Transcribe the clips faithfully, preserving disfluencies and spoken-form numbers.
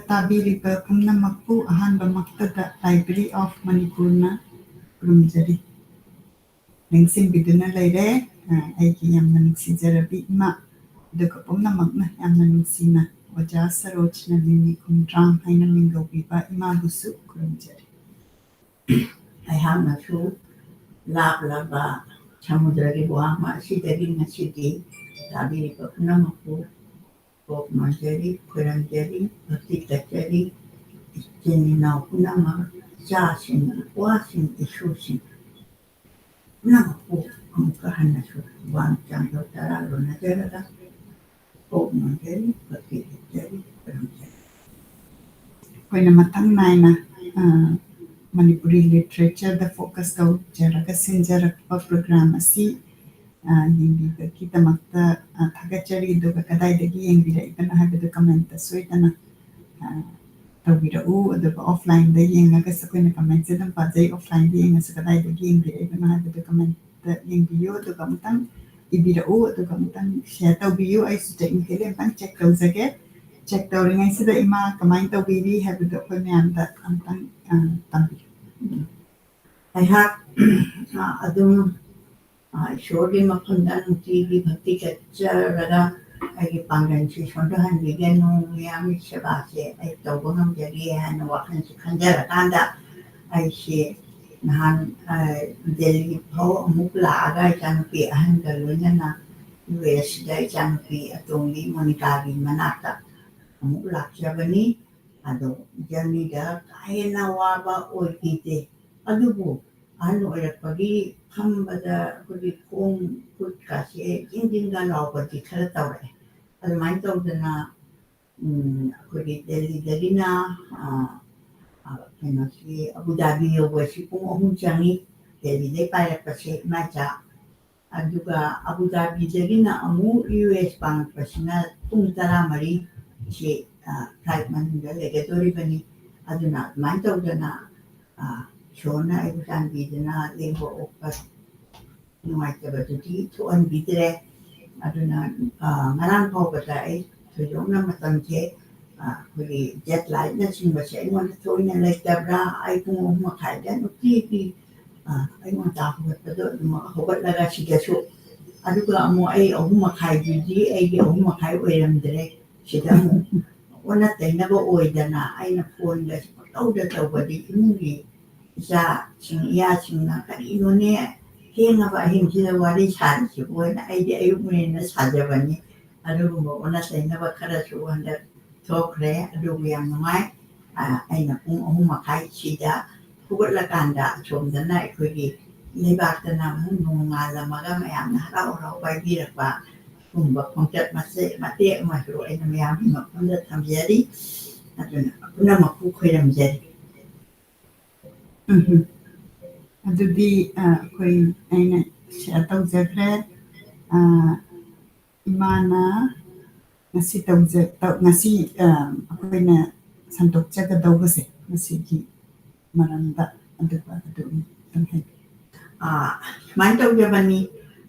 ꯇꯥꯕꯤꯔꯤꯕ ꯄꯨꯝꯅꯃꯛꯄꯨ ꯑꯍꯥꯟꯕꯃꯛꯇꯗ Library of Manipurꯅ ꯈꯨꯔꯨꯝꯖꯔꯤ꯫ ꯂꯦꯡꯁꯤꯟꯕꯤꯗꯨꯅ ꯂꯩꯔꯦ꯫ ꯑ, ꯑꯩꯒꯤ ꯌꯥꯝꯅ ꯅꯨꯡꯁꯤꯖꯔꯕꯤ ꯏꯃꯥ, ꯑꯗꯨꯒ ꯄꯨꯝꯅꯃꯛꯅ ꯌꯥꯝꯅ ꯅꯨꯡꯁꯤꯅ ꯑꯣꯖꯥ ꯁꯔꯣꯖꯅ ꯅꯤꯅꯤ ꯈꯣꯡꯗ꯭ꯔꯥꯝ ꯍꯥꯏꯅ ꯃꯤꯡꯒꯧꯕꯤꯕ ꯏꯃꯥꯕꯨꯁꯨ ꯈꯨꯔꯨꯝꯖꯔꯤ꯫ ꯑꯩꯍꯥꯛꯅꯁꯨ ꯂꯥꯞꯂꯕ ꯁꯃꯨꯗ꯭ꯔꯒꯤ ꯋꯥꯡꯃ ꯑꯁꯤꯗꯒꯤ ꯉꯁꯤꯗꯤ ꯇꯥꯕꯤꯔꯤꯕ ꯄꯨꯝꯅꯃꯛꯄꯨ ꯀꯣꯛ ꯅꯣꯟꯖꯔꯤ, ꯈꯣꯏꯔꯝꯖꯔꯤ, ꯚꯛꯇꯤ ꯀꯠꯆꯔꯤ꯫ ꯏꯆꯤꯟ ꯏꯅꯥꯎ ꯄꯨꯝꯅꯃꯛ, ꯏꯆꯥꯁꯤꯡ, ꯏꯄ꯭ꯋꯥꯁꯤꯡ, ꯏꯁꯨꯁꯤꯡ ꯄꯨꯝꯅꯃꯛꯄꯨ ꯑꯃꯨꯛꯀ ꯍꯟꯅꯁꯨ ꯋꯥꯡ ꯆꯥꯡꯗ ꯇꯔꯥ ꯂꯣꯟꯅꯖꯔꯒ ꯀꯣꯛ ꯅꯣꯟꯖꯔꯤ, ꯚꯛꯇꯤ ꯀꯠꯆꯔꯤ, ꯈꯣꯏꯔꯝꯖꯔꯤ꯫ ꯑꯩꯈꯣꯏꯅ ꯃꯊꯪ ꯅꯥꯏꯅ, ꯑ, ꯃꯅꯤꯄꯨꯔꯤ literature ꯗ focus ꯇꯧꯖꯔꯒ ꯁꯤꯟꯖꯔꯛꯄ program ꯑꯁꯤ, ꯑ, ꯌꯦꯡꯕꯤꯕꯒꯤꯗꯃꯛꯇ, ꯑ, ꯊꯥꯒꯠꯆꯔꯤ꯫ ꯑꯗꯨꯒ ꯀꯗꯥꯏꯗꯒꯤ ꯌꯦꯡꯕꯤꯔꯛꯏꯕꯅꯣ ꯍꯥꯏꯕꯗꯨ comment ꯇ ꯁꯣꯏꯗꯅ, ꯑ, ꯇꯧꯕꯤꯔꯛꯎ꯫ ꯑꯗꯨꯒ offline ꯗ ꯌꯦꯡꯉꯒꯁꯨ ꯑꯩꯈꯣꯏꯅ comment ꯁꯦ ꯑꯗꯨꯝ ꯄꯥꯖꯩ꯫ Offline ꯗ ꯌꯦꯡꯉꯁꯨ ꯀꯗꯥꯏꯗꯒꯤ ꯌꯦꯡꯕꯤꯔꯛꯏꯕꯅꯣ ꯍꯥꯏꯕꯗꯨ comment ꯇ ꯌꯦꯡꯕꯤꯌꯨ꯫ ꯑꯗꯨꯒ ꯑꯃꯨꯛꯇꯪ ꯏꯕꯤꯔꯛꯎ, ꯑꯗꯨꯒ ꯑꯃꯨꯛꯇꯪ share ꯇꯧꯕꯤꯌꯨ꯫ ꯑꯩꯁꯨ technically ꯑꯃꯨꯛꯇꯪ check ꯇꯧꯖꯒꯦ꯫ Check ꯇꯧꯔꯤꯉꯩꯁꯤꯗ ꯏꯃꯥ ꯀꯃꯥꯏꯅ ꯇꯧꯕꯤꯔꯤ ꯍꯥꯏꯕꯗꯨ ꯑꯩꯈꯣꯏ ꯃꯌꯥꯝꯗ ꯑꯃꯨꯛꯇꯪ, ꯑ, ꯇꯝꯕꯤꯌꯨ꯫ ꯑꯩꯍꯥꯛ, ꯑ, ꯑꯗꯨꯝ, ꯑ, ꯏꯁꯣꯔꯒꯤ ꯃꯐꯝꯗ ꯅꯨꯡꯇꯤꯒꯤ ꯚꯛꯇꯤ ꯆꯠꯆꯔꯒ ꯑꯩꯒꯤ ꯄꯥꯡꯒꯜꯁꯤ ꯁꯣꯟꯊꯍꯟꯕꯤꯒꯅꯨ, ꯃꯤꯌꯥꯝꯒꯤ ꯁꯦꯕꯥꯁꯦ ꯑꯩ ꯇꯧꯕ ꯉꯝꯖꯒꯦ ꯍꯥꯏꯅ ꯋꯥꯈꯜꯁꯤ ꯈꯟꯖꯔꯀꯥꯟꯗ ꯑꯩꯁꯦ ꯅꯍꯥꯟ, ꯑ, ꯗꯦꯜꯂꯤ ꯐꯥꯎ ꯑꯃꯨꯛ ꯂꯥꯛꯑꯒ ꯏꯆꯥꯅꯨꯄꯤ ꯑꯍꯟꯒ ꯂꯣꯏꯅꯅ ꯌꯨ ꯑꯦꯁ ꯗ ꯏꯆꯥꯅꯨꯄꯤ ꯑꯇꯣꯝꯕꯤ ꯃꯣꯅꯤꯀꯥꯒꯤ ꯃꯅꯥꯛꯇ ꯑꯃꯨꯛ ꯂꯥꯛꯆꯕꯅꯤ꯫ ꯑꯗꯣ journey ꯗ ꯀꯥ ꯍꯦꯟꯅ ꯋꯥꯕ ꯑꯣꯏꯈꯤꯗꯦ꯫ ꯑꯗꯨꯕꯨ ꯑꯍꯜ ꯑꯣꯏꯔꯛꯄꯒꯤ ꯐꯝꯕꯗ ꯑꯩꯈꯣꯏꯒꯤ ꯈꯣꯡ ꯈꯨꯠꯀꯥꯁꯦ ꯖꯤꯡ ꯖꯤꯡꯒ ꯂꯥꯎꯕꯗꯤ ꯈꯔ ꯇꯧꯔꯛꯑꯦ꯫ ꯑꯗꯨꯃꯥꯏꯅ ꯇꯧꯗꯅ, ꯎꯝ, ꯑꯩꯈꯣꯏꯒꯤ ꯗꯦꯜꯂꯤꯗꯒꯤꯅ, ꯑ, ꯑ, ꯀꯩꯅꯣꯁꯤ ꯑꯕꯨ ꯙꯥꯕꯤ ꯌꯧꯕꯁꯤ ꯄꯨꯡ ꯑꯍꯨꯝ ꯆꯪꯉꯤ꯫ ꯗꯦꯜꯂꯤꯗꯩ ꯄꯥꯏꯔꯛꯄꯁꯦ ꯏꯃꯥ ꯏꯆꯥ꯫ ꯑꯗꯨꯒ ꯑꯕꯨ ꯙꯥꯕꯤꯗꯒꯤꯅ ꯑꯃꯨꯛ ꯌꯨ ꯑꯦꯁ ꯄꯥꯡꯉꯛꯄꯁꯤꯅ ꯄꯨꯡ ꯇꯔꯥꯃꯔꯤ ꯁꯤ, ꯑ, flight ꯃꯅꯨꯡꯗ ꯂꯩꯒꯗꯣꯔꯤꯕꯅꯤ꯫ ꯑꯗꯨꯅ ꯑꯗꯨꯃꯥꯏꯅ ꯇꯧꯗꯅ, ꯑ, ꯏꯁꯣꯔꯅ ꯑꯩꯕꯨ ꯆꯥꯟꯕꯤꯗꯨꯅ ꯂꯦꯡꯕ ꯑꯣꯛꯄ ꯅꯨꯡꯉꯥꯏꯇꯕꯗꯨꯗꯤ ꯊꯣꯛꯍꯟꯕꯤꯗ꯭ꯔꯦ꯫ ꯑꯗꯨꯅ, ꯑ, ꯉꯔꯥꯡ ꯐꯥꯎꯕꯗ ꯑꯩ ꯊꯣꯏꯗꯣꯛꯅ ꯃꯇꯝꯁꯦ ꯑꯩꯈꯣꯏꯒꯤ ꯖꯦꯠ ꯂꯥꯏꯠꯅꯆꯤꯡꯕꯁꯦ ꯑꯩꯉꯣꯟꯗ ꯊꯣꯏꯅ ꯂꯩꯇꯕ꯭ꯔꯥ? ꯑꯩ ꯄꯨꯡ ꯑꯍꯨꯝ ꯃꯈꯥꯏꯗ ꯅꯨꯡꯇꯤꯒꯤ ꯑꯌꯨꯛ ꯉꯟꯇꯥ ꯍꯧꯒꯠꯄꯗꯣ ꯑꯗꯨꯃꯛ ꯍꯧꯒꯠꯂꯒ ꯁꯤꯗꯁꯨ, ꯑꯗꯨꯒ ꯑꯃꯨꯛ ꯑꯩ ꯑꯍꯨꯝ ꯃꯈꯥꯏꯗꯨꯗꯤ ꯑꯩꯒꯤ ꯑꯍꯨꯝ ꯃꯈꯥꯏ ꯑꯣꯏꯔꯝꯗ꯭ꯔꯦ꯫ ꯁꯤꯗ ꯑꯃꯨꯛ ꯑꯣꯟꯅ ꯇꯩꯅꯕ ꯑꯣꯏꯗꯅ ꯑꯩꯅ ꯐꯣꯟꯒꯁꯦ ꯄꯪꯇꯧꯗ ꯇꯧꯕꯗꯤ ꯏꯃꯨꯡꯒꯤ ꯏꯆꯥꯁꯤꯡ ꯏꯌꯥꯁꯤꯡꯅ "ꯀꯔꯤꯅꯣꯅꯦ ꯊꯦꯡꯉꯕ ꯑꯍꯤꯡꯁꯤꯗ ꯋꯥꯔꯤ ꯁꯥꯔꯤꯁꯤꯕꯨ?" ꯍꯥꯏꯅ ꯑꯩꯗꯤ ꯑꯌꯨꯛ ꯅꯨꯡꯊꯤꯟꯗ ꯁꯥꯖꯕꯅꯤ꯫ ꯑꯗꯨꯒꯨꯝꯕ ꯑꯣꯟꯅ ꯇꯩꯅꯕ ꯈꯔꯁꯨ ꯍꯟꯗꯛ ꯊꯣꯛꯈ꯭ꯔꯦ꯫ ꯑꯗꯨꯕꯨ ꯌꯥꯝ ꯅꯨꯡꯉꯥꯏ꯫ ꯑꯩꯅ ꯄꯨꯡ ꯑꯍꯨꯝ ꯃꯈꯥꯏ ꯁꯤꯗ ꯍꯧꯒꯠꯂꯀꯥꯟꯗ ꯑꯁꯣꯝꯗꯅ ꯑꯩꯈꯣꯏꯒꯤ ꯂꯩꯕꯥꯛꯇꯅ ꯑꯃꯨꯛ ꯅꯣꯡꯉꯥꯜꯂꯝꯃꯒ ꯃꯌꯥꯝꯅ ꯍꯔꯥꯎ ꯍꯔꯥꯎ ꯄꯥꯏꯕꯤꯔꯛꯄ ꯁꯤꯒꯨꯝꯕ ꯈꯣꯡꯆꯠ ꯃꯆꯦꯠ ꯃꯇꯦꯛ ꯑꯃꯁꯨ ꯑꯩꯅ ꯃꯌꯥꯝꯒꯤ ꯃꯐꯝꯗ ꯊꯝꯖꯔꯤ꯫ ꯑꯗꯨꯅ ꯄꯨꯝꯅꯃꯛꯄꯨ ꯈꯣꯏꯔꯝꯖꯔꯤ꯫ ꯎꯝ꯫ ꯑꯗꯨꯗꯤ ꯑꯩꯈꯣꯏ, ꯑꯩꯅ ꯁꯤꯌꯔ ꯇꯧꯖꯈ꯭ꯔꯦ꯫ ꯏꯃꯥꯅ ꯉꯁꯤ ꯇꯧꯖ-, ꯇꯧ-, ꯉꯁꯤ ꯑꯩꯈꯣꯏꯅ ꯁꯟꯗꯣꯛꯆꯒꯗꯧꯕꯁꯦ ꯃꯁꯤꯒꯤ ꯃꯔꯝꯗ ꯑꯗꯨꯒ ꯑꯗꯨꯝ ꯍꯥꯏꯕꯤꯌꯨ꯫ ꯁꯨꯃꯥꯏꯅ ꯇꯧꯖꯕꯅꯤ,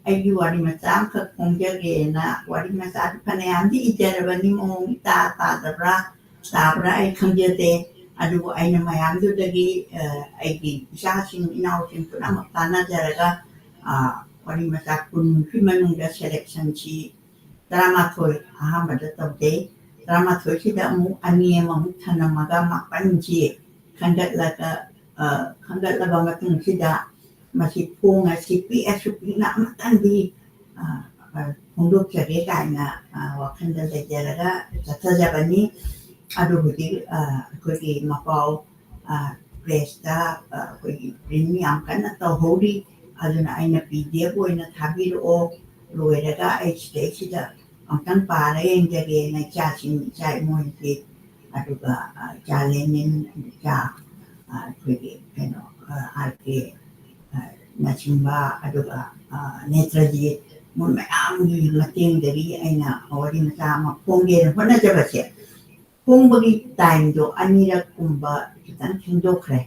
ꯑꯩꯒꯤ ꯋꯥꯔꯤ ꯃꯆꯥ ꯑꯃꯈꯛ ꯐꯣꯡꯖꯒꯦꯅ ꯋꯥꯔꯤ ꯃꯆꯥꯗꯨ ꯐꯅꯌꯥꯝꯗꯤ ꯏꯖꯔꯕꯅꯤ, ꯃꯑꯣꯡ ꯏꯇꯥ ꯇꯥꯗꯕ꯭ꯔꯥ ꯇꯥꯕ꯭ꯔꯥ ꯑꯩ ꯈꯪꯖꯗꯦ꯫ ꯑꯗꯨꯕꯨ ꯑꯩꯅ ꯃꯌꯥꯝꯗꯨꯗꯒꯤ ꯑꯩꯒꯤ ꯏꯆꯥꯁꯤꯡ ꯏꯅꯥꯎꯁꯤꯡ ꯄꯨꯝꯅꯃꯛ ꯇꯥꯟꯅꯖꯔꯒ ꯋꯥꯔꯤ ꯃꯆꯥ ꯀꯨꯟꯃꯨꯛꯀꯤ ꯃꯅꯨꯡꯗ ꯁꯦꯂꯦꯛꯁꯟꯁꯤ ꯇꯔꯥꯃꯥꯊꯣꯏ ꯑꯍꯥꯟꯕꯗ ꯇꯧꯖꯩ꯫ ꯇꯔꯥꯃꯥꯊꯣꯏꯁꯤꯗ ꯑꯃꯨꯛ ꯑꯅꯤ ꯑꯃꯃꯨꯛ ꯊꯅꯝꯃꯒ ꯃꯥꯄꯟꯁꯤ ꯈꯟꯒꯠꯂꯒ, ꯈꯟꯒꯠꯂꯕ ꯃꯇꯨꯡꯁꯤꯗ ꯃꯁꯤ ꯐꯣꯡ ꯑꯁꯤ ꯄꯤꯛꯑꯁꯨ ꯄꯤꯛꯅ ꯑꯃꯇꯪꯗꯤ ꯐꯣꯡꯗꯣꯛꯆꯒꯦ ꯀꯥꯏꯅ ꯋꯥꯈꯜꯗ ꯂꯩꯖꯔꯒ ꯆꯠꯊꯖꯕꯅꯤ꯫ ꯑꯗꯨ ꯍꯧꯖꯤꯛ ꯑꯩꯈꯣꯏꯒꯤ ꯃꯄꯥꯎ ꯄ꯭ꯔꯦꯁꯇ ꯑꯩꯈꯣꯏꯒꯤ ꯄ꯭ꯔꯤꯟ ꯌꯥꯝ ꯀꯟꯅ ꯇꯧꯍꯧꯔꯤ꯫ ꯑꯗꯨꯅ ꯑꯩꯅ ꯄꯤ ꯗꯤ ꯑꯦꯐ ꯑꯣꯏꯅ ꯊꯥꯕꯤꯔꯛꯑꯣ, ꯂꯣꯏꯔꯒ ꯑꯩ ꯁꯤꯗꯩꯁꯤꯗ ꯑꯃꯨꯛꯇꯪ ꯄꯥꯔ ꯌꯦꯡꯖꯒꯦꯅ ꯏꯆꯥꯁꯤꯡ, ꯏꯆꯥ ꯏꯃꯣꯏꯁꯦ, ꯑꯗꯨꯒ ꯏꯆꯥ ꯂꯦꯅꯤꯟ, ꯏꯆꯥ ꯑꯩꯈꯣꯏꯒꯤ ꯀꯩꯅꯣ, ꯑꯥꯔ ꯀꯦ ꯅꯆꯤꯡꯕ, ꯑꯗꯨꯒ ꯅꯦꯇ꯭ꯔꯖꯤꯠ, ꯃꯣꯏ ꯃꯌꯥꯝꯒꯤ ꯃꯇꯦꯡꯗꯒꯤ ꯑꯩꯅ ꯋꯥꯔꯤ ꯃꯆꯥ ꯑꯃ ꯐꯣꯡꯒꯦꯅ ꯍꯣꯠꯅꯖꯕꯁꯦ, ꯐꯣꯡꯕꯒꯤ ꯇꯥꯏꯝꯗꯣ ꯑꯅꯤꯔꯛ ꯀꯨꯝꯕ ꯈꯤꯇꯪ ꯊꯦꯡꯗꯣꯛꯈ꯭ꯔꯦ꯫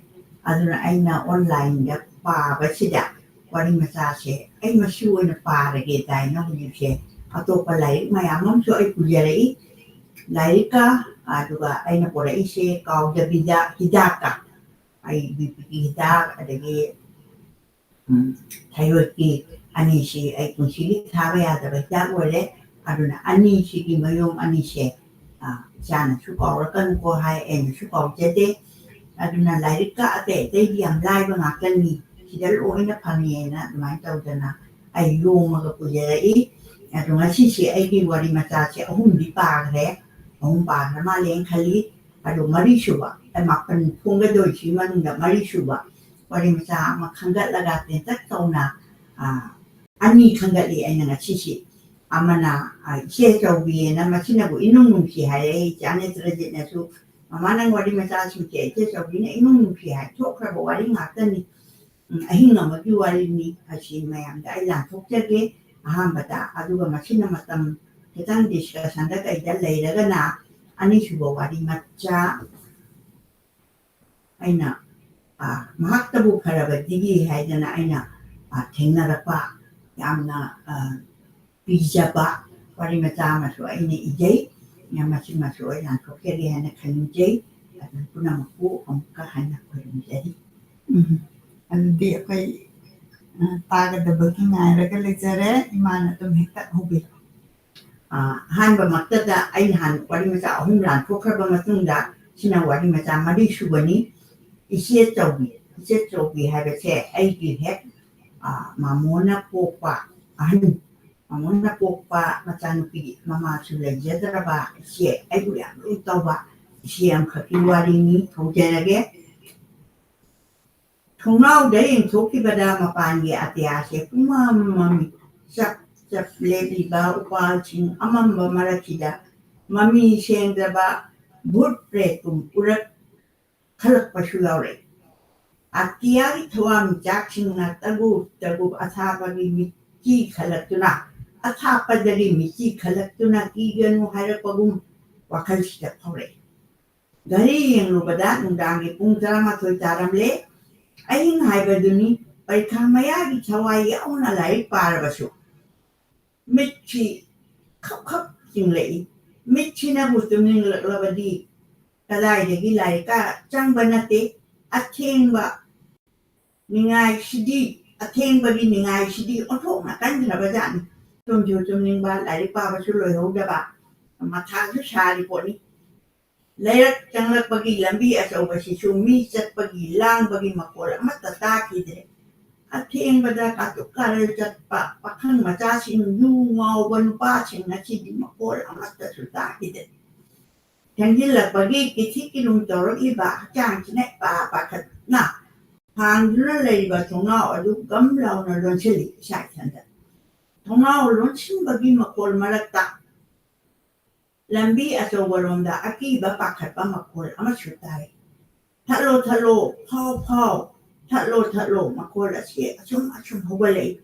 ꯑꯗꯨꯅ ꯑꯩꯅ ꯑꯣꯟꯂꯥꯏꯟꯗ ꯄꯥꯕꯁꯤꯗ ꯋꯥꯔꯤ ꯃꯆꯥꯁꯦ ꯑꯩ ꯃꯁꯤ ꯑꯣꯏꯅ ꯄꯥꯔꯒꯦ ꯀꯥꯏꯅ ꯍꯧꯖꯤꯛꯁꯦ ꯑꯇꯣꯞꯄ ꯂꯥꯏꯔꯤꯛ ꯃꯌꯥꯝ ꯑꯃꯁꯨ ꯑꯩ ꯄꯨꯖꯔꯛꯏ꯫ ꯂꯥꯏꯔꯤꯛꯀ ꯑꯗꯨꯒ ꯑꯩꯅ ꯄꯨꯔꯛꯏꯁꯦ ꯀꯥꯎꯗꯕꯤꯗ ꯍꯤꯗꯥꯛꯀ, ꯑꯩ ꯕꯤ ꯄꯤꯒꯤ ꯍꯤꯗꯥꯛ, ꯑꯗꯒꯤ ꯎꯝ, ꯊꯥꯏꯔꯣꯏꯗꯀꯤ ꯑꯅꯤꯁꯤ ꯑꯩ ꯄꯨꯟꯁꯤꯒꯤ ꯊꯥꯕ ꯌꯥꯗꯕ ꯍꯤꯗꯥꯛ ꯑꯣꯏꯔꯦ꯫ ꯑꯗꯨꯅ ꯑꯅꯤꯁꯤꯒꯤ ꯃꯌꯣꯝ ꯑꯅꯤꯁꯦ, ꯑ, ꯏꯆꯥꯅꯁꯨ ꯀꯥꯎꯔꯛꯀꯅꯨꯀꯣ ꯍꯥꯏ, ꯑꯩꯅꯁꯨ ꯀꯥꯎꯖꯗꯦ꯫ ꯑꯗꯨꯅ ꯂꯥꯏꯔꯤꯛꯀ ꯑꯇꯩ ꯑꯇꯩꯗꯤ ꯌꯥꯝ ꯂꯥꯏꯕ ꯉꯥꯛꯇꯅꯤ, ꯁꯤꯗ ꯂꯣꯏꯅ ꯐꯪꯉꯦꯅ ꯑꯗꯨꯃꯥꯏꯅ ꯇꯧꯗꯅ ꯑꯩ ꯌꯣꯝꯃꯒ ꯄꯨꯖꯔꯛꯏ꯫ ꯑꯗꯣ ꯉꯁꯤꯁꯦ ꯑꯩꯒꯤ ꯋꯥꯔꯤ ꯃꯆꯥꯁꯦ ꯑꯍꯨꯝꯗꯤ ꯄꯥꯈ꯭ꯔꯦ, ꯑꯍꯨꯝ ꯄꯥꯈ꯭ꯔ ꯃꯥꯜꯂꯦꯅ ꯈꯜꯂꯤ꯫ ꯑꯗꯣ ꯃꯔꯤꯁꯨꯕ, ꯑꯩ ꯃꯥꯄꯟ ꯐꯣꯡꯒꯗꯣꯏꯁꯤ ꯃꯅꯨꯡꯗ ꯃꯔꯤꯁꯨꯕ ꯋꯥꯔꯤ ꯃꯆꯥ ꯑꯃ ꯈꯟꯒꯠꯂꯒ ꯇꯦꯟꯇꯛ ꯇꯧꯅ, ꯑ, ꯑꯅꯤ ꯈꯟꯒꯠꯂꯤ ꯑꯩꯅ ꯉꯁꯤꯁꯤ꯫ ꯑꯃꯅ, ꯑ, ꯏꯆꯦ ꯆꯧꯕꯤꯑꯅ, ꯃꯁꯤꯅꯕꯨ ꯏꯅꯨꯡ ꯅꯨꯡꯁꯤ ꯍꯥꯏꯔꯦ꯫ ꯏꯆꯥ ꯅꯦꯇ꯭ꯔꯖꯤꯠꯅꯁꯨ, "ꯃꯃꯥ, ꯅꯪ ꯋꯥꯔꯤ ꯃꯆꯥꯁꯤꯡꯁꯦ ꯏꯆꯦ ꯆꯧꯕꯤꯅ ꯏꯅꯨꯡ ꯅꯨꯡꯁꯤ ꯍꯥꯏ, ꯊꯣꯛꯈ꯭ꯔꯕ ꯋꯥꯔꯤ ꯉꯥꯛꯇꯅꯤ꯫ ꯎꯝ, ꯑꯍꯤꯡ ꯑꯃꯒꯤ ꯋꯥꯔꯤꯅꯤ꯫ ꯑꯁꯤ ꯃꯌꯥꯝꯗ ꯑꯩ ꯂꯥꯟꯊꯣꯛꯆꯒꯦ ꯑꯍꯥꯟꯕꯗ꯫ ꯑꯗꯨꯒ ꯃꯁꯤꯅ ꯃꯇꯝ ꯈꯤꯇꯪ ꯗꯤꯁꯀꯁꯟꯗ ꯀꯩꯗ ꯂꯩꯔꯒꯅ ꯑꯅꯤꯁꯨꯕ ꯋꯥꯔꯤ ꯃꯆꯥ ꯑꯩꯅ, ꯑ, ꯃꯍꯥꯛꯇꯕꯨ ꯐꯔꯕꯗꯤꯒꯤ ꯍꯥꯏꯗꯅ ꯑꯩꯅ, ꯑ, ꯊꯦꯡꯅꯔꯛꯄ ꯌꯥꯝꯅ, ꯑ, ꯄꯤꯖꯕ ꯋꯥꯔꯤ ꯃꯆꯥ ꯑꯃꯁꯨ ꯑꯩꯅ ꯏꯖꯩ꯫ ꯃꯁꯤꯃꯁꯨ ꯑꯩ ꯂꯥꯟꯊꯣꯛꯆꯒꯦ ꯍꯥꯏꯅ ꯈꯟꯖꯩ꯫ ꯑꯗꯨ ꯄꯨꯝꯅꯃꯛꯄꯨ ꯑꯃꯨꯛꯀ ꯍꯟꯅ ꯈꯨꯔꯨꯝꯖꯔꯤ꯫ ꯎꯝ꯫ ꯑꯗꯨꯗꯤ ꯑꯩꯈꯣꯏ, ꯑ, ꯇꯥꯒꯗꯕꯒꯤ ꯉꯥꯏꯔꯒ ꯂꯩꯖꯔꯦ꯫ ꯏꯃꯥꯅ ꯑꯗꯨꯝ ꯍꯦꯛꯇ ꯍꯧꯕꯤꯔꯣ꯫ ꯑ, ꯑꯍꯥꯟꯕꯃꯛꯇꯗ ꯑꯩ ꯅꯍꯥꯟ ꯋꯥꯔꯤ ꯃꯆꯥ ꯑꯍꯨꯝ ꯂꯥꯟꯊꯣꯛꯈ꯭ꯔꯕ ꯃꯇꯨꯡꯗ, ꯁꯤꯅ ꯋꯥꯔꯤ ꯃꯆꯥ ꯃꯔꯤ ꯁꯨꯕꯅꯤ꯫ ꯏꯆꯦ ꯆꯧꯕꯤ, ꯏꯆꯦ ꯆꯧꯕꯤ ꯍꯥꯏꯕꯁꯦ ꯑꯩꯒꯤ ꯍꯦꯛ, ꯑ, ꯃꯥꯃꯣꯅ ꯄꯣꯛꯄ ꯑꯍꯟ, ꯃꯥꯃꯣꯅ ꯄꯣꯛꯄ ꯃꯆꯥꯅꯨꯄꯤ, ꯃꯃꯥꯁꯨ ꯂꯩꯖꯗ꯭ꯔꯕ ꯏꯆꯦ, ꯑꯩꯕꯨ ꯌꯥꯝ ꯂꯨꯅ ꯇꯧꯕ ꯏꯆꯦ ꯑꯃꯈꯛꯀꯤ ꯋꯥꯔꯤꯅꯤ꯫ ꯍꯧꯖꯔꯒꯦ꯫ ꯊꯣꯡꯅꯥꯎꯗ ꯌꯦꯡꯊꯣꯛꯈꯤꯕꯗ ꯃꯄꯥꯟꯒꯤ ꯑꯇꯤꯌꯥꯁꯦ ꯄꯨꯝꯃꯝ ꯃꯝꯃꯤ꯫ ꯆꯞ ꯆꯞ ꯂꯦꯞꯂꯤꯕ ꯎꯄꯥꯜꯁꯤꯡ ꯑꯃꯝꯕ ꯃꯔꯛꯁꯤꯗ ꯃꯃꯤ ꯁꯦꯡꯗ꯭ꯔꯕ ꯚꯨꯠ ꯄ꯭ꯔꯦꯠꯀꯨꯝ ꯎꯔꯛ ꯈꯜꯂꯛꯄꯁꯨ ꯌꯥꯎꯔꯛꯏ꯫ ꯑꯇꯤꯌꯥꯒꯤ ꯊꯋꯥꯟꯃꯤꯆꯥꯛꯁꯤꯡꯅ ꯇꯒꯨꯞ ꯇꯒꯨꯞ ꯑꯊꯥꯕꯒꯤ ꯃꯤꯠꯆꯤ ꯈꯜꯂꯛꯇꯨꯅ, ꯑꯊꯥꯞꯄꯗꯒꯤ ꯃꯤꯠꯆꯤ ꯈꯜꯂꯛꯇꯨꯅ ꯀꯤꯒꯅꯨ ꯍꯥꯏꯔꯛꯄꯒꯨꯝ ꯋꯥꯈꯜꯁꯤꯗ ꯐꯥꯎꯔꯛꯏ꯫ ꯘꯔꯤ ꯌꯦꯡꯂꯨꯕꯗ ꯅꯨꯡꯗꯥꯡꯒꯤ ꯄꯨꯡ ꯇꯔꯥꯃꯥꯊꯣꯏ ꯇꯥꯔꯝꯂꯦ꯫ ꯑꯍꯤꯡ ꯍꯥꯏꯕꯗꯨꯅꯤ꯫ ꯄꯔꯤꯈꯥ ꯃꯌꯥꯒꯤ ꯊꯋꯥꯏ ꯌꯥꯎꯅ ꯂꯥꯏꯔꯤꯛ ꯄꯥꯔꯕꯁꯨ ꯃꯤꯠꯁꯤ ꯈꯞ ꯈꯞ ꯆꯤꯡꯂꯛꯏ꯫ ꯃꯤꯠꯁꯤꯅꯕꯨ ꯇꯨꯝꯅꯤꯡꯂꯛꯂꯕꯗꯤ ꯀꯗꯥꯏꯗꯒꯤ ꯂꯥꯏꯔꯤꯛꯀ ꯆꯪꯕ ꯅꯠꯇꯦ꯫ ꯑꯊꯦꯡꯕ ꯅꯤꯡꯉꯥꯏꯁꯤꯗꯤ, ꯑꯊꯦꯡꯕꯒꯤ ꯅꯤꯡꯉꯥꯏꯁꯤꯗꯤ ꯑꯣꯟꯊꯣꯛꯅ ꯀꯟꯈ꯭ꯔꯕꯖꯥꯠꯅꯤ꯫ ꯇꯨꯝꯁꯨ ꯇꯨꯝꯅꯤꯡꯕ, ꯂꯥꯏꯔꯤꯛ ꯄꯥꯕꯁꯨ ꯂꯣꯏꯍꯧꯗꯕ, ꯃꯊꯥꯁꯨ ꯁꯥꯔꯤ ꯄꯣꯠꯅꯤ꯫ ꯂꯩꯔꯛ ꯆꯪꯂꯛꯄꯒꯤ ꯂꯝꯕꯤ ꯑꯆꯧꯕꯁꯤꯁꯨ ꯃꯤ ꯆꯠꯄꯒꯤ ꯂꯥꯡꯕꯒꯤ ꯃꯈꯣꯜ ꯑꯃꯠꯇ ꯇꯥꯈꯤꯗ꯭ꯔꯦ꯫ ꯑꯊꯦꯡꯕꯗ ꯀꯥꯇꯨꯛ ꯀꯥꯔꯜ ꯆꯠꯄ ꯄꯥꯈꯪ ꯃꯆꯥꯁꯤꯡ, ꯌꯨ ꯉꯥꯎꯕ ꯅꯨꯄꯥꯁꯤꯡ ꯑꯁꯤꯒꯤ ꯃꯈꯣꯜ ꯑꯃꯠꯇꯁꯨ ꯇꯥꯈꯤꯗ꯭ꯔꯦ꯫ ꯊꯦꯡꯖꯤꯜꯂꯛꯄꯒꯤ ꯀꯤꯊꯤ ꯀꯤꯔꯨꯝ ꯇꯧꯔꯛꯂꯤꯕ ꯍꯛꯆꯥꯡꯁꯤꯅ ꯏꯄꯥ ꯄꯥꯈꯠꯅ ꯍꯥꯡꯗꯨꯅ ꯂꯩꯔꯤꯕ ꯊꯣꯡꯅꯥꯎ ꯑꯗꯨ ꯒꯝ ꯂꯥꯎꯅ ꯂꯣꯟꯁꯤꯜꯂꯤ ꯏꯁꯥ ꯏꯊꯟꯇ꯫ ꯊꯣꯡꯅꯥꯎ ꯂꯣꯟꯁꯤꯟꯕꯒꯤ ꯃꯈꯣꯜ ꯃꯔꯛꯇ ꯂꯝꯕꯤ ꯑꯆꯧꯕꯔꯣꯝꯗ ꯑꯀꯤꯕ ꯄꯥꯈꯠꯄ ꯃꯈꯣꯜ ꯑꯃꯁꯨ ꯇꯥꯏ꯫ "ꯊꯠꯂꯣ, ꯊꯠꯂꯣ, ꯐꯥꯎ, ꯐꯥꯎ, ꯊꯠꯂꯣ, ꯊꯠꯂꯣ", ꯃꯈꯣꯜ ꯑꯁꯤ ꯑꯁꯨꯝ ꯑꯁꯨꯝ ꯍꯧꯒꯠꯂꯛꯏ꯫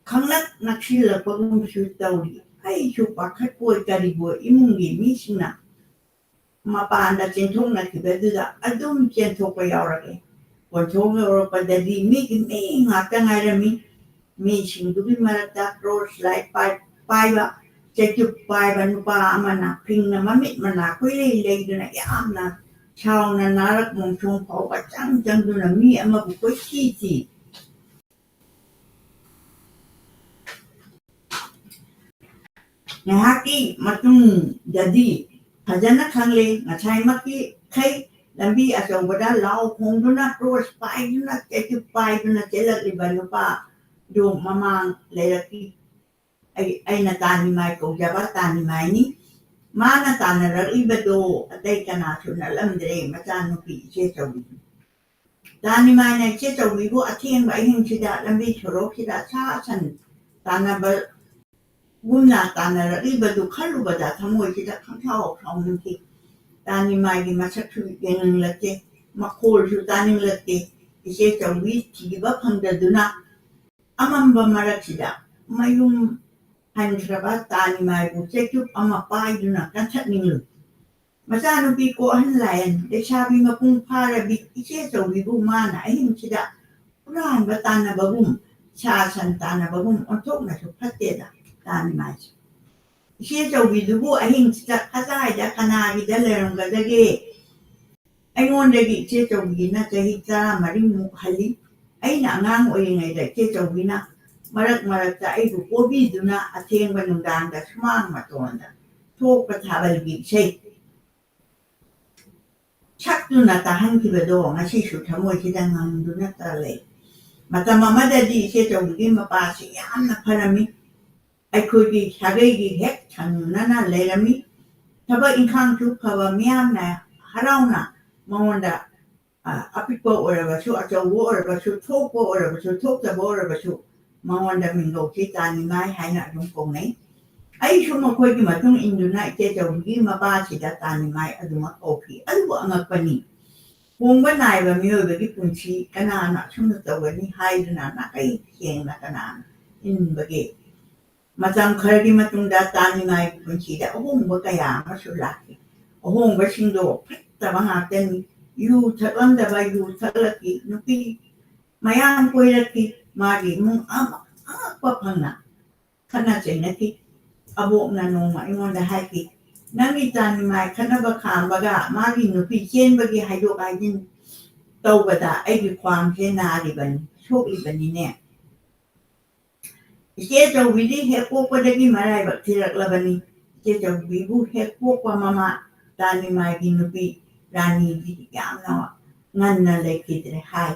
ꯈꯪꯂꯛ ꯅꯛꯁꯤꯜꯂꯛꯄꯒꯨꯝꯁꯨ ꯇꯧꯔꯤ꯫ ꯑꯩꯁꯨ ꯄꯥꯈꯠꯄꯣꯏ ꯀꯔꯤꯕꯣꯏ ꯏꯃꯨꯡꯒꯤ ꯃꯤꯁꯤꯡꯅ ꯃꯄꯥꯟꯗ ꯆꯦꯟꯊꯣꯛꯅꯈꯤꯕꯗꯨꯗ ꯑꯗꯨꯝ ꯆꯦꯟꯊꯣꯛꯄ ꯌꯥꯎꯔꯛꯂꯦ꯫ ꯀꯣꯟꯊꯣꯡ ꯌꯧꯔꯛꯄꯗꯗꯤ ꯃꯤꯒꯤ ꯃꯤ ꯉꯥꯛꯇ ꯉꯥꯏꯔꯝꯃꯤ꯫ ꯃꯤꯁꯤꯡꯗꯨꯒꯤ ꯃꯔꯛꯇ ꯇꯣꯔꯆ ꯂꯥꯏꯠ ꯄꯥꯏ-, ꯄꯥꯏꯕ, ꯆꯩꯇꯨꯞ ꯄꯥꯏꯕ ꯅꯨꯄꯥ ꯑꯃꯅ ꯐꯤꯡꯅ ꯃꯃꯤꯠ ꯃꯅꯥ ꯀꯣꯏꯂꯩ ꯂꯩꯗꯨꯅ ꯌꯥꯝꯅ ꯁꯥꯎꯅ ꯅꯥꯔꯛ ꯃꯣꯡꯁꯣꯡ ꯐꯥꯎꯕ ꯆꯪ ꯆꯪꯗꯨꯅ ꯃꯤ ꯑꯃꯕꯨ ꯀꯣꯏꯊꯤ ꯊꯤ꯫ ꯉꯥꯏꯍꯥꯛꯀꯤ ꯃꯇꯨꯡꯗꯗꯤ ꯐꯖꯅ ꯈꯪꯂꯦ꯫ ꯉꯁꯥꯏꯃꯛꯀꯤ ꯈꯩ ꯂꯝꯕꯤ ꯑꯆꯧꯕꯗ ꯂꯥꯎ ꯈꯣꯡꯗꯨꯅ, ꯇꯣꯔꯆ ꯄꯥꯏꯗꯨꯅ, ꯆꯩꯇꯨꯞ ꯄꯥꯏꯗꯨꯅ ꯆꯦꯜꯂꯛꯂꯤꯕ ꯅꯨꯄꯥꯗꯨ ꯃꯃꯥꯡ ꯂꯩꯔꯛꯀꯤ ꯑꯩ-, ꯑꯩꯅ ꯇꯥꯅꯤꯃꯥꯏ ꯀꯧꯖꯕ ꯇꯥꯅꯤꯃꯥꯏꯅꯤ꯫ ꯃꯥꯅ ꯇꯥꯟꯅꯔꯛꯂꯤꯕꯗꯨ ꯑꯇꯩ ꯀꯅꯥꯁꯨ ꯅꯠꯂꯝꯗ꯭ꯔꯦ, ꯃꯆꯥꯅꯨꯄꯤ ꯏꯆꯦ ꯆꯧꯕꯤꯅꯤ꯫ ꯇꯥꯅꯤꯃꯥꯏꯅ ꯏꯆꯦ ꯆꯧꯕꯤꯕꯨ ꯑꯊꯦꯡꯕ ꯑꯍꯤꯡꯁꯤꯗ ꯂꯝꯕꯤ ꯁꯣꯔꯣꯛꯁꯤꯗ ꯁꯥ ꯁꯟ ꯇꯥꯟꯅꯕꯒꯨꯝꯅ ꯇꯥꯟꯅꯔꯛꯂꯤꯕꯗꯨ ꯈꯜꯂꯨꯕꯗ ꯊꯃꯣꯏꯁꯤꯗ ꯈꯪꯁꯥꯎ ꯁꯥꯎꯅꯤꯡꯈꯤ꯫ ꯇꯥꯅꯤꯃꯥꯏꯒꯤ ꯃꯁꯛꯁꯨ ꯌꯦꯡꯅꯤꯡꯂꯛꯇꯦ, ꯃꯈꯣꯜꯁꯨ ꯇꯥꯅꯤꯡꯂꯛꯇꯦ꯫ ꯏꯆꯦ ꯆꯧꯕꯤ ꯊꯤꯕ ꯐꯪꯗꯗꯨꯅ ꯑꯃꯝꯕ ꯃꯔꯛꯁꯤꯗ ꯃꯌꯨꯝ ꯍꯟꯈ꯭ꯔꯕ ꯇꯥꯅꯤꯃꯥꯏꯕꯨ ꯆꯩꯇꯨꯞ ꯑꯃ ꯄꯥꯏꯗꯨꯅ ꯀꯟꯊꯠꯅꯤꯡꯂꯨꯏ꯫ ꯃꯆꯥꯅꯨꯄꯤ ꯀꯣꯛꯍꯟ ꯂꯥꯏꯍꯟ, ꯂꯩꯁꯥꯕꯤ ꯃꯄꯨꯡ ꯐꯥꯔꯕꯤ ꯏꯆꯦ ꯆꯧꯕꯤꯕꯨ ꯃꯥꯅ ꯑꯍꯤꯡꯁꯤꯗ ꯍꯨꯔꯥꯟꯕ ꯇꯥꯟꯅꯕꯒꯨꯝ, ꯁꯥ ꯁꯟ ꯇꯥꯟꯅꯕꯒꯨꯝ ꯑꯣꯟꯊꯣꯛꯅꯁꯨ ꯐꯠꯇꯦꯗ ꯇꯥꯅꯤꯃꯥꯏꯁꯦ꯫ ꯏꯆꯦ ꯆꯧꯕꯤꯗꯨꯕꯨ ꯑꯍꯤꯡꯁꯤꯗ ꯀꯗꯥꯏꯗ ꯀꯅꯥꯒꯤꯗ ꯂꯩꯔꯝꯒꯗꯒꯦ? ꯑꯩꯉꯣꯟꯗꯒꯤ ꯏꯆꯦ ꯆꯧꯕꯤꯅ ꯆꯍꯤ ꯇꯔꯥꯃꯔꯤꯃꯨꯛ ꯍꯜꯂꯤ꯫ ꯑꯩꯅ ꯑꯉꯥꯡ ꯑꯣꯏꯔꯤꯉꯩꯗ ꯏꯆꯦ ꯆꯧꯕꯤꯅ ꯃꯔꯛ ꯃꯔꯛꯇ ꯑꯩꯕꯨ ꯄꯣꯕꯤꯗꯨꯅ ꯑꯊꯦꯡꯕ ꯅꯨꯡꯗꯥꯡꯗ ꯁꯨꯃꯥꯡ ꯃꯇꯣꯟꯗ ꯊꯣꯛꯄ ꯊꯥꯕꯜꯒꯤ ꯏꯁꯩ ꯁꯛꯇꯨꯅ ꯇꯥꯍꯟꯈꯤꯕꯗꯣ ꯉꯁꯤꯁꯨ ꯊꯃꯣꯏꯁꯤꯗ ꯉꯪꯗꯨꯅ ꯂꯩ꯫ ꯃꯇꯝ ꯑꯃꯗꯗꯤ ꯏꯆꯦ ꯆꯧꯕꯤꯒꯤ ꯃꯄꯥꯁꯤ ꯌꯥꯝꯅ ꯐꯔꯝꯃꯤ꯫ ꯑꯩꯈꯣꯏꯒꯤ ꯁꯥꯒꯩꯒꯤ ꯍꯦꯛ ꯊꯪꯅꯅ ꯂꯩꯔꯝꯃꯤ꯫ ꯊꯕꯛ ꯏꯪꯈꯥꯡꯁꯨ ꯐꯕ, ꯃꯤꯌꯥꯝꯅ ꯍꯔꯥꯎꯅ ꯃꯉꯣꯟꯗ, ꯑ, ꯑꯄꯤꯛꯄ ꯑꯣꯏꯔꯕꯁꯨ, ꯑꯆꯧꯕ ꯑꯣꯏꯔꯕꯁꯨ, ꯊꯣꯛꯄ ꯑꯣꯏꯔꯕꯁꯨ, ꯊꯣꯛꯇꯕ ꯑꯣꯏꯔꯕꯁꯨ, ꯃꯉꯣꯟꯗ ꯃꯤꯡꯒꯧꯁꯤ ꯇꯥꯅꯤꯃꯥꯏ ꯍꯥꯏꯅ ꯑꯗꯨꯝ ꯀꯧꯅꯩ꯫ ꯑꯩꯁꯨ ꯃꯈꯣꯏꯒꯤ ꯃꯇꯨꯡ ꯏꯟꯗꯨꯅ ꯏꯆꯦ ꯆꯧꯕꯤꯒꯤ ꯃꯄꯥꯁꯤꯗ ꯇꯥꯅꯤꯃꯥꯏ ꯑꯗꯨꯃꯛ ꯀꯧꯈꯤ꯫ ꯑꯗꯨꯕꯨ ꯑꯉꯛꯄꯅꯤ, ꯍꯣꯡꯕ ꯅꯥꯏꯕ ꯃꯤꯑꯣꯏꯕꯒꯤ ꯄꯨꯟꯁꯤ ꯀꯅꯥꯅ ꯑꯁꯨꯝꯅ ꯇꯧꯒꯅꯤ ꯍꯥꯏꯗꯨꯅ ꯅꯥꯀꯩ ꯁꯦꯡꯅ ꯀꯅꯥꯅ ꯏꯟꯕꯒꯦ? ꯃꯇꯝ ꯈꯔꯒꯤ ꯃꯇꯨꯡꯗ ꯇꯥꯅꯤꯃꯥꯏꯒꯤ ꯄꯨꯟꯁꯤꯗ ꯑꯍꯣꯡꯕ ꯀꯌꯥ ꯑꯃꯁꯨ ꯂꯥꯛꯈꯤ꯫ ꯑꯍꯣꯡꯕꯁꯤꯡꯗꯣ ꯐꯠꯇꯕ ꯉꯥꯛꯇꯅꯤ꯫ ꯌꯨ ꯊꯛꯂꯝꯗꯕ ꯌꯨ ꯊꯛꯂꯛꯈꯤ, ꯅꯨꯄꯤ ꯃꯌꯥꯝ ꯀꯣꯏꯔꯛꯈꯤ꯫ ꯃꯥꯒꯤ ꯏꯃꯨꯡ ꯑꯃ ꯑꯉꯛꯄ ꯐꯪꯅ ꯈꯠꯅ ꯆꯩꯅꯈꯤ꯫ ꯑꯕꯣꯛꯅ ꯅꯣꯡꯃ ꯑꯩꯉꯣꯟꯗ ꯍꯥꯏꯈꯤ, "ꯅꯪꯒꯤ ꯇꯥꯅꯤꯃꯥꯏ ꯈꯠꯅꯕ ꯈꯥꯝꯕꯒ ꯃꯥꯒꯤ ꯅꯨꯄꯤ ꯆꯦꯟꯕꯒꯤ ꯍꯥꯏꯗꯣꯛ ꯍꯥꯏꯖꯤꯟ ꯇꯧꯕꯗ ꯑꯩꯒꯤ ꯈ꯭ꯋꯥꯡꯁꯦ ꯅꯥꯔꯤꯕꯅꯤ, ꯁꯣꯛꯂꯤꯕꯅꯤꯅꯦ꯫" ꯏꯆꯦ ꯑꯆꯧꯕꯤꯗꯤ ꯍꯦꯛ ꯄꯣꯛꯄꯗꯒꯤ ꯃꯔꯥꯏꯕꯛ ꯊꯤꯔꯛꯂꯕꯅꯤ꯫ ꯏꯆꯦ ꯑꯆꯧꯕꯤꯕꯨ ꯍꯦꯛ ꯄꯣꯛꯄ ꯃꯃꯥ ꯇꯥꯅꯤꯃꯥꯏꯒꯤ ꯅꯨꯄꯤ ꯔꯥꯅꯤꯗꯤ ꯌꯥꯝꯅ ꯉꯟꯅ ꯂꯩꯈꯤꯗ꯭ꯔꯦ ꯍꯥꯏ꯫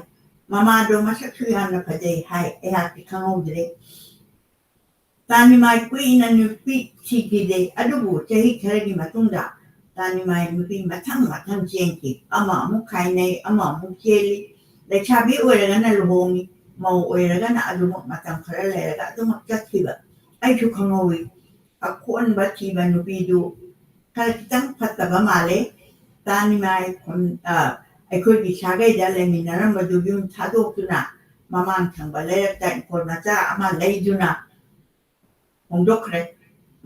ꯃꯃꯥꯗꯣ ꯃꯁꯛꯁꯨ ꯌꯥꯝꯅ ꯐꯖꯩ ꯍꯥꯏ, ꯑꯩꯍꯥꯛꯇꯤ ꯈꯪꯍꯧꯗ꯭ꯔꯦ꯫ ꯇꯥꯅꯤꯃꯥꯏ ꯀꯨꯏꯅ ꯅꯨꯄꯤ ꯊꯤꯈꯤꯗꯦ, ꯑꯗꯨꯕꯨ ꯆꯍꯤ ꯈꯔꯒꯤ ꯃꯇꯨꯡꯗ ꯇꯥꯅꯤꯃꯥꯏ ꯅꯨꯄꯤ ꯃꯊꯪ ꯃꯊꯪ ꯆꯦꯟꯈꯤ꯫ ꯑꯃ ꯑꯃꯨꯛ ꯈꯥꯏꯅꯩ, ꯑꯃ ꯑꯃꯨꯛ ꯆꯦꯜꯂꯤ꯫ ꯂꯩꯁꯥꯕꯤ ꯑꯣꯏꯔꯒꯅ ꯂꯨꯍꯣꯡꯉꯤ, ꯃꯧ ꯑꯣꯏꯔꯒꯅ ꯑꯗꯨꯃꯛ ꯃꯇꯝ ꯈꯔ ꯂꯩꯔꯒ ꯑꯗꯨꯃꯛ ꯆꯠꯈꯤꯕ ꯑꯩꯁꯨ ꯈꯪꯍꯧꯏ꯫ ꯑꯀꯣꯟꯕ ꯊꯤꯕ ꯅꯨꯄꯤꯗꯨ ꯈꯔ ꯈꯤꯇꯪ ꯐꯠꯇꯕ ꯃꯥꯜꯂꯦ꯫ ꯇꯥꯅꯤꯃꯥꯏ ꯈꯨꯟ-, ꯑ, ꯑꯩꯈꯣꯏꯒꯤ ꯁꯥꯒꯩꯗ ꯂꯩꯃꯤꯟꯅꯔꯝꯕꯗꯨ ꯌꯨꯝ ꯊꯥꯗꯣꯛꯇꯨꯅ ꯃꯃꯥꯡ ꯊꯪꯕ ꯂꯩꯔꯛꯇ ꯏꯪꯈꯣꯜ ꯃꯆꯥ ꯑꯃ ꯂꯩꯗꯨꯅ ꯍꯣꯡꯗꯣꯛꯈ꯭ꯔꯦ꯫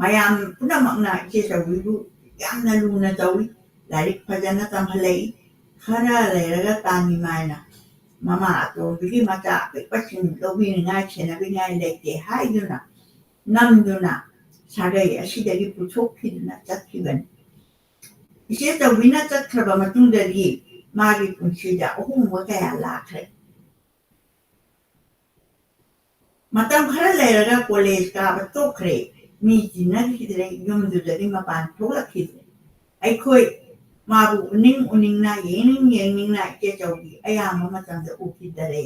ꯃꯌꯥꯝ ꯄꯨꯝꯅꯃꯛꯅ ꯏꯆꯦ ꯆꯧꯕꯤꯕꯨ ꯌꯥꯝꯅ ꯂꯨꯅ ꯇꯧꯏ꯫ ꯂꯥꯏꯔꯤꯛ ꯐꯖꯅ ꯇꯝꯍꯜꯂꯛꯏ꯫ ꯈꯔ ꯂꯩꯔꯒ ꯇꯥꯅꯤꯃꯥꯏꯅ ꯃꯃꯥ ꯑꯇꯣꯝꯕꯤꯒꯤ ꯃꯆꯥ ꯑꯄꯤꯛꯄꯁꯤꯡ ꯂꯧꯕꯤꯅꯤꯡꯉꯥꯏ, ꯁꯦꯟꯅꯕꯤꯅꯤꯡꯉꯥꯏ ꯂꯩꯇꯦ ꯍꯥꯏꯗꯨꯅ ꯅꯝꯗꯨꯅ ꯁꯥꯒꯩ ꯑꯁꯤꯗꯒꯤ ꯄꯨꯊꯣꯛꯈꯤꯗꯨꯅ ꯆꯠꯈꯤꯕꯅꯤ꯫ ꯏꯆꯦ ꯆꯧꯕꯤꯅ ꯆꯠꯈ꯭ꯔꯕ ꯃꯇꯨꯡꯗꯗꯤ ꯃꯥꯒꯤ ꯄꯨꯟꯁꯤꯗ ꯑꯍꯣꯡꯕ ꯀꯌꯥ ꯂꯥꯛꯈ꯭ꯔꯦ꯫ ꯃꯇꯝ ꯈꯔ ꯂꯩꯔꯒ ꯀꯣꯂꯦꯖ ꯀꯥꯕ ꯇꯣꯛꯈ꯭ꯔꯦ꯫ ꯃꯤ ꯇꯤꯟꯅꯈꯤꯗ꯭ꯔꯦ, ꯌꯨꯝꯗꯨꯗꯒꯤ ꯃꯄꯥꯟ ꯊꯣꯛꯂꯛꯈꯤꯗ꯭ꯔꯦ꯫ ꯑꯩꯈꯣꯏ ꯃꯥꯕꯨ ꯎꯅꯤꯡ ꯎꯅꯤꯡꯅ, ꯌꯦꯡꯅꯤꯡ ꯌꯦꯡꯅꯤꯡꯅ ꯏꯆꯦ ꯆꯧꯕꯤ ꯑꯌꯥꯝꯕ ꯃꯇꯝꯗ ꯎꯈꯤꯗꯔꯦ꯫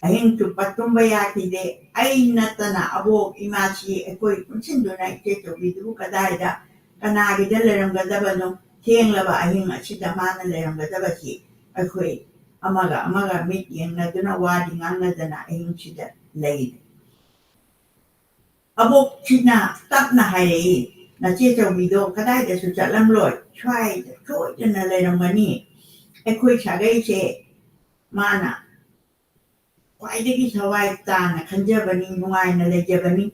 ꯑꯍꯤꯡ ꯆꯨꯞꯄ ꯇꯨꯝꯕ ꯌꯥꯈꯤꯗꯦ꯫ ꯑꯩ ꯅꯠꯇꯅ ꯑꯕꯣꯛ ꯏꯃꯥꯁꯤ ꯑꯩꯈꯣꯏ ꯄꯨꯟꯁꯤꯟꯗꯨꯅ ꯏꯆꯦ ꯆꯧꯕꯤꯗꯨꯕꯨ ꯀꯗꯥꯏꯗ ꯀꯅꯥꯒꯤꯗ ꯂꯩꯔꯝꯒꯗꯕꯅꯣ? ꯊꯦꯡꯂꯕ ꯑꯍꯤꯡ ꯑꯁꯤꯗ ꯃꯥꯅ ꯂꯩꯔꯝꯒꯗꯕꯁꯤ ꯑꯩꯈꯣꯏ ꯑꯃꯒ ꯑꯃꯒ ꯃꯤꯠ ꯌꯦꯡꯅꯗꯨꯅ ꯋꯥꯗꯤ ꯉꯥꯡꯅꯗꯅ ꯑꯍꯤꯡꯁꯤꯗ ꯂꯩꯔꯦ꯫ ꯑꯕꯣꯛꯁꯤꯅ ꯇꯞꯅ ꯍꯥꯏꯔꯛꯏ, "ꯅꯆꯦ ꯆꯧꯕꯤꯗꯣ ꯀꯗꯥꯏꯗꯁꯨ ꯆꯠꯂꯝꯂꯣꯏ, ꯁ꯭ꯋꯥꯏꯗ ꯁꯣꯏꯗꯅ ꯂꯩꯔꯝꯒꯅꯤ꯫ ꯑꯩꯈꯣꯏ ꯁꯥꯒꯩꯁꯦ ꯃꯥꯅ ꯈ꯭ꯋꯥꯏꯗꯒꯤ ꯊꯋꯥꯏ ꯇꯥꯅ ꯈꯟꯖꯕꯅꯤ, ꯅꯨꯡꯉꯥꯏꯅ ꯂꯩꯖꯕꯅꯤ꯫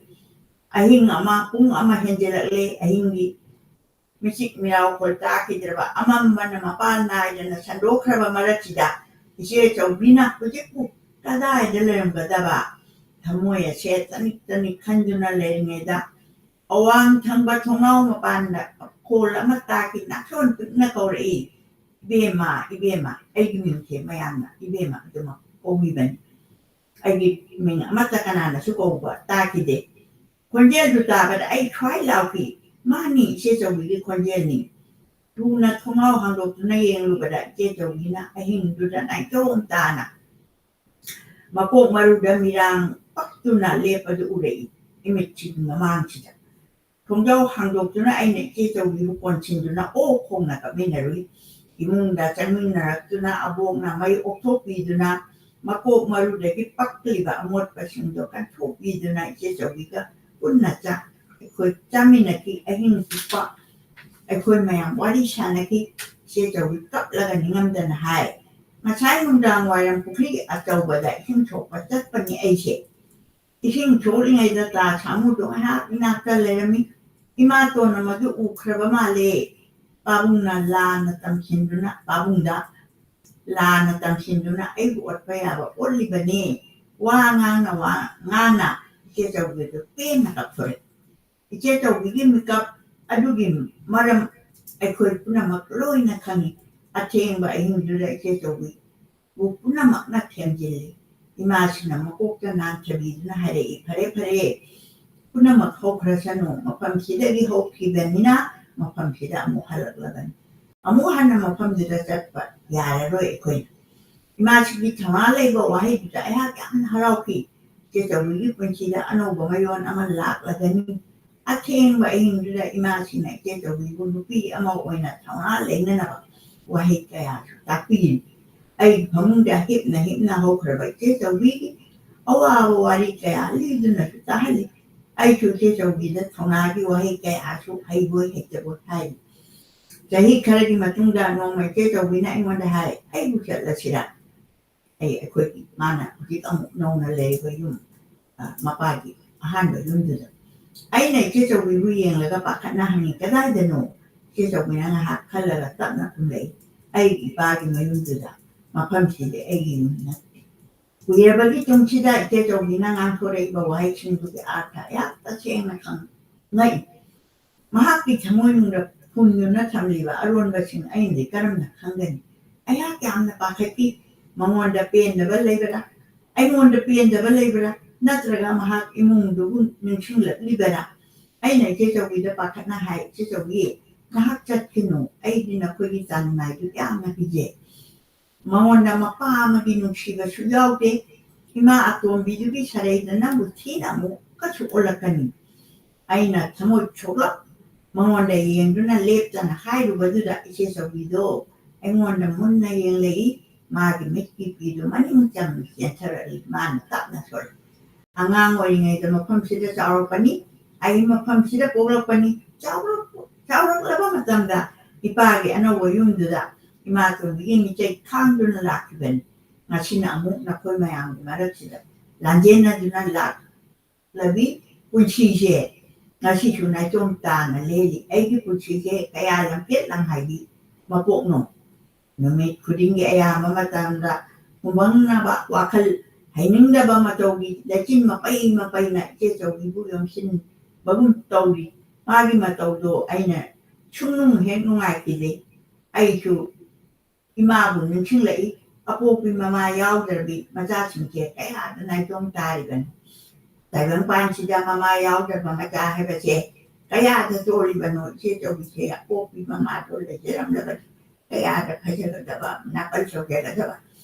ꯑꯍꯤꯡ ꯑꯃ, ꯄꯨꯡ ꯑꯃ ꯍꯦꯟꯖꯜꯂꯛꯂꯦ, ꯑꯍꯤꯡꯒꯤ ꯃꯤꯆꯤꯛ ꯃꯤꯔꯥꯎꯈꯣꯜ ꯇꯥꯈꯤꯗ꯭ꯔꯕ ꯑꯃꯝꯕꯅ ꯃꯄꯥꯟ ꯅꯥꯏꯗꯅ ꯁꯟꯗꯣꯛꯈ꯭ꯔꯕ ꯃꯔꯛꯁꯤꯗ ꯏꯆꯦ ꯆꯧꯕꯤꯅ ꯍꯧꯖꯤꯛꯄꯨ ꯀꯗꯥꯏꯗ ꯂꯩꯔꯝꯒꯗꯕ?" ꯊꯃꯣꯏ ꯑꯁꯦ ꯇꯅꯤꯛ ꯇꯅꯤꯛ ꯈꯟꯗꯨꯅ ꯂꯩꯔꯤꯉꯩꯗ ꯑꯋꯥꯡ ꯊꯪꯕ ꯊꯣꯡꯅꯥꯎ ꯃꯄꯥꯟꯗ ꯈꯣꯜ ꯑꯃ ꯇꯥꯈꯤ꯫ ꯅꯥꯈꯣꯟ ꯄꯤꯛꯅ ꯀꯧꯔꯛꯏ, "ꯏꯕꯦꯝꯃ, ꯏꯕꯦꯝꯃ!" ꯑꯩꯒꯤ ꯃꯤꯡꯁꯦ ꯃꯌꯥꯝꯅ ꯏꯕꯦꯝꯃ ꯑꯗꯨꯃꯛ ꯀꯧꯕꯤꯕꯅꯤ꯫ ꯑꯩꯒꯤ ꯃꯤꯡ ꯑꯃꯠꯇ ꯀꯅꯥꯅꯁꯨ ꯀꯧꯕ ꯇꯥꯈꯤꯗꯦ꯫ ꯈꯣꯟꯖꯦꯜꯗꯨ ꯇꯥꯕꯗ ꯑꯩ ꯁ꯭ꯋꯥꯏ ꯂꯥꯎꯈꯤ, "ꯃꯥꯅꯤ, ꯏꯆꯦ ꯆꯧꯕꯤꯒꯤ ꯈꯣꯟꯖꯦꯜꯅꯤ!" ꯊꯨꯅ ꯊꯣꯡꯅꯥꯎ ꯍꯥꯡꯗꯣꯛꯇꯨꯅ ꯌꯦꯡꯂꯨꯕꯗ ꯏꯆꯦ ꯆꯧꯕꯤꯅ ꯑꯍꯤꯡꯗꯨꯗ ꯅꯥꯏꯇꯣꯝ ꯇꯥꯅ ꯃꯀꯣꯛ ꯃꯔꯨꯗ ꯃꯤꯔꯥꯡ ꯄꯛꯇꯨꯅ ꯂꯦꯞꯄꯗꯨ ꯎꯔꯛꯏ꯫ ꯏꯃꯤꯠꯁꯤꯒꯤ ꯃꯃꯥꯡꯁꯤꯗ ꯊꯣꯡꯖꯥꯎ ꯍꯥꯡꯗꯣꯛꯇꯨꯅ ꯑꯩꯅ ꯏꯆꯦ ꯆꯧꯕꯤꯕꯨ ꯀꯣꯟꯁꯤꯟꯗꯨꯅ ꯑꯣꯛ ꯈꯣꯡꯅ ꯀꯞꯃꯤꯟꯅꯔꯨꯏ꯫ ꯏꯃꯨꯡꯗ ꯆꯪꯃꯤꯟꯅꯔꯛꯇꯨꯅ ꯑꯕꯣꯛꯅ ꯃꯩ ꯑꯣꯛꯊꯣꯛꯄꯤꯗꯨꯅ ꯃꯀꯣꯛ ꯃꯔꯨꯗꯒꯤ ꯄꯛꯂꯤꯕ ꯑꯃꯣꯠꯄꯁꯤꯡꯗꯣ ꯀꯟꯊꯣꯛꯄꯤꯗꯨꯅ ꯏꯆꯦ ꯆꯧꯕꯤꯒ ꯄꯨꯟꯅ ꯆꯥ-, ꯑꯩꯈꯣꯏ ꯆꯥꯃꯤꯟꯅꯈꯤ꯫ ꯑꯍꯤꯡ ꯆꯨꯞꯄ ꯑꯩꯈꯣꯏ ꯃꯌꯥꯝ ꯋꯥꯔꯤ ꯁꯥꯟꯅꯈꯤ꯫ ꯏꯆꯦ ꯆꯧꯕꯤ ꯀꯞꯂꯒ ꯅꯤꯡꯉꯝꯗꯅ ꯍꯥꯏ, "ꯉꯁꯥꯏ ꯅꯨꯡꯗꯥꯡ ꯋꯥꯏꯔꯝ ꯄꯨꯈ꯭ꯔꯤ ꯑꯆꯧꯕꯗ ꯏꯁꯤꯡ ꯁꯣꯛꯄ ꯆꯠꯄꯅꯤ ꯑꯩꯁꯦ꯫ ꯏꯁꯤꯡ ꯁꯣꯛꯂꯤꯉꯩꯗ ꯇꯥ ꯁꯥꯃꯨꯗꯣ ꯉꯥꯏꯍꯥꯛ ꯏꯅꯥꯛꯇ ꯂꯩꯔꯝꯃꯤ꯫ ꯏꯃꯥꯇꯣꯟꯅ ꯃꯗꯨ ꯎꯈ꯭ꯔꯕ ꯃꯥꯜꯂꯦ꯫ ꯄꯥꯕꯨꯡꯅ ꯂꯥꯟꯅ ꯇꯝꯁꯤꯟꯗꯨꯅ, ꯄꯥꯕꯨꯡꯗ ꯂꯥꯟꯅ ꯇꯝꯁꯤꯟꯗꯨꯅ ꯑꯩꯕꯨ ꯑꯣꯠꯄ ꯌꯥꯕ ꯑꯣꯠꯂꯤꯕꯅꯦ꯫" ꯋꯥ ꯉꯥꯡꯅ ꯋꯥ ꯉꯥꯡꯅ ꯏꯆꯦ ꯆꯧꯕꯤꯗꯨ ꯄꯦꯟꯅ ꯀꯞꯊꯣꯔꯛꯏ꯫ ꯏꯆꯦ ꯆꯧꯕꯤꯒꯤ ꯃꯤꯀꯞ ꯑꯗꯨꯒꯤ ꯃꯔꯝ ꯑꯩꯈꯣꯏ ꯄꯨꯝꯅꯃꯛ ꯂꯣꯏꯅ ꯈꯪꯏ꯫ ꯑꯊꯦꯡꯕ ꯑꯍꯤꯡꯗꯨꯗ ꯏꯆꯦ ꯆꯧꯕꯤꯕꯨ ꯄꯨꯝꯅꯃꯛꯅ ꯊꯦꯝꯖꯤꯜꯂꯤ꯫ ꯏꯃꯥꯁꯤꯅ ꯃꯀꯣꯛꯇ ꯅꯥꯟꯊꯕꯤꯗꯨꯅ ꯍꯥꯏꯔꯛꯏ, "ꯐꯔꯦ, ꯐꯔꯦ, ꯄꯨꯝꯅꯃꯛ ꯍꯧꯈ꯭ꯔꯁꯅꯨ꯫ ꯃꯐꯝꯁꯤꯗꯒꯤ ꯍꯧꯈꯤꯕꯅꯤꯅ ꯃꯐꯝꯁꯤꯗ ꯑꯃꯨꯛ ꯍꯜꯂꯛꯂꯕꯅꯤ꯫ ꯑꯃꯨꯛ ꯍꯟꯅ ꯃꯐꯝꯗꯨꯗ ꯆꯠꯄ ꯌꯥꯔꯔꯣꯏ ꯑꯩꯈꯣꯏꯅ"꯫ ꯏꯃꯥꯁꯤꯒꯤ ꯊꯧꯅꯥ ꯂꯩꯕ ꯋꯥꯍꯩꯗꯨꯗ ꯑꯩꯍꯥꯛ ꯌꯥꯝꯅ ꯍꯔꯥꯎꯈꯤ꯫ ꯏꯆꯦ ꯆꯧꯕꯤꯒꯤ ꯄꯨꯟꯁꯤꯗ ꯑꯅꯧꯕ ꯃꯌꯣꯟ ꯑꯃ ꯂꯥꯛꯂꯒꯅꯤ꯫ ꯑꯊꯦꯡꯕ ꯑꯍꯤꯡꯗꯨꯗ ꯏꯃꯥꯁꯤꯅ ꯏꯆꯦ ꯆꯧꯕꯤꯕꯨ ꯅꯨꯄꯤ ꯑꯃ ꯑꯣꯏꯅ ꯊꯧꯅꯥ ꯂꯩꯅꯅꯕ ꯋꯥꯍꯩ ꯀꯌꯥꯁꯨ ꯇꯥꯛꯄꯤꯔꯤ꯫ ꯑꯩꯒꯤ ꯐꯃꯨꯡꯗ ꯍꯤꯞꯅ ꯍꯤꯞꯅ ꯍꯧꯈ꯭ꯔꯕ ꯏꯆꯦ ꯆꯧꯕꯤꯒꯤ ꯑꯋꯥꯕ ꯋꯥꯔꯤ ꯀꯌꯥ ꯂꯤꯗꯨꯅꯁꯨ ꯇꯥꯍꯜꯂꯤ꯫ ꯑꯩꯁꯨ ꯏꯆꯦ ꯆꯧꯕꯤꯗ ꯊꯧꯅꯥꯒꯤ ꯋꯥꯍꯩ ꯀꯌꯥꯁꯨ ꯍꯩꯕꯣꯏ ꯍꯩꯇꯕꯣꯏ ꯍꯥꯏꯔꯤ꯫ ꯆꯍꯤ ꯈꯔꯒꯤ ꯃꯇꯨꯡꯗ ꯅꯣꯡꯃ ꯏꯆꯦ ꯆꯧꯕꯤꯅ ꯑꯩꯉꯣꯟꯗ ꯍꯥꯏ, "ꯑꯩꯕꯨ ꯆꯠꯂꯁꯤꯔꯥ?" ꯑꯩ, ꯑꯩꯈꯣꯏꯒꯤ, ꯃꯥꯅ ꯍꯧꯖꯤꯛ ꯑꯃꯨꯛ ꯅꯧꯅ ꯂꯩꯔꯤꯕ ꯌꯨꯝ, ꯑ, ꯃꯄꯥꯒꯤ ꯑꯍꯥꯟꯕ ꯌꯨꯝꯗꯨꯗ꯫ ꯑꯩꯅ ꯏꯆꯦ ꯆꯧꯕꯤꯕꯨ ꯌꯦꯡꯂꯒ ꯄꯥꯈꯠꯅ ꯍꯪꯉꯤ, "ꯀꯗꯥꯏꯗꯅꯣ?" ꯏꯆꯦ ꯆꯧꯕꯤꯅ ꯉꯥꯏꯍꯥꯛ ꯈꯜꯂꯒ ꯇꯞꯅ ꯈꯨꯝꯂꯛꯏ, "ꯑꯩꯒꯤ ꯏꯄꯥꯒꯤ ꯃꯌꯨꯝꯗꯨꯗ꯫ ꯃꯐꯝꯁꯤꯗꯤ ꯑꯩꯒꯤ ꯌꯨꯝ ꯅꯠꯇꯦ꯫ ꯀꯨꯏꯔꯕꯒꯤ ꯇꯨꯡꯁꯤꯗ ꯏꯆꯦ ꯆꯧꯕꯤꯅ ꯉꯥꯡꯊꯣꯔꯛꯏꯕ ꯋꯥꯍꯩꯁꯤꯡꯗꯨꯒꯤ ꯑꯥꯔꯊ ꯑꯩꯍꯥꯛ ꯇꯁꯦꯡꯅ ꯈꯪ-, ꯉꯛꯏ꯫ ꯃꯍꯥꯛꯀꯤ ꯊꯃꯣꯏꯅꯨꯡꯗ ꯐꯨꯝꯗꯨꯅ ꯊꯝꯂꯤꯕ ꯑꯔꯣꯟꯕꯁꯤꯡ ꯑꯩꯅꯗꯤ ꯀꯔꯝꯅ ꯈꯪꯒꯅꯤ? ꯑꯩꯍꯥꯛ ꯌꯥꯝꯅ ꯄꯥꯈꯠꯈꯤ꯫ ꯃꯉꯣꯟꯗ ꯄꯦꯟꯗꯕ ꯂꯩꯕꯔꯥ? ꯑꯩꯉꯣꯟꯗ ꯄꯦꯟꯗꯕ ꯂꯩꯕꯔꯥ? ꯅꯠꯇ꯭ꯔꯒ ꯃꯍꯥꯛ ꯏꯃꯨꯡꯗꯨꯕꯨ ꯅꯤꯡꯁꯤꯡꯂꯛꯂꯤꯕꯔꯥ? ꯑꯩꯅ ꯏꯆꯦ ꯆꯧꯕꯤꯗ ꯄꯥꯈꯠꯅ ꯍꯥꯏ, "ꯏꯆꯦ ꯆꯧꯕꯤ, ꯉꯥꯏꯍꯥꯛ ꯆꯠꯈꯤꯅꯨ꯫ ꯑꯩꯗꯤ ꯅꯈꯣꯏꯒꯤ ꯆꯥꯡ ꯅꯥꯏꯗꯨ ꯌꯥꯝꯅ ꯄꯤꯖꯩ꯫ ꯃꯉꯣꯟꯗ ꯃꯄꯥ ꯑꯃꯒꯤ ꯅꯨꯡꯁꯤꯕꯁꯨ ꯌꯥꯎꯗꯦ꯫ ꯏꯃꯥ ꯑꯇꯣꯝꯕꯤꯗꯨꯒꯤ ꯁꯔꯩꯗ ꯅꯪꯕꯨ ꯊꯤꯅ ꯑꯃꯨꯛꯀꯁꯨ ꯑꯣꯜꯂꯛꯀꯅꯤ"꯫ ꯑꯩꯅ ꯊꯃꯣꯏ ꯁꯣꯛꯂꯞ ꯃꯉꯣꯟꯗ ꯌꯦꯡꯗꯨꯅ ꯂꯦꯞꯇꯅ ꯍꯥꯏꯔꯨꯕꯗꯨꯗ ꯏꯆꯦ ꯆꯧꯕꯤꯗꯣ ꯑꯩꯉꯣꯟꯗ ꯃꯨꯟꯅ ꯌꯦꯡꯂꯛꯏ꯫ ꯃꯥꯒꯤ ꯃꯤꯠꯀꯤ ꯄꯤꯗꯨ ꯃꯅꯤꯡ ꯆꯝꯅ ꯆꯦꯟꯊꯔꯛꯏ꯫ ꯃꯥꯅ ꯇꯞꯅ ꯁꯣꯜꯂꯤ, "ꯑꯉꯥꯡ ꯑꯣꯏꯔꯤꯉꯩꯗ ꯃꯐꯝꯁꯤꯗ ꯆꯥꯎꯔꯛꯄꯅꯤ꯫ ꯑꯩ ꯃꯐꯝꯁꯤꯗ ꯄꯣꯛꯂꯛꯄꯅꯤ꯫ ꯆꯥꯎꯔꯛ-, ꯆꯥꯎꯔꯛꯂꯕ ꯃꯇꯝꯗ ꯏꯄꯥꯒꯤ ꯑꯅꯧꯕ ꯌꯨꯝꯗꯨꯗ ꯏꯃꯥꯇꯣꯟꯕꯤꯒꯤ ꯃꯤꯆꯩ ꯈꯥꯡꯗꯨꯅ ꯂꯥꯛꯈꯤꯕꯅꯤ꯫ ꯉꯁꯤꯅ ꯑꯃꯨꯛ ꯅꯈꯣꯏ ꯃꯌꯥꯝꯒꯤ ꯃꯔꯛꯁꯤꯗ ꯂꯥꯟꯖꯦꯟꯅꯗꯨꯅ ꯂꯥꯛꯂꯕꯤ ꯄꯨꯟꯁꯤꯁꯦ ꯉꯁꯤꯁꯨ ꯅꯥꯏꯇꯣꯝ ꯇꯥꯅ ꯂꯦꯜꯂꯤ꯫ ꯑꯩꯒꯤ ꯄꯨꯟꯁꯤꯁꯦ ꯀꯌꯥ ꯂꯝꯐꯦꯠ ꯂꯝꯍꯥꯏꯕꯤ ꯃꯄꯣꯛꯅꯣ꯫ ꯅꯨꯃꯤꯠ ꯈꯨꯗꯤꯡꯒꯤ ꯑꯌꯥꯝꯕ ꯃꯇꯝꯗ ꯈꯨꯃꯪꯅꯕ ꯋꯥꯈꯜ ꯍꯩꯅꯤꯡꯗꯕ ꯃꯇꯧꯒꯤ ꯂꯩꯆꯤꯟ ꯃꯄꯩ ꯃꯄꯩꯅ ꯏꯆꯦ ꯆꯧꯕꯤꯕꯨ ꯌꯣꯝꯁꯤꯟ-, ꯇꯧꯔꯝꯕꯒꯨꯝ ꯇꯧꯔꯤ꯫ ꯃꯥꯒꯤ ꯃꯇꯧꯗꯣ ꯑꯩꯅ ꯁꯨꯡꯅꯨꯡ ꯍꯦꯛ ꯅꯨꯡꯉꯥꯏꯈꯤꯗꯦ꯫ ꯑꯩꯁꯨ ꯏꯃꯥꯕꯨ ꯅꯤꯡꯁꯤꯡꯂꯛꯏ꯫ ꯑꯄꯣꯛꯄꯤ ꯃꯃꯥ ꯌꯥꯎꯗ꯭ꯔꯕꯤ ꯃꯆꯥꯁꯤꯡꯁꯦ ꯀꯌꯥꯗ ꯅꯥꯏꯇꯣꯝ ꯇꯥꯔꯤꯕꯅꯤ꯫ ꯇꯥꯏꯕꯪꯄꯥꯟꯁꯤꯗ ꯃꯃꯥ ꯌꯥꯎꯗ꯭ꯔꯕ ꯃꯆꯥ ꯍꯥꯏꯕꯁꯦ ꯀꯌꯥꯗ ꯆꯣꯜꯂꯤꯕꯅꯣ꯫ ꯏꯆꯦ ꯆꯧꯕꯤꯁꯦ ꯑꯄꯣꯛꯄꯤ ꯃꯃꯥꯗꯣ ꯂꯩꯖꯔꯝꯂꯕꯗꯤ ꯀꯌꯥꯗ ꯐꯖꯒꯗꯕ, ꯅꯥꯀꯜ ꯁꯧꯖꯒꯗꯕ꯫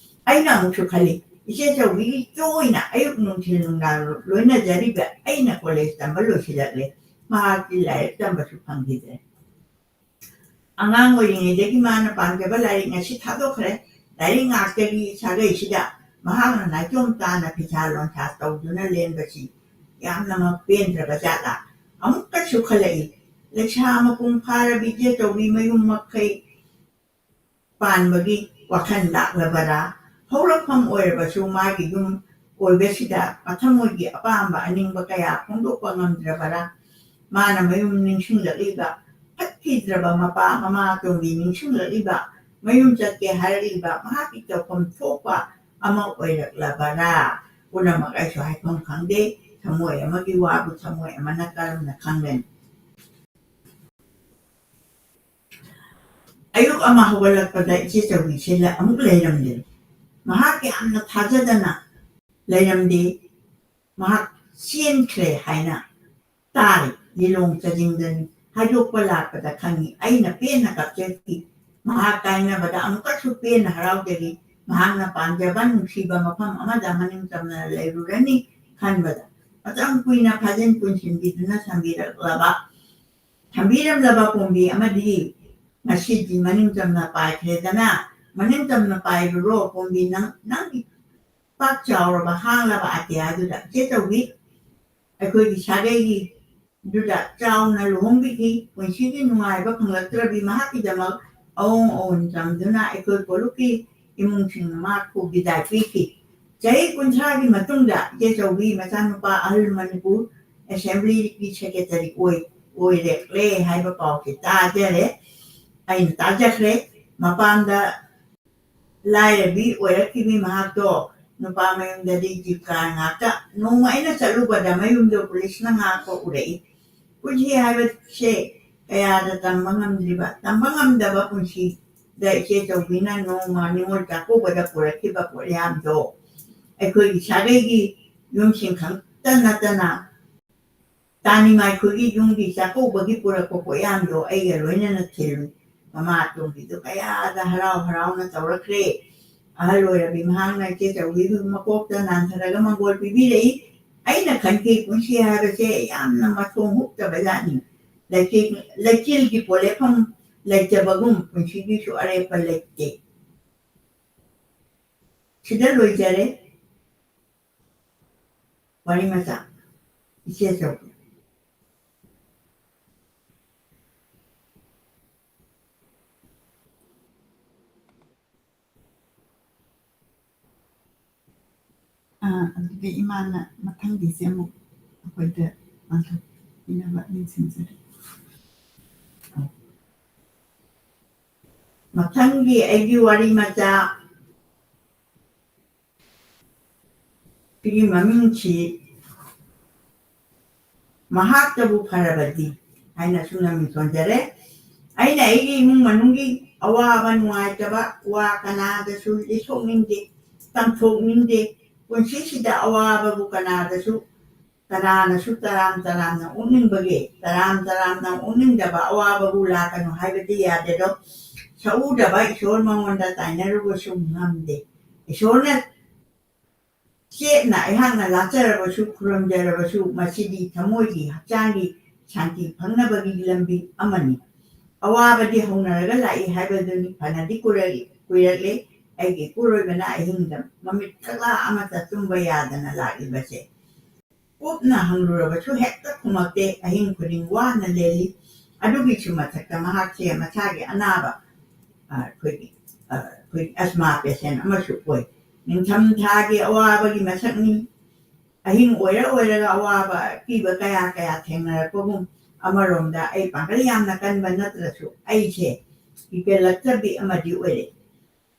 ꯑꯩꯅ ꯑꯃꯨꯛꯁꯨ ꯈꯜꯂꯤ, ꯏꯆꯦ ꯆꯧꯕꯤꯒꯤ ꯇꯣꯏꯅ ꯑꯌꯨꯛ ꯅꯨꯡꯊꯤꯜ ꯅꯨꯡꯗꯥꯡ ꯂꯣꯏꯅꯖꯔꯤꯕ ꯑꯩꯅ ꯀꯣꯂꯦꯖ ꯇꯝꯕ ꯂꯣꯏꯁꯤꯜꯂꯛꯂꯦ꯫ ꯃꯍꯥꯛꯇꯤ ꯂꯥꯏꯔꯤꯛ ꯇꯝꯕꯁꯨ ꯐꯪꯈꯤꯗ꯭ꯔꯦ꯫ ꯑꯉꯥꯡ ꯑꯣꯏꯔꯤꯉꯩꯗꯒꯤ ꯃꯥꯅ ꯄꯥꯝꯖꯕ ꯂꯥꯏꯔꯤꯛ ꯉꯁꯤ ꯊꯥꯗꯣꯛꯈ꯭ꯔꯦ꯫ ꯂꯥꯏꯔꯤꯛ ꯉꯥꯛꯇꯒꯤ ꯁꯥꯒꯩꯁꯤꯗ ꯃꯍꯥꯛꯅ ꯅꯥꯏꯇꯣꯝ ꯇꯥꯅ ꯐꯤꯁꯥ ꯂꯣꯟꯁꯥ ꯇꯧꯗꯨꯅ ꯂꯦꯟꯕꯁꯤ ꯌꯥꯝꯅ ꯃꯄꯦꯟꯗ꯭ꯔꯕ ꯖꯥꯠꯂꯥ? ꯑꯃꯨꯛꯀꯁꯨ ꯈꯜꯂꯛꯏ, ꯂꯩꯁꯥ ꯃꯄꯨꯡ ꯐꯥꯔꯕꯤ ꯏꯆꯦ ꯆꯧꯕꯤ ꯃꯌꯨꯝ ꯃꯈꯩ ꯄꯥꯟꯕꯒꯤ ꯋꯥꯈꯜ ꯂꯥꯛꯂꯕꯔꯥ? ꯍꯧꯔꯛꯐꯝ ꯑꯣꯏꯔꯕꯁꯨ ꯃꯥꯒꯤ ꯌꯨꯝ ꯑꯣꯏꯕꯁꯤꯗ ꯃꯊꯃꯣꯏꯒꯤ ꯑꯄꯥꯝꯕ ꯑꯅꯤꯡꯕ ꯀꯌꯥ ꯐꯣꯡꯗꯣꯛꯄ ꯉꯝꯗ꯭ꯔꯕꯔꯥ? ꯃꯥꯅ ꯃꯌꯨꯝ ꯅꯤꯡꯁꯤꯡꯂꯛꯂꯤꯕ, ꯐꯠꯈꯤꯗ꯭ꯔꯕ ꯃꯄꯥ ꯃꯃꯥ ꯑꯇꯣꯝꯕꯤ ꯅꯤꯡꯁꯤꯡꯂꯛꯂꯤꯕ, ꯃꯌꯨꯝ ꯆꯠꯀꯦ ꯍꯥꯏꯔꯛꯂꯤꯕ ꯃꯍꯥꯛꯀꯤ ꯇꯧꯐꯝ ꯊꯣꯛꯄ ꯑꯃ ꯑꯣꯏꯔꯛꯂꯕꯔꯥ? ꯄꯨꯝꯅꯃꯛ ꯑꯩꯁꯨ ꯍꯥꯏꯐꯝ ꯈꯪꯗꯦ꯫ ꯊꯃꯣꯏ ꯑꯃꯒꯤ ꯋꯥꯕꯨ ꯊꯃꯣꯏ ꯑꯃꯅ ꯀꯔꯝꯅ ꯈꯪꯒꯅꯤ? ꯑꯌꯨꯛ ꯑꯃ ꯍꯧꯒꯠꯂꯛꯄꯗ ꯏꯆꯦ ꯆꯧꯕꯤꯁꯦ ꯑꯃꯨꯛ ꯂꯩꯔꯝꯗꯦ꯫ ꯃꯍꯥꯛ ꯌꯥꯝꯅ ꯊꯥꯖꯗꯅ ꯂꯩꯔꯝꯗꯦ꯫ ꯃꯍꯥꯛ ꯆꯦꯟꯈ꯭ꯔꯦ ꯍꯥꯏꯅ ꯇꯥꯔꯤ꯫ ꯂꯤꯂꯣꯡ ꯆꯥꯖꯤꯡꯗꯅꯤ꯫ ꯍꯥꯏꯗꯣꯛꯄ ꯂꯥꯛꯄꯗ ꯈꯪꯉꯤ꯫ ꯑꯩꯅ ꯄꯦꯟꯅ ꯀꯞꯆꯈꯤ꯫ ꯃꯍꯥꯛ ꯀꯥꯏꯅꯕꯗ ꯑꯃꯨꯛꯀꯁꯨ ꯄꯦꯟꯅ ꯍꯔꯥꯎꯖꯔꯤ꯫ ꯃꯍꯥꯛꯅ ꯄꯥꯝꯖꯕ ꯅꯨꯡꯁꯤꯕ ꯃꯐꯝ ꯑꯃꯗ ꯃꯅꯤꯡ ꯇꯝꯅ ꯂꯩꯔꯨꯔꯅꯤ ꯈꯟꯕꯗ ꯃꯇꯝ ꯀꯨꯏꯅ ꯐꯥꯖꯤꯟ ꯄꯨꯟꯁꯤꯟꯕꯤꯗꯨꯅ ꯊꯝꯕꯤꯔꯛꯂꯕ, ꯊꯝꯕꯤꯔꯝꯂꯕ ꯄꯣꯝꯕꯤ ꯑꯃꯗꯤ ꯉꯁꯤꯗꯤ ꯃꯅꯤꯡ ꯇꯝꯅ ꯄꯥꯏꯈ꯭ꯔꯦꯗꯅ꯫ ꯃꯅꯤꯡ ꯇꯝꯅ ꯄꯥꯏꯔꯨꯔꯣ ꯄꯣꯝꯕꯤ, ꯅꯪ, ꯅꯪꯒꯤ ꯄꯥꯛ ꯆꯥꯎꯔꯕ ꯍꯥꯡꯂꯕ ꯑꯇꯤꯌꯥꯗꯨꯗ꯫ ꯏꯆꯦ ꯆꯧꯕꯤ, ꯑꯩꯈꯣꯏꯒꯤ ꯁꯥꯒꯩꯒꯤꯗꯨꯗ ꯆꯥꯎꯅ ꯂꯨꯍꯣꯡꯕꯤꯈꯤ꯫ ꯄꯨꯟꯁꯤꯒꯤ ꯅꯨꯡꯉꯥꯏꯕ ꯐꯪꯂꯛꯇ꯭ꯔꯕꯤ ꯃꯍꯥꯛꯀꯤꯗꯃꯛ ꯑꯑꯣꯟ ꯑꯑꯣꯟ ꯇꯝꯗꯨꯅ ꯑꯩꯈꯣꯏ ꯀꯣꯂꯨꯞꯀꯤ ꯏꯃꯨꯡꯁꯤꯡꯅ ꯃꯍꯥꯛꯄꯨ ꯕꯤꯗꯥꯏ ꯄꯤꯈꯤ꯫ ꯆꯍꯤ ꯀꯨꯟꯊ꯭ꯔꯥꯒꯤ ꯃꯇꯨꯡꯗ ꯏꯆꯦ ꯆꯧꯕꯤ ꯃꯆꯥꯅꯨꯄꯥ ꯑꯍꯜ ꯃꯅꯤꯄꯨꯔ ꯑꯦꯁꯦꯝꯕ꯭ꯂꯤꯒꯤ ꯁꯦꯀ꯭ꯔꯦꯇꯔꯤ ꯑꯣꯏ-, ꯑꯣꯏꯔꯛꯂꯦ ꯍꯥꯏꯕ ꯄꯥꯎꯁꯦ ꯇꯥꯖꯔꯦ꯫ ꯑꯩꯅ ꯇꯥꯖꯈ꯭ꯔꯦ꯫ ꯃꯄꯥꯟꯗ ꯂꯥꯏꯔꯕꯤ ꯑꯣꯏꯔꯛꯈꯤꯕꯤ ꯃꯍꯥꯛꯇꯣ ꯅꯨꯄꯥ ꯃꯌꯨꯝꯗꯗꯤ ꯖꯤꯞ ꯀꯥꯔ ꯉꯥꯛꯇ꯫ ꯅꯣꯡꯃ ꯑꯩꯅ ꯆꯠꯂꯨꯕꯗ ꯃꯌꯨꯝꯗꯣ ꯄꯨꯂꯤꯁꯅ ꯉꯥꯛꯄ ꯎꯔꯛꯏ꯫ ꯄꯨꯟꯁꯤ ꯍꯥꯏꯕꯁꯦ ꯀꯌꯥꯗ ꯇꯝꯕ ꯉꯝꯗ꯭ꯔꯤꯕ, ꯇꯝꯕ ꯉꯝꯗꯕ ꯄꯨꯟꯁꯤꯗ ꯏꯆꯦ ꯆꯧꯕꯤꯅ ꯅꯣꯡꯃ ꯅꯤꯉꯣꯜ ꯆꯥꯛꯀꯧꯕꯗ ꯄꯨꯔꯛꯈꯤꯕ ꯄꯣꯠꯌꯥꯝꯗꯣ ꯑꯩꯈꯣꯏꯒꯤ ꯁꯥꯒꯩꯒꯤ ꯌꯨꯝꯁꯤꯡ ꯈꯛꯇ ꯅꯠꯇꯅ ꯇꯥꯅꯤꯡꯉꯥꯏ ꯑꯩꯈꯣꯏꯒꯤ ꯌꯨꯝꯒꯤ ꯆꯥꯛꯀꯧꯕꯒꯤ ꯄꯨꯔꯛꯄ ꯄꯣꯠꯌꯥꯝꯗꯣ ꯑꯩꯒ ꯂꯣꯏꯅꯅ ꯊꯤꯜꯂꯨ꯫ ꯃꯃꯥ ꯑꯇꯣꯝꯕꯤꯗꯨ ꯀꯌꯥꯗ ꯍꯔꯥꯎ ꯍꯔꯥꯎꯅ ꯇꯧꯔꯛꯈ꯭ꯔꯦ꯫ ꯑꯍꯜ ꯑꯣꯏꯔꯕꯤ ꯃꯍꯥꯛꯅ ꯏꯆꯦ ꯆꯧꯕꯤꯒꯤ ꯃꯀꯣꯛꯇ ꯅꯥꯟꯊꯔꯒ ꯃꯪꯒꯣꯜ ꯄꯤꯕꯤꯔꯛꯏ꯫ ꯑꯩꯅ ꯈꯟꯈꯤ ꯄꯨꯟꯁꯤ ꯍꯥꯏꯕꯁꯦ ꯌꯥꯝꯅ ꯃꯊꯣꯡ ꯍꯨꯛꯇꯕ ꯖꯥꯠꯅꯤ꯫ ꯂꯩꯆꯤꯜ-, ꯂꯩꯆꯤꯜꯒꯤ ꯄꯣꯂꯦꯐꯝ ꯂꯩꯇꯕꯒꯨꯝ ꯄꯨꯟꯁꯤꯒꯤꯁꯨ ꯑꯔꯦꯞꯄ ꯂꯩꯇꯦ꯫ ꯁꯤꯗ ꯂꯣꯏꯖꯔꯦ꯫ ꯋꯥꯔꯤ ꯃꯆꯥ꯫ ꯏꯆꯦ ꯑꯆꯧꯕꯤ꯫ ꯑꯥ, ꯑꯗꯨꯗꯤ ꯏꯃꯥꯅ ꯃꯊꯪꯒꯤꯁꯦ ꯑꯃꯨꯛ ꯑꯩꯈꯣꯏꯗ ꯄꯥꯡꯊꯣꯛꯄꯤꯅꯕ ꯅꯤꯡꯁꯤꯡꯖꯔꯤ꯫ ꯃꯊꯪꯒꯤ ꯑꯩꯒꯤ ꯋꯥꯔꯤ ꯃꯆꯥ ꯁꯤꯒꯤ ꯃꯃꯤꯡꯁꯤ "ꯃꯍꯥꯛꯇꯕꯨ ꯐꯔꯕꯗꯤ" ꯍꯥꯏꯅ ꯑꯁꯨꯝꯅ ꯃꯤꯡ ꯊꯣꯟꯖꯔꯦ꯫ ꯑꯩꯅ ꯑꯩꯒꯤ ꯏꯃꯨꯡ ꯃꯅꯨꯡꯒꯤ ꯑꯋꯥꯕ ꯅꯨꯡꯉꯥꯏꯇꯕ ꯋꯥ ꯀꯅꯥꯗꯁꯨ ꯂꯤꯊꯣꯛꯅꯤꯡꯗꯦ, ꯇꯝꯊꯣꯛꯅꯤꯡꯗꯦ꯫ ꯄꯨꯟꯁꯤꯁꯤꯗ ꯑꯋꯥꯕꯕꯨ ꯀꯅꯥꯗꯁꯨ, ꯀꯅꯥꯅꯁꯨ ꯇꯔꯥꯝ ꯇꯔꯥꯝꯅ ꯑꯣꯛꯅꯤꯡꯕꯒꯦ? ꯇꯔꯥꯝ ꯇꯔꯥꯝꯅ ꯑꯣꯛꯅꯤꯡꯗꯕ ꯑꯋꯥꯕꯕꯨ ꯂꯥꯛꯀꯅꯨ ꯍꯥꯏꯕꯗꯤ ꯌꯥꯗꯦꯗꯣ꯫ ꯁꯛꯎꯗꯕ ꯏꯁꯣꯔ ꯃꯉꯣꯟꯗ ꯇꯥꯏꯅꯔꯨꯕꯁꯨ ꯉꯝꯗꯦ꯫ ꯏꯁꯣꯔꯅ ꯆꯦꯠꯅ ꯑꯩꯍꯥꯛꯅ ꯂꯥꯠꯆꯔꯕꯁꯨ, ꯈꯨꯔꯨꯝꯖꯔꯕꯁꯨ, ꯃꯁꯤꯗꯤ ꯊꯃꯣꯏꯒꯤ, ꯍꯛꯆꯥꯡꯒꯤ ꯁꯥꯟꯇꯤ ꯐꯪꯅꯕꯒꯤ ꯂꯝꯕꯤ ꯑꯃꯅꯤ꯫ ꯑꯋꯥꯕꯗꯤ ꯍꯧꯅꯔꯒ ꯂꯥꯛꯏ ꯍꯥꯏꯕꯗꯨꯅꯤ꯫ ꯐꯅꯗꯤ ꯀꯨꯏꯔꯛ-, ꯀꯨꯏꯔꯛꯂꯦ ꯑꯩꯒꯤ ꯏꯄꯨꯔꯣꯏꯕꯅ ꯑꯍꯤꯡꯗ ꯃꯃꯤꯠ ꯀꯛꯂꯥ ꯑꯃꯠꯇ ꯇꯨꯝꯕ ꯌꯥꯗꯅ ꯂꯥꯛꯂꯤꯕꯁꯦ꯫ ꯀꯨꯞꯅ ꯍꯪꯂꯨꯔꯕꯁꯨ ꯍꯦꯛꯇ ꯈꯨꯝꯃꯛꯇꯦ꯫ ꯑꯍꯤꯡ ꯈꯨꯗꯤꯡ ꯋꯥꯅ ꯂꯦꯜꯂꯤ꯫ ꯑꯗꯨꯒꯤꯁꯨ ꯃꯊꯛꯇ ꯃꯍꯥꯛꯁꯦ ꯃꯁꯥꯒꯤ ꯑꯅꯥꯕ, ꯑ, ꯑꯩꯈꯣꯏꯒꯤ, ꯑ, ꯑꯩꯈꯣꯏꯒꯤ ꯑꯁꯃꯥ patient ꯑꯃꯁꯨ ꯑꯣꯏ꯫ ꯅꯤꯡꯊꯝ ꯊꯥꯒꯤ ꯑꯋꯥꯕꯒꯤ ꯃꯁꯛꯅꯤ꯫ ꯑꯍꯤꯡ ꯑꯣꯏꯔ ꯑꯣꯏꯔꯒ ꯑꯋꯥꯕ ꯑꯀꯤꯕ ꯀꯌꯥ ꯀꯌꯥ ꯊꯦꯡꯅꯔꯛꯄꯒꯨꯝ, ꯑꯃꯔꯣꯝꯗ ꯑꯩ ꯄꯥꯡꯒꯜ ꯌꯥꯝꯅ ꯀꯟꯕ ꯅꯠꯇ꯭ꯔꯁꯨ ꯑꯩꯁꯦ ꯀꯤꯒꯜꯂꯛꯇꯕꯤ ꯑꯃꯗꯤ ꯑꯣꯏꯔꯛꯏ꯫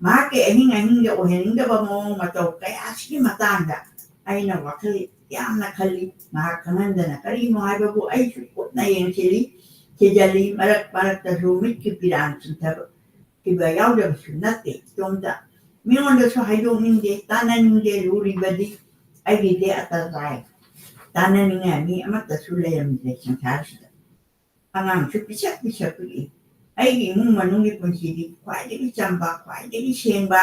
ꯃꯍꯥꯛꯀꯤ ꯑꯍꯤꯡ ꯑꯍꯤꯡꯗ ꯑꯣꯏꯍꯟꯅꯤꯡꯗꯕ ꯃꯑꯣꯡ ꯃꯇꯧ ꯀꯌꯥꯁꯤꯒꯤ ꯃꯇꯥꯡꯗ ꯑꯩꯅ ꯋꯥꯈꯜ ꯌꯥꯝꯅ ꯈꯜꯂꯤ꯫ ꯉꯥꯏꯍꯥꯛ ꯈꯪꯍꯟꯗꯅ ꯀꯔꯤꯅꯣ ꯍꯥꯏꯕꯕꯨ ꯑꯩꯁꯨ ꯀꯨꯞꯅ ꯌꯦꯡꯁꯤꯜꯂꯤ, ꯊꯤꯖꯤꯜꯂꯤ꯫ ꯃꯔꯛ ꯃꯔꯛꯇꯁꯨ ꯃꯤꯠꯀꯤ ꯄꯤꯔꯥꯡ ꯆꯤꯡꯊꯕ ꯈꯤꯕ ꯌꯥꯎꯗꯕꯁꯨ ꯅꯠꯇꯦ꯫ ꯏꯇꯣꯝꯇ ꯃꯤꯉꯣꯟꯗꯁꯨ ꯍꯥꯏꯗꯣꯛꯅꯤꯡꯗꯦ, ꯇꯥꯟꯅꯅꯤꯡꯗꯦ꯫ ꯂꯨꯔꯤꯕꯗꯤ ꯑꯩꯒꯤꯗꯤ ꯑꯇ ꯇꯥꯏ꯫ ꯇꯥꯟꯅꯅꯤꯡꯉꯥꯏ ꯃꯤ ꯑꯃꯠꯇꯁꯨ ꯂꯩꯔꯝꯗ꯭ꯔꯦ ꯁꯪꯁꯥꯔꯁꯤꯗ꯫ ꯑꯉꯥꯡꯁꯨ ꯄꯤꯁꯛ ꯄꯤꯁꯛ ꯄꯤꯛꯏ꯫ ꯑꯩꯒꯤ ꯏꯃꯨꯡ ꯃꯅꯨꯡꯒꯤ ꯄꯨꯟꯁꯤꯗꯤ ꯈ꯭ꯋꯥꯏꯗꯒꯤ ꯆꯝꯕ, ꯈ꯭ꯋꯥꯏꯗꯒꯤ ꯁꯦꯡꯕ,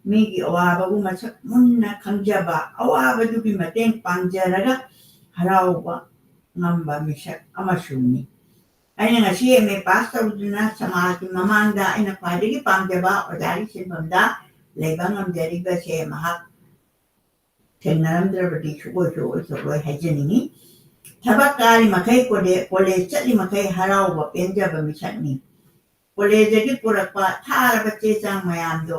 ꯃꯤꯒꯤ ꯑꯋꯥꯕꯕꯨ ꯃꯁꯛ ꯃꯨꯟꯅ ꯈꯪꯖꯕ, ꯑꯋꯥꯕꯗꯨꯒꯤ ꯃꯇꯦꯡ ꯄꯥꯡꯖꯔꯒ ꯍꯔꯥꯎꯕ ꯉꯝꯕ ꯃꯤꯁꯛ ꯑꯃꯁꯨꯅꯤ꯫ ꯑꯩꯅ ꯉꯁꯤ ꯑꯦꯝ ꯑꯦ ꯄꯥꯁ ꯇꯧꯗꯨꯅ ꯁꯃꯥꯖꯀꯤ ꯃꯃꯥꯡꯗ ꯑꯩꯅ ꯈ꯭ꯋꯥꯏꯗꯒꯤ ꯄꯥꯝꯖꯕ ꯑꯣꯖꯥꯒꯤ ꯁꯤꯟꯐꯝꯗ ꯂꯩꯕ ꯉꯝꯖꯔꯤꯕꯁꯦ ꯃꯍꯥꯛ ꯊꯦꯡꯅꯔꯝꯗ꯭ꯔꯕꯗꯤ ꯁꯨꯛꯑꯣꯏ ꯁꯨꯛꯑꯣꯏ ꯁꯨꯛꯑꯣꯏ ꯍꯥꯏꯖꯅꯤꯡꯉꯤ꯫ ꯊꯕꯛ ꯀꯥꯔꯤ ꯃꯈꯩ, ꯀꯣꯂꯦ-, ꯀꯣꯂꯦꯖ ꯆꯠꯂꯤ ꯃꯈꯩ ꯍꯔꯥꯎꯕ ꯄꯦꯟꯖꯕ ꯃꯤꯁꯛꯅꯤ꯫ ꯀꯣꯂꯦꯖꯇꯒꯤ ꯄꯨꯔꯛꯄ ꯊꯥꯔꯕ ꯆꯦ ꯆꯥꯡ ꯃꯌꯥꯝꯗꯣ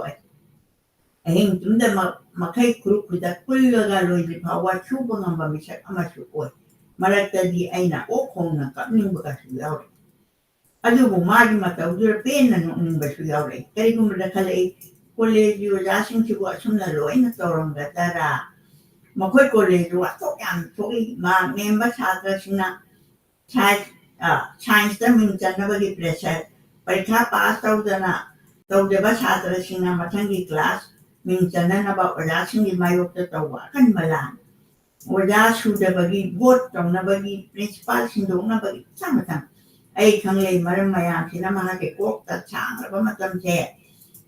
ꯑꯍꯤꯡ ꯇꯨꯝꯗ ꯃ-, ꯃꯈꯩ ꯈꯨꯔꯨ ꯈꯨꯗꯛ ꯄꯨꯜꯂꯒ ꯂꯣꯏꯗ꯭ꯔꯤ ꯐꯥꯎꯕ ꯁꯨꯕ ꯉꯝꯕ ꯃꯤꯁꯛ ꯑꯃꯁꯨ ꯑꯣꯏ꯫ ꯃꯔꯛꯇꯗꯤ ꯑꯩꯅ ꯑꯣꯛ ꯈꯣꯡꯅ ꯀꯞꯅꯤꯡꯕꯒꯁꯨ ꯌꯥꯎꯔꯤ꯫ ꯑꯗꯨꯕꯨ ꯃꯥꯒꯤ ꯃꯇꯧꯗꯨꯗ ꯄꯦꯟꯅ ꯅꯣꯛꯅꯤꯡꯕꯁꯨ ꯌꯥꯎꯔꯛꯏ꯫ ꯀꯔꯤꯒꯨꯝꯕꯗ ꯈꯜꯂꯛꯏ, ꯀꯣꯂꯦꯖꯒꯤ ꯑꯣꯖꯥꯁꯤꯡꯁꯤꯕꯨ ꯑꯁꯨꯝꯅ ꯂꯣꯏꯅ ꯇꯧꯔꯝꯒꯗꯔꯥ? ꯃꯈꯣꯏ ꯀꯣꯂꯦꯖꯇꯨ ꯋꯥꯊꯣꯛ ꯌꯥꯝ ꯊꯣꯛꯏ꯫ ꯃꯥꯔꯛ ꯅꯦꯝꯕ ꯁꯥꯇ꯭ꯔꯁꯤꯡꯅ ꯁꯥꯏꯟꯁ, ꯑ, ꯁꯥꯏꯟꯁꯇ ꯃꯤꯡ ꯆꯟꯅꯕꯒꯤ ꯄ꯭ꯔꯦꯁꯔ, ꯄꯔꯤꯈꯥ ꯄꯥꯁ ꯇꯧꯗꯅ, ꯇꯧꯗꯕ ꯁꯥꯇ꯭ꯔꯁꯤꯡꯅ ꯃꯊꯪꯒꯤ ꯀ꯭ꯂꯥꯁ ꯃꯤꯡ ꯆꯟꯅꯅꯕ ꯑꯣꯖꯥꯁꯤꯡꯒꯤ ꯃꯥꯌꯣꯛꯇ ꯇꯧꯕ ꯑꯀꯟꯕ ꯂꯥꯟ, ꯑꯣꯖꯥ ꯁꯨꯗꯕꯒꯤ ꯚꯣꯠ ꯇꯧꯅꯕꯒꯤ, ꯄ꯭ꯔꯤꯟꯁꯤꯄꯥꯜ ꯁꯤꯟꯗꯣꯛꯅꯕꯒꯤ ꯃꯊꯪ ꯃꯊꯪ꯫ ꯑꯩ ꯈꯪꯂꯦ, ꯃꯔꯝ ꯃꯌꯥꯝꯁꯤꯅ ꯃꯍꯥꯛꯀꯤ ꯀꯣꯛꯇ ꯁꯥꯡꯂꯕ ꯃꯇꯝꯁꯦ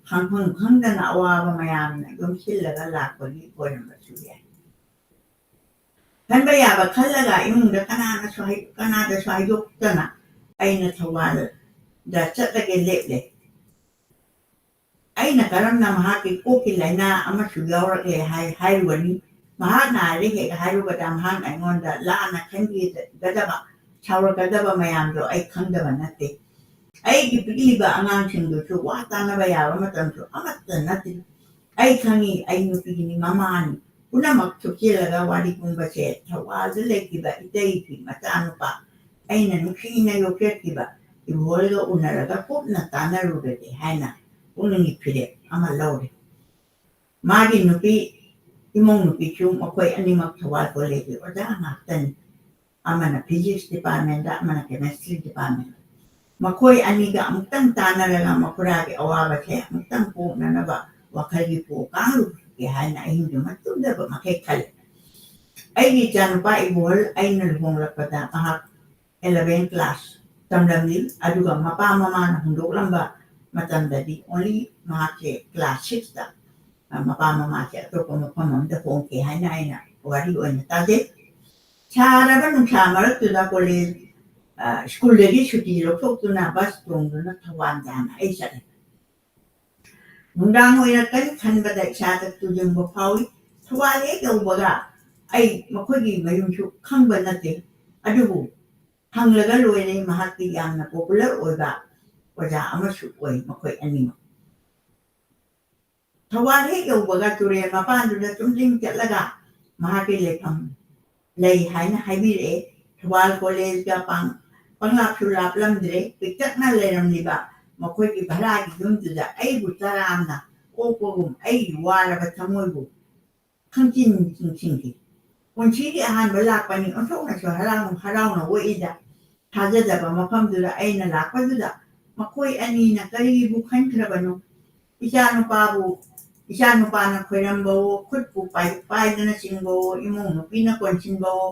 ꯈꯪꯐꯝ ꯈꯪꯗꯅ ꯑꯋꯥꯕ ꯃꯌꯥꯝꯅ ꯌꯣꯝꯁꯤꯜꯂꯒ ꯂꯥꯛꯄꯒꯤ ꯑꯣꯏꯔꯝꯕꯁꯨ ꯌꯥꯏ꯫ ꯈꯟꯕ ꯌꯥꯕ ꯈꯜꯂꯒ ꯏꯃꯨꯡꯗ ꯀꯅꯥꯅꯁꯨ ꯍꯥꯏ-, ꯀꯅꯥꯗꯁꯨ ꯍꯥꯏꯗꯣꯛꯇꯅ ꯑꯩꯅ ꯊꯧꯕꯥꯜꯗ ꯆꯠꯂꯒꯦ ꯂꯦꯞꯂꯦ꯫ ꯑꯩꯅ ꯀꯔꯝꯅ ꯃꯍꯥꯛꯀꯤ ꯀꯣꯛꯀꯤ ꯂꯥꯏꯅꯥ ꯑꯃꯁꯨ ꯌꯥꯎꯔꯛꯂꯦ ꯍꯥꯏ-, ꯍꯥꯏꯔꯨꯒꯅꯤ? ꯃꯍꯥꯛꯅ ꯍꯥꯏꯔꯦ ꯍꯦꯛ ꯍꯥꯏꯔꯨꯕꯗ ꯃꯍꯥꯛꯅ ꯑꯩꯉꯣꯟꯗ ꯂꯥꯟꯅ ꯈꯟꯈꯤꯒꯗꯕ, ꯁꯥꯎꯔꯛꯀꯗꯕ ꯃꯌꯥꯝꯗꯣ ꯑꯩ ꯈꯪꯗꯕ ꯅꯠꯇꯦ꯫ ꯑꯩꯒꯤ ꯄꯤꯛꯂꯤꯕ ꯑꯉꯥꯡꯁꯤꯡꯗꯨꯁꯨ ꯋꯥ ꯇꯥꯅꯕ ꯌꯥꯕ ꯃꯇꯝꯁꯨ ꯑꯃꯠꯇ ꯅꯠꯇꯦ꯫ ꯑꯩ ꯈꯪꯉꯤ, ꯑꯩ ꯅꯨꯄꯤꯒꯤꯅꯤ, ꯃꯃꯥꯅꯤ꯫ ꯄꯨꯝꯅꯃꯛ ꯊꯨꯞꯆꯤꯜꯂꯒ ꯋꯥꯔꯤ ꯄꯨꯝꯕꯁꯦ ꯊꯧꯕꯥꯜꯗ ꯂꯩꯈꯤꯕ ꯏꯇꯩꯒꯤ ꯃꯆꯥꯅꯨꯄꯥ, ꯑꯩꯅ ꯅꯨꯡꯁꯤꯅ ꯌꯣꯛꯆꯈꯤꯕ ꯏꯕꯣꯜꯒ ꯎꯅꯔꯒ ꯀꯨꯞꯅ ꯇꯥꯟꯅꯔꯨꯔꯒꯦ ꯍꯥꯏꯅ ꯄꯨꯛꯅꯤꯡꯒꯤ ꯐꯤꯔꯦꯞ ꯑꯃ ꯂꯧꯔꯦ꯫ ꯃꯥꯒꯤ ꯅꯨꯄꯤ ꯏꯃꯧ ꯅꯨꯄꯤꯁꯨ ꯃꯈꯣꯏ ꯑꯅꯤꯃꯛ ꯊꯧꯕꯥꯜ ꯀꯣꯂꯦꯖꯀꯤ ꯑꯣꯖꯥ ꯉꯥꯛꯇꯅꯤ꯫ ꯑꯃꯅ ꯐꯤꯖꯤꯛꯁ ꯗꯤꯄꯥꯔꯠꯃꯦꯟꯗ, ꯑꯃꯅ ꯀꯦꯃꯦꯁꯇ꯭ꯔꯤ ꯗꯤꯄꯥꯔꯠꯃꯦꯟꯗ꯫ ꯃꯈꯣꯏ ꯑꯅꯤꯒ ꯑꯃꯨꯛꯇꯪ ꯇꯥꯟꯅꯔꯒ ꯃꯈꯨꯔꯥꯒꯤ ꯑꯋꯥꯕꯁꯦ ꯑꯃꯨꯛꯇꯪ ꯀꯣꯛꯅꯅꯕ ꯋꯥꯈꯜꯒꯤ ꯄꯨ ꯀꯥꯡꯂꯨꯞꯀꯦ ꯍꯥꯏꯅ ꯑꯍꯤꯡꯗꯨꯃ ꯇꯨꯝꯗꯕ ꯃꯈꯩ ꯈꯜꯂꯤ꯫ ꯑꯩꯒꯤ ꯏꯆꯥꯅꯨꯄꯥ ꯏꯕꯣꯍꯜ ꯑꯩꯅ ꯂꯨꯍꯣꯡꯂꯛꯄꯗ ꯃꯍꯥꯛ eleven class ꯇꯝꯂꯝꯃꯤ꯫ ꯑꯗꯨꯒ ꯃꯄꯥ ꯃꯃꯥꯅ ꯍꯨꯟꯗꯣꯛꯂꯝꯕ ꯃꯇꯝꯗꯗꯤ only ꯃꯍꯥꯛꯁꯦ class sixꯇ, ꯑ, ꯃꯄꯥ ꯃꯃꯥꯁꯦ ꯑꯇꯣꯞꯄ ꯃꯐꯝ ꯑꯃꯗ ꯍꯣꯡꯈꯤ ꯍꯥꯏꯅ ꯑꯩꯅ ꯋꯥꯔꯤ ꯑꯣꯏꯅ ꯇꯥꯖꯩ꯫ ꯁꯥꯔꯕ ꯅꯨꯡꯁꯥ ꯃꯔꯛꯇꯨꯗ ꯀꯣꯂꯦꯖ, ꯑ, ꯁ꯭ꯀꯨꯜꯗꯒꯤ ꯁꯨꯇꯤ ꯂꯧꯊꯣꯛꯇꯨꯅ ꯕꯁ ꯇꯣꯡꯗꯨꯅ ꯊꯧꯕꯥꯜ ꯇꯥꯟꯅ ꯑꯩ ꯆꯠꯂꯦ꯫ ꯅꯨꯡꯗꯥꯡ ꯑꯣꯏꯔꯛꯀꯅꯤ ꯈꯟꯕꯗ ꯏꯁꯥꯗ ꯇꯨꯖꯨꯡꯕ ꯐꯥꯎꯏ꯫ ꯊꯧꯕꯥꯜ ꯍꯦꯛ ꯌꯧꯕꯒ ꯑꯩ ꯃꯈꯣꯏꯒꯤ ꯃꯌꯨꯝꯁꯨ ꯈꯪꯕ ꯅꯠꯇꯦ꯫ ꯑꯗꯨꯕꯨ ꯍꯪꯂꯒ ꯂꯣꯏꯔꯦ, ꯃꯍꯥꯛꯇꯤ ꯌꯥꯝꯅ popular ꯑꯣꯏꯕ ꯑꯣꯖꯥ ꯑꯃꯁꯨ ꯑꯣꯏ ꯃꯈꯣꯏ ꯑꯅꯤꯃꯛ꯫ ꯊꯧꯕꯥꯜ ꯍꯦꯛ ꯌꯧꯕꯒ ꯇꯨꯔꯦꯜ ꯃꯄꯥꯟꯗꯨꯗ ꯆꯨꯝꯗ꯭ꯔꯤꯡ ꯆꯠꯂꯒ ꯃꯍꯥꯛꯀꯤ ꯂꯩꯐꯝ ꯂꯩ ꯍꯥꯏꯅ ꯍꯥꯏꯕꯤꯔꯛꯑꯦ꯫ ꯊꯧꯕꯥꯜ ꯀꯣꯂꯦꯖꯀ ꯄꯥꯡ-, ꯄꯪꯂꯥꯞꯁꯨ ꯂꯥꯞꯂꯝꯗ꯭ꯔꯦ꯫ ꯄꯤꯛꯇꯛꯅ ꯂꯩꯔꯝꯂꯤꯕ ꯃꯈꯣꯏꯒꯤ ꯚꯔꯥꯒꯤ ꯌꯨꯝꯗꯨꯗ ꯑꯩꯕꯨ ꯇꯔꯥꯝꯅ ꯑꯣꯛꯄꯒꯨꯝ ꯑꯩꯒꯤ ꯋꯥꯔꯕ ꯊꯃꯣꯏꯕꯨ ꯈꯪꯆꯤꯟ ꯆꯤꯡꯁꯤꯟꯈꯤ꯫ ꯄꯨꯟꯁꯤꯒꯤ ꯑꯍꯥꯟꯕ ꯂꯥꯛꯄꯅꯤ, ꯑꯣꯟꯊꯣꯛꯅꯁꯨ ꯍꯔꯥꯎ-, ꯍꯔꯥꯎꯅ ꯑꯣꯛꯏꯗ꯫ ꯊꯥꯖꯗꯕ ꯃꯐꯝꯗꯨꯗ ꯑꯩꯅ ꯂꯥꯛꯄꯗꯨꯗ ꯃꯈꯣꯏ ꯑꯅꯤꯅ ꯀꯔꯤꯕꯨ ꯈꯟꯈ꯭ꯔꯕꯅꯣ? ꯏꯆꯥꯅꯨꯄꯥꯕꯨ, ꯏꯆꯥꯅꯨꯄꯥꯅ ꯈꯣꯏꯔꯝꯕꯋꯣ, ꯈꯨꯠꯄꯨ ꯄꯥꯏ-, ꯄꯥꯏꯗꯨꯅ ꯆꯤꯡꯕꯋꯣ, ꯏꯃꯧ ꯅꯨꯄꯤꯅ ꯀꯣꯟꯁꯤꯟꯕꯋꯣ,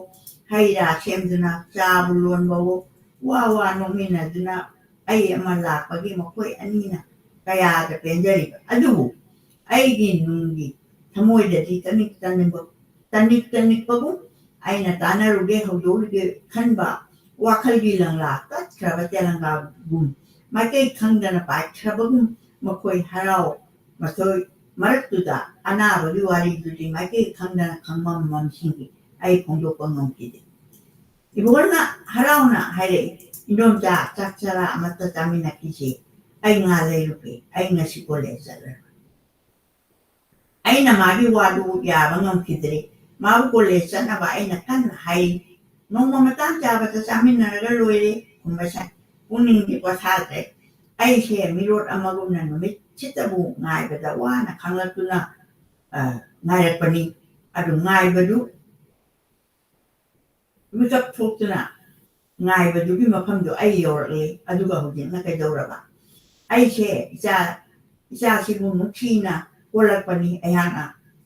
ꯍꯩ ꯔꯥ ꯁꯦꯝꯗꯨꯅ ꯆꯥꯕꯨ ꯂꯣꯟꯕꯋꯣ, ꯋꯥ ꯋꯥ ꯅꯣꯛꯃꯤꯟꯅꯗꯨꯅ ꯑꯩ ꯑꯃ ꯂꯥꯛꯄꯒꯤ ꯃꯈꯣꯏ ꯑꯅꯤꯅ ꯀꯌꯥꯗ ꯄꯦꯟꯖꯔꯤꯕ꯫ ꯑꯗꯨꯕꯨ ꯑꯩꯒꯤ ꯅꯨꯡꯒꯤ ꯊꯃꯣꯏꯗꯗꯤ ꯇꯅꯤꯛ ꯇꯅꯤꯛꯄ, ꯇꯅꯤꯛ ꯇꯅꯤꯛꯄꯒꯨꯝ, ꯑꯩꯅ ꯇꯥꯟꯅꯔꯨꯒꯦ ꯍꯧꯗꯣꯛꯂꯨꯒꯦ ꯈꯟꯕ ꯋꯥꯈꯜꯒꯤ ꯂꯪꯂꯥ ꯇꯠꯈ꯭ꯔꯕ ꯇꯦꯂꯪꯒꯥꯒꯨꯝ, ꯃꯥꯏꯀꯩ ꯈꯪꯗꯅ ꯄꯥꯏꯈ꯭ꯔꯕꯒꯨꯝ, ꯃꯈꯣꯏ ꯍꯔꯥꯎ ꯃꯊꯣꯏ ꯃꯔꯛꯇꯨꯗ ꯑꯅꯥꯕꯒꯤ ꯋꯥꯔꯤꯗꯨꯗꯤ ꯃꯥꯏꯀꯩ ꯈꯪꯗꯅ ꯈꯪꯃꯝ ꯃꯝꯁꯤꯡꯒꯤ ꯑꯩ ꯐꯣꯡꯗꯣꯛꯄ ꯉꯝꯈꯤꯗꯦ꯫ ꯏꯕꯣꯜꯅ ꯍꯔꯥꯎꯅ ꯍꯥꯏꯔꯛꯏ, "ꯏꯟꯗꯣꯝꯆꯥ, ꯆꯥꯛ ꯆꯔꯥ ꯑꯃꯠꯇ ꯆꯥꯃꯤꯟꯅꯈꯤꯁꯤ꯫ ꯑꯩ ꯉꯥ ꯂꯩꯔꯨꯒꯦ꯫ ꯑꯩ ꯉꯁꯤ ꯀꯣꯂꯦꯖ ꯆꯠꯂꯔꯣꯏ꯫" ꯑꯩꯅ ꯃꯥꯒꯤ ꯋꯥꯗꯨ ꯌꯥꯕ ꯉꯝꯈꯤꯗ꯭ꯔꯦ꯫ ꯃꯥꯕꯨ ꯀꯣꯂꯦꯖ ꯆꯠꯅꯕ ꯑꯩꯅ ꯀꯟꯅ ꯍꯥꯏꯔꯤ꯫ "ꯅꯣꯡꯃ ꯃꯇꯥꯡ ꯆꯥꯕꯗ ꯆꯥꯃꯤꯟꯅꯔꯒ ꯂꯣꯏꯔꯦ" ꯈꯨꯝꯕ ꯁꯥꯏ꯫ ꯄꯨꯛꯅꯤꯡꯗꯤ ꯄꯣꯊꯥꯗ꯭ꯔꯦ꯫ ꯑꯩꯁꯦ ꯃꯤꯔꯣꯠ ꯑꯃꯒꯨꯝꯅ ꯅꯨꯃꯤꯠꯁꯤꯇꯕꯨ ꯉꯥꯏꯕꯗ ꯋꯥꯅ ꯈꯥꯡꯂꯛꯇꯨꯅ ꯉꯥꯏꯔꯛꯄꯅꯤ꯫ ꯑꯗꯨ ꯉꯥꯏꯕꯗꯨ, ꯃꯤꯀꯞ ꯊꯣꯛꯇꯨꯅ ꯉꯥꯏꯕꯗꯨꯒꯤ ꯃꯐꯝꯗꯨ ꯑꯩ ꯌꯧꯔꯛꯂꯦ꯫ ꯑꯗꯨꯒ ꯍꯧꯖꯤꯛꯅ ꯀꯩꯗꯧꯔꯕ? ꯑꯩꯁꯦ ꯏꯆꯥ, ꯏꯆꯥꯁꯤꯕꯨ ꯅꯨꯡꯁꯤꯅ ꯄꯣꯛꯂꯛꯄꯅꯤ ꯑꯩꯍꯥꯛꯅ꯫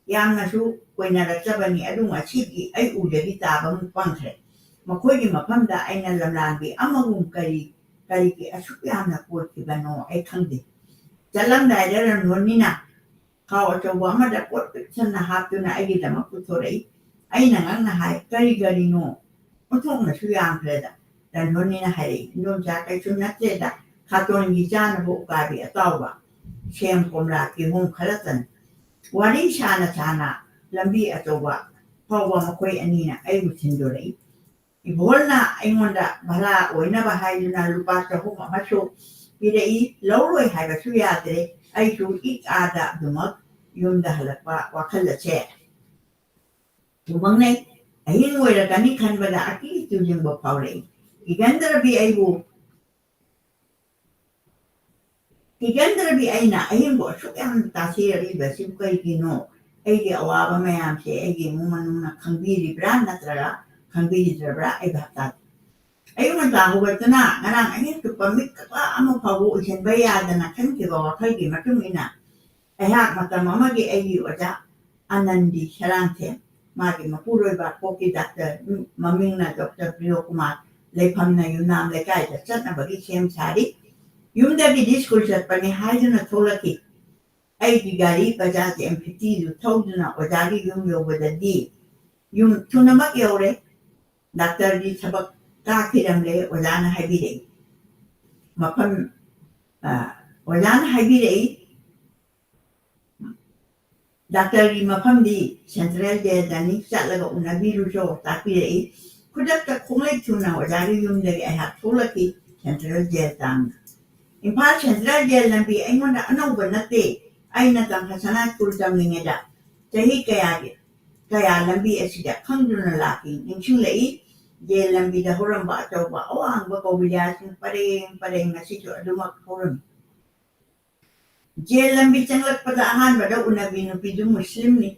ꯌꯥꯝꯅꯁꯨ ꯀꯣꯏꯅꯔꯛꯆꯕꯅꯤ꯫ ꯑꯗꯨ ꯉꯁꯤꯗꯤ ꯑꯩ ꯎꯗꯒꯤ ꯇꯥꯕ ꯑꯃꯨꯛ ꯄꯪꯈ꯭ꯔꯦ꯫ ꯃꯈꯣꯏꯒꯤ ꯃꯐꯝꯗ ꯑꯩꯅ ꯂꯝꯂꯥꯟꯕꯤ ꯑꯃꯒꯨꯝ ꯀꯔꯤ, ꯀꯔꯤꯒꯤ ꯑꯁꯨꯛ ꯌꯥꯝꯅ ꯀꯣꯏꯈꯤꯕꯅꯣ ꯑꯩ ꯈꯪꯗꯦ꯫ ꯆꯠꯂꯝꯗꯥꯏꯗ ꯔꯟꯍꯣꯟꯅꯤꯅ ꯈꯥꯎ ꯑꯆꯧꯕ ꯑꯃꯗ ꯄꯣꯠ ꯄꯤꯛ ꯊꯟꯅ ꯍꯥꯞꯇꯨꯅ ꯑꯩꯒꯤꯗꯃꯛ ꯄꯨꯊꯣꯔꯛꯏ꯫ ꯑꯩꯅ ꯉꯛꯅ ꯍꯥꯏ, "ꯀꯔꯤ ꯀꯔꯤꯅꯣ?" ꯑꯣꯟꯊꯣꯛꯅꯁꯨ ꯌꯥꯝꯈ꯭ꯔꯦꯗ꯫ ꯔꯟꯍꯣꯟꯅꯤꯅ ꯍꯥꯏꯔꯛꯏ, "ꯏꯟꯗꯣꯝꯆꯥ, ꯀꯩꯁꯨ ꯅꯠꯇꯦꯗ, ꯈꯥꯇꯣꯟꯒꯤ ꯆꯥꯅꯕ ꯎꯀꯥꯕꯤ ꯑꯇꯥꯎꯕ, ꯁꯦꯝ, ꯀꯣꯝꯂꯥ, ꯀꯤꯍꯣꯝ ꯈꯔꯇꯅꯤ꯫" ꯋꯥꯔꯤ ꯁꯥꯅ ꯁꯥꯅ ꯂꯝꯕꯤ ꯑꯆꯧꯕ ꯐꯥꯎꯕ ꯃꯈꯣꯏ ꯑꯅꯤꯅ ꯑꯩꯕꯨ ꯊꯤꯟꯗꯣꯔꯛꯏ꯫ ꯏꯕꯣꯜꯅ ꯑꯩꯉꯣꯟꯗ ꯚꯔꯥ ꯑꯣꯏꯅꯕ ꯍꯥꯏꯗꯨꯅ ꯂꯨꯄꯥ ꯆꯍꯨꯝ ꯑꯃꯁꯨ ꯄꯤꯔꯛꯏ꯫ ꯂꯧꯔꯣꯏ ꯍꯥꯏꯕꯁꯨ ꯌꯥꯗ꯭ꯔꯦ꯫ ꯑꯩꯁꯨ ꯏꯛ ꯑꯥꯗ ꯑꯗꯨꯃꯛ ꯌꯨꯝꯗ ꯍꯜꯂꯛꯄ ꯋꯥꯈꯜ ꯑꯁꯦ ꯊꯨꯃꯪꯅꯩ꯫ ꯑꯍꯤꯡ ꯑꯣꯏꯔꯛꯀꯅꯤ ꯈꯟꯕꯗ ꯑꯀꯤ ꯇꯨꯖꯤꯡꯕ ꯐꯥꯎꯔꯛꯏ꯫ ꯀꯤꯒꯟꯗ꯭ꯔꯕꯤ ꯑꯩꯕꯨ ꯀꯤꯒꯟꯗ꯭ꯔꯕꯤ ꯑꯩꯅ ꯑꯍꯤꯡꯕꯨ ꯑꯁꯨꯛ ꯌꯥꯝꯅ ꯇꯥꯁꯤꯔꯛꯂꯤꯕꯁꯤꯕꯨ ꯀꯔꯤꯒꯤꯅꯣ? ꯑꯩꯒꯤ ꯑꯋꯥꯕ ꯃꯌꯥꯝꯁꯦ ꯑꯩꯒꯤ ꯏꯃꯨꯡ ꯃꯅꯨꯡꯅ ꯈꯪꯕꯤꯔꯤꯕ꯭ꯔꯥ ꯅꯠꯇ꯭ꯔꯒ ꯈꯪꯕꯤꯗ꯭ꯔꯕ꯭ꯔꯥ? ꯑꯩ ꯚꯥꯞ ꯇꯥꯗꯦ꯫ ꯑꯌꯨꯛ ꯉꯟꯇꯥ ꯍꯧꯒꯠꯇꯨꯅ ꯉꯔꯥꯡ ꯑꯍꯤꯡ ꯆꯨꯞꯄ ꯃꯤꯠ ꯀꯄꯥ ꯑꯃ ꯐꯥꯎꯕ ꯎꯏꯁꯤꯟꯕ ꯌꯥꯗꯅ ꯈꯟꯈꯤꯕ ꯋꯥꯈꯜꯒꯤ ꯃꯇꯨꯡ ꯏꯟꯅ ꯑꯩꯍꯥꯛ ꯃꯇꯝ ꯑꯃꯒꯤ ꯑꯩꯒꯤ ꯑꯣꯖꯥ ꯑꯅꯟꯗꯤ ꯁꯔꯥꯡꯊꯦꯝ, ꯃꯥꯒꯤ ꯃꯄꯨꯔꯣꯏꯕ ꯀꯣꯛꯀꯤ ꯗꯥꯛꯇꯔ, ꯃꯃꯤꯡꯅ ꯗꯣꯛꯇꯔ ꯄ꯭ꯔꯤꯌꯣ ꯀꯨꯃꯥꯔ, ꯂꯩꯐꯝꯅ ꯌꯨꯝꯅꯥꯝ ꯂꯩꯀꯥꯏꯗ ꯆꯠꯅꯕꯒꯤ ꯁꯦꯝ ꯁꯥꯔꯤ꯫ ꯌꯨꯝꯗꯒꯤꯗꯤ ꯁ꯭ꯀꯨꯜ ꯆꯠꯄꯅꯤ ꯍꯥꯏꯗꯨꯅ ꯊꯣꯛꯂꯛꯈꯤ꯫ ꯑꯩꯒꯤ ꯒꯥꯔꯤ ꯕꯖꯥꯖ ꯑꯦꯝ ꯐꯤꯐꯇꯤꯗꯨ ꯊꯧꯗꯨꯅ ꯑꯣꯖꯥꯒꯤ ꯌꯨꯝ ꯌꯧꯕꯗꯗꯤ ꯌꯨꯝ ꯊꯨꯅꯃꯛ ꯌꯧꯔꯦ꯫ ꯗꯥꯛꯇꯔꯒꯤ ꯊꯕꯛ ꯀꯥꯈꯤꯔꯝꯂꯦ, ꯑꯣꯖꯥꯅ ꯍꯥꯏꯕꯤꯔꯛꯏ꯫ ꯃꯐꯝ, ꯑ, ꯑꯣꯖꯥꯅ ꯍꯥꯏꯕꯤꯔꯛꯏ, "ꯗꯥꯛꯇꯔꯒꯤ ꯃꯐꯝꯗꯤ ꯁꯦꯟꯇ꯭ꯔꯦꯜ ꯖꯦꯜꯗꯅꯤ, ꯆꯠꯂꯒ ꯎꯅꯕꯤꯔꯨꯆꯣ" ꯇꯥꯛꯄꯤꯔꯛꯏ꯫ ꯈꯨꯗꯛꯇ ꯈꯣꯡꯂꯩ ꯊꯨꯅ ꯑꯣꯖꯥꯒꯤ ꯌꯨꯝꯗꯒꯤ ꯑꯩꯍꯥꯛ ꯊꯣꯛꯂꯛꯈꯤ, ꯁꯦꯟꯇ꯭ꯔꯦꯜ ꯖꯦꯜ ꯇꯥꯡꯅ꯫ ꯏꯝꯐꯥꯜ ꯁꯦꯟꯇ꯭ꯔꯦꯜ ꯖꯦꯜ ꯂꯝꯕꯤ ꯑꯩꯉꯣꯟꯗ ꯑꯅꯧꯕ ꯅꯠꯇꯦ꯫ ꯑꯩꯅ ꯇꯝꯐꯁꯅꯥ ꯁ꯭ꯀꯨꯜ ꯇꯝꯂꯤꯉꯩꯗ ꯆꯍꯤ ꯀꯌꯥꯒꯤ, ꯀꯌꯥ ꯂꯝꯕꯤ ꯑꯁꯤꯗ ꯈꯪꯗꯨꯅ ꯂꯥꯛꯈꯤ꯫ ꯅꯤꯡꯁꯤꯡꯂꯛꯏ, ꯖꯦꯜ ꯂꯝꯕꯤꯗ ꯍꯧꯔꯝꯕ ꯑꯆꯧꯕ ꯑꯋꯥꯡꯕ ꯀꯧꯕꯤꯂꯤꯌꯥꯁꯤꯡ ꯄꯔꯦꯡ ꯄꯔꯦꯡ ꯉꯁꯤꯁꯨ ꯑꯗꯨꯃꯛ ꯍꯧꯔꯝꯃꯤ꯫ ꯖꯦꯜ ꯂꯝꯕꯤ ꯆꯪꯂꯛꯄꯗ ꯑꯍꯥꯟꯕꯗ ꯎꯅꯕꯤ ꯅꯨꯄꯤꯗꯨ ꯃꯨꯁꯂꯤꯝꯅꯤ꯫